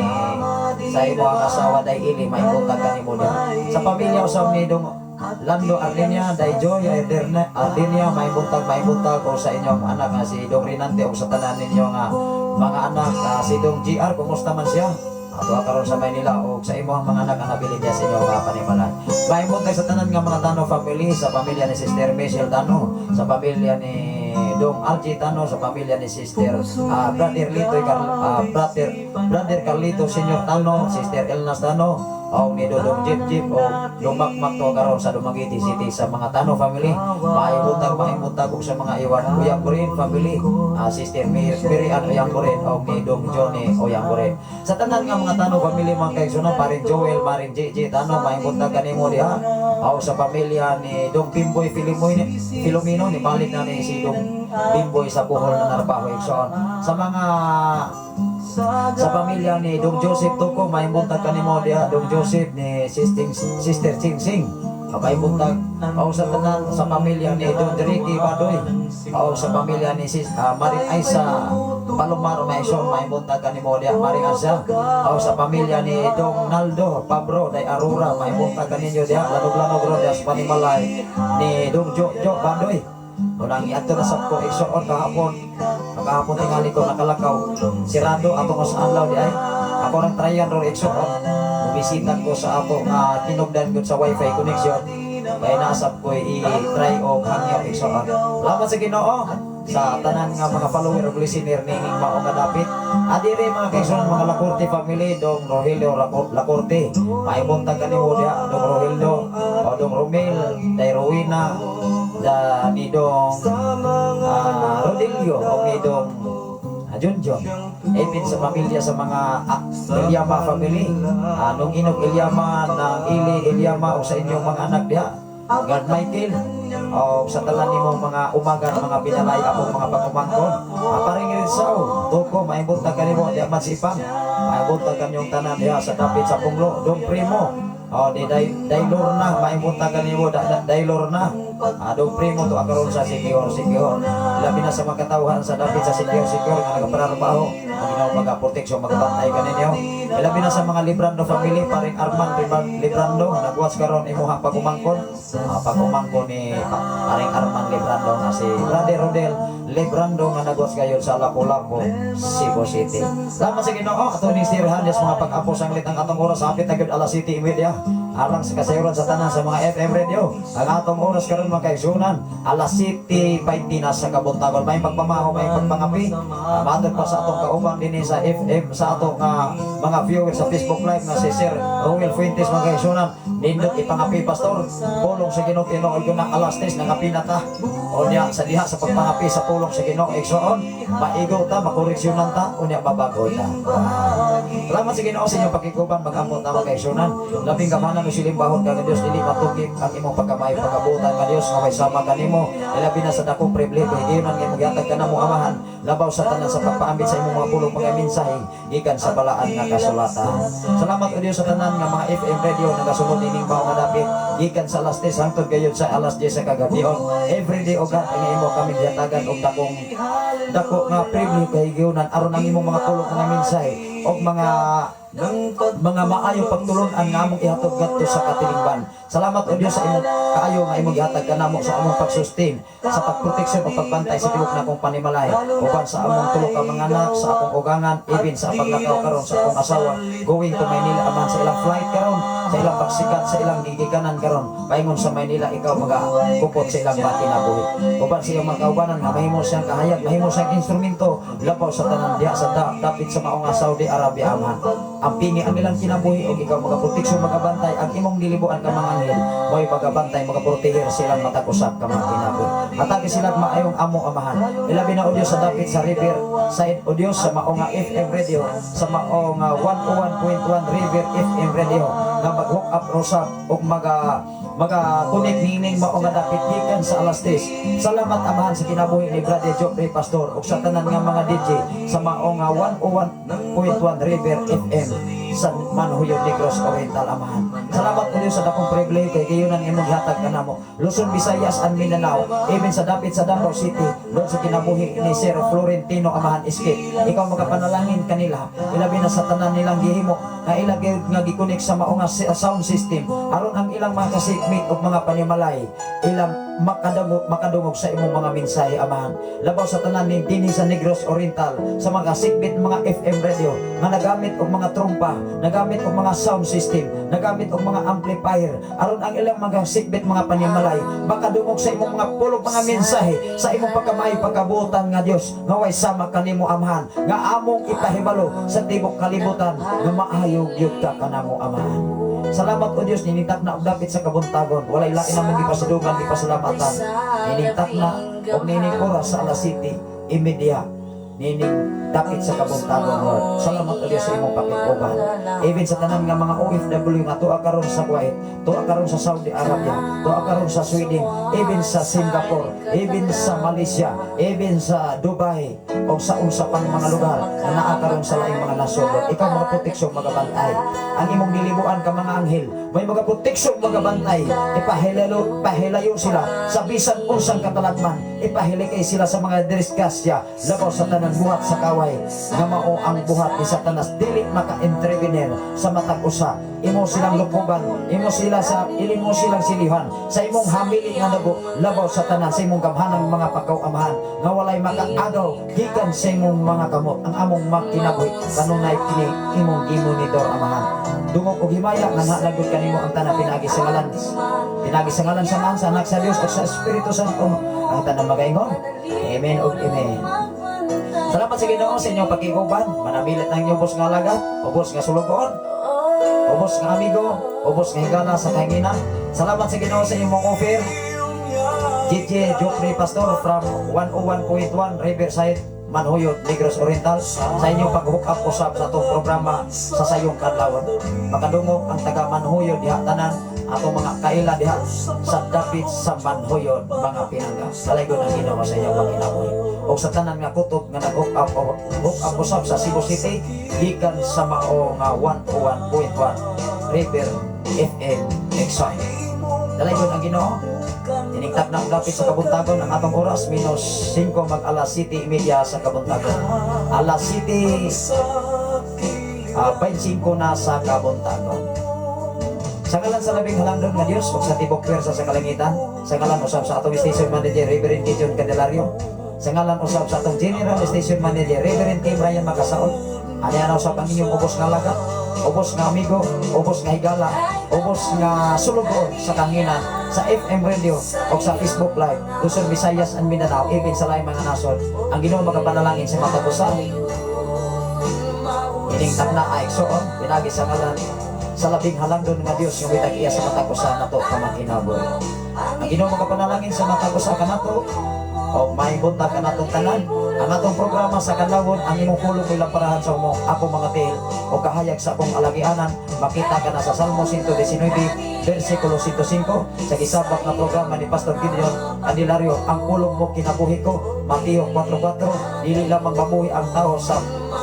sa imo ang asawa, Day Ili, maayong buntag kanimo diha. Sa pamilya usab ni Dong Lando Ardinia, Day Joy Ardinia, Ardinia, maayong buntag o sa inyong anak nga si Dong Rinante o sa tanan ninyo nga mga anak, si Dong GR, kumusta man siya? Ato karon sa Maynila o sa imong mga anak ang nabilin niya sa inyong mga panimalay. Maayong buntag sa tanan nga mga Tano family, sa pamilya ni Sister Michelle Tano, sa pamilya ni Dong Algie Tano, sa pamilya ni Sister Brother Lito, Brother Brother Carlito Senior Tano, Sister Elnas Tano, o ni Dodong Jeep Jeep o lumakmak to karon sa Dumaguete City. Sa mga Tano family, maayong buntag ug sa mga Iwan Uyang family, Sister Mary Ann Uyang o ni Dong Johnny Uyang. Sa tanan nga mga Tano family, mga kaigsuonan, paring Joel, paring JJ Tano, maayong buntag kanimo diha. O sa pamilya ni Dong Pimboy Filimoy Filomino, ni balik na ni si Dong Bimboy sa Bohol na narbaho, igsoon. Sa mga sa pamilya ni Dong Joseph Toko, maayong buntag kanimo diha, Dong Joseph, ni Sister Sister Sing Sing. Maayong buntag. O sa tanan sa pamilya ni Dong Ricky Badoy. O sa pamilya ni Sis Maring Aisa Palomar Maison, maayong buntag kanimo diha, Maring Asa. O sa pamilya ni Dong Naldo Pabro Day Arura, maayong buntag kaninyo diha, lanog-lanog ron diha sa panimalay ni Dong Jo Jo Badoy. Unang iadto na sab ko, igsoon, kahapon. Kahapon tingali ko nakalakaw. Sirado ato ko sa adlaw di ay. Ako rang tryan ro, igsoon. Bumisita ko sa ato nga tinugdan gud sa wifi connection. Kaya naasap ko i-try og hangyo, igsoon. Salamat sa Ginoo sa tanan nga mga follower ug listener nining mao nga dapit. Adire, mga kaigsuonan, mga Lacorte family, Dong Rogelio Lacorte. Maayong buntag kanimo diha, Dong Rogelio, o Dong Romel, Day Rowena, da ni Dong Rodelio o ni Dong Junjun. Ipin sa pamilya sa mga Ilyama family. Nung Inog Ilyama, ng Ili Ilyama o sa inyong mga anak diha. God Michael o sa tanan nimong mga umagan, mga pinalay akong mga pagumangkon. Paring Rizal, Toko, maayong buntag kanimo diha man sipang. Maayong buntag kanyong tanan diha sa dapit sa Punglo, Dong Primo. O di Day Daylor na, maayong buntag kanimo da, da, Daylor na. Dong Primo to karon sa Siquijor, Siquijor. Labi na sa mga katawhan sa dapit sa Siquijor, Siquijor nga nagapararbaho. Ang Ginoo magaproteksyon, magbantay kaninyo. Labi na sa mga Librando family, paring Arman Librando, nagwas karon imuha pagumangkon. Pagumangkon ni paring Arman Librando nga si Brother Rodel Librando nga nagwas gayon sa Lapu-Lapu, Cebu City. Salamat sa Ginoo ato ni Sir Hannes mga pag-apo sanglit ang atong oras, hapit na gyud alas 7:30. Alang sa kasayuran sa tanan sa mga FM radio. Ang atong oras karon, mga kaigsuonan, alas 7:20 na sa kabuntagon. May pagpamaho, may pagpangapi. Matod pa sa atong kauban dinhi sa FM, sa atong mga viewers sa Facebook Live nga si Sir Ruel Fuentes, mga kaigsuonan. Nindot ipangapi, pastor. Pulong sa Ginoo, tinuod ko na alas 3 nangapi na ta. O niya sa diha sa pagpangapi sa pulong sa Ginoo, igsoon, maigo ta, makoreksyonan ta, unya mabago ta. Salamat sa Ginoo sa inyong pakikuban, mag-amot na, mga kaigsuonan. Labing gamhanan o silimbahon ka nga Dios, dili matukip ang imong pagkamay pagkabutan nga Dios nga may sama kanimo. Labi na sa dakong pribilehiyo higayonan nga imong gihatag kanamo, Amahan, labaw sa tanan sa pagpaambit sa imong mga pulong, mga mensahe gikan sa balaan nga kasulatan. Salamat o Dios sa tanan nga mga FM radio nagasunod ining mao nga dapit gikan sa alas 10 hangtod gayud sa alas 10 sa kagabihon. Every day, O God, ang imo kami gihatagan og dakong dako nga pribilehiyo kahigayonan aron ang imong mga pulong, mga mensahe og mga maayong pagtulon-an nga among ihatod ngadto sa katilingban. Salamat o Dios sa imong kaayo nga imong gihatag kanamo sa among pagsustain, sa pagproteksyon o pagbantay sa tibuok nakong panimalay, uban sa among tulo ka mga anak, sa akong ugangan, even sa paglakaw karon sa akong asawa going to Maynila aman sa ilang flight karon. Sa ilang pagsikat, sa ilang gigikanan karon paingon sa Maynila, ikaw maga kupot sa ilang mga kinabuhi. Uban sa iyong mga kaubanan nga mahimo siyang kahayag, mahimo siyang instrumento labaw sa tanan diha sa dapit sa mao nga Saudi Arabia, Amahan. Ampingi ang ilang kinabuhi og ikaw magaproteksyon, magabantay. Ang imong gilibuan ka mga anghel mo'y magabantay, magaproteher sa ilang matag usa ka mga kinabuhi. Hatagi sila maayong amo, Amahan. Ilabi na, O Dios, sa dapit sa River Side, O Dios, sa mao nga FM radio, sa mao nga 101.1 River FM radio nga mag-hook up usab og maga connect nining mao nga dapit gikan sa alas 10. Salamat, Amahan, sa kinabuhi ni Brother Joffrey Pastor ug sa tanan nga mga DJ sa mao nga 101.1 River FM sa Manhuyod, Negros Oriental, Amahan. Salamat, O Dios, sa dakong privilege kay gayunan imong gihatag kanamo. Luzon, Visayas and Mindanao, even sa dapit sa Davao City, Lord, sa kinabuhi ni Sir Florentino, Amahan Escape. Ikaw magapanalangin kanila, ilabi na sa tanan nilang gihimo nga ila gyud nga gi-connect sa mao nga sound system aron ang ilang mga kasikmit ug mga panimalay ilang makadungog sa imong mga mensahe, Amahan. Labaw sa tanan ni dinhi sa Negros Oriental, sa mga sikmit mga FM radio nga nagamit og mga trompa, nagamit og mga sound system, nagamit og mga amplifier aron ang ilang mga sikmit mga panimalay makadungog sa imong mga pulong, mga mensahe sa imong pagkamay pagkabuotan nga Dios nga way sama kanimo, Amahan, nga among ipahibalo sa tibok kalibutan nga maayo gyud ka kanamo, Amahan. Salamat, O Dios, ninitag na og dapit sa kabuntagon. Walay lain namong gipasidungan, gipasalamatan. Ninitag na og nining oras sa alas 7:30 nining dapit sa kabuntagon, Lord. Salamat, O Dios, sa imong pakig-uban. Even sa tanan nga mga OFW nga tuwa karon sa Kuwait, tuwa karon sa Saudi Arabia, tuwa karon sa Sweden, even sa Singapore, even sa Malaysia, even sa Dubai, o sa unsa pang mga lugar na naa karon sa laing mga nasod, Lord. Ikaw mga proteksyon, magabantay. Ang imong gilibuan ka mga anghel, may mga proteksyon, magabantay. Ipahilayo, pahilayo sila sa bisan unsang katalagman. Ipahilikay sila sa mga disgrasya, labaw sa tanan buhat sa kaway nga mao ang buhat ni Satanas dili maka-intervenir sa matag usa. Imo silang lukuban, imo sila sa ilimo silang silihan sa imong hamili nga dugo, labaw sa tanan sa imong gamhanang mga pagkaw-amahan nga walay makaagaw gikan sa imong mga kamot ang among makinabuhi kanunay kini imong gimonitor, Amahan. Dungog og himaya nga nalagod kanimo ang tanan pinagi sa ngalan sa Amahan, sa Anak, sa Dios ug sa Espiritu Santo. Ang tanan magaingon, Amen ug Amen. Salamat sa Ginoo sa inyong pakiguban. Manamilit ng inyong ubos nga alagad, ubos nga sulugoon, ubos nga amigo, ubos nga higala sa kahinginan. Salamat sa Ginoo sa inyong offer. JJ Joffrey Pastor from 101.1 Riverside, Manhuyod, Negros Oriental, sa inyong pag-hook up usab sa atong programa sa Sayong Kadlawon. Makadungog ang taga Manhuyod diha tanan, atong mga kaila diha sa dapit sa Manhuyod, mga pinangga. Dalaygon ang Ginoo sa inyong pagkinabuhi. O sa tanan nga kutob nga nag-hook up o hook up usab sa Cebu City gikan sa mao nga 101.1 River FM Exxon. Dalaygon ang Ginoo. Tinigtap na ang dapit sa kabuntagon, ang atong oras minus 5 mag alas 7:30 sa kabuntagon. Alas 7 25 na sa kabuntagon. Sa ngalan sa labing halangdon nga Dios ug sa tibok pwersa sa kalangitan, sa ngalan usab sa atong station manager Reverend Gideon Candelario, sa ngalan usab sa atong General Station Manager Reverend K. Brian Makasaol, ani ana usab ang inyong ubos nga alagad, ubos nga amigo, ubos nga higala, ubos nga sulugoon sa kanginan, sa FM radio o sa Facebook Live, Luzon, Visayas and Mindanao, even sa laing mga nasod. Ang Ginoo magapanalangin sa matag usa. Ining takna ay igsoon, pinagi sa ngalan sa labing halangdon nga Dios nga mitag iya sa matag usa nato ka makinabuhi. Ang Ginoo magapanalangin sa matag usa kanato o may buntag kanatong tanan. Ang atong programa sa kadlawon, "Ang Imong Pulong mo'y Lamparahan sa umong ako mga tiil o kahayag sa akong alagianan," makita ka na sa Salmo 119 versikulo 105. Sa gisabak nga programa ni Pastor Gideon Candelario, "Ang Pulong Mo Kinabuhi Ko," Mateo 4.4, "Dili lamang mabuhi ang tao sa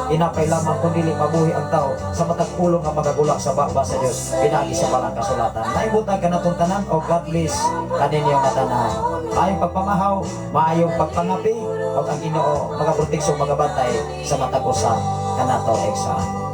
tinapay lamang, kundi mabuhi ang tao sa matag pulong nga magagula sa baba sa Dios pinagi sa balang kasulatan." Naibutag kanatong tanan o God bless kaninyo nga tanan. Maayong pagpamahaw, maayong pagpangapi, ug ang Ginoo magaproteksyon, magabantay sa matag usa kanato, igsoon.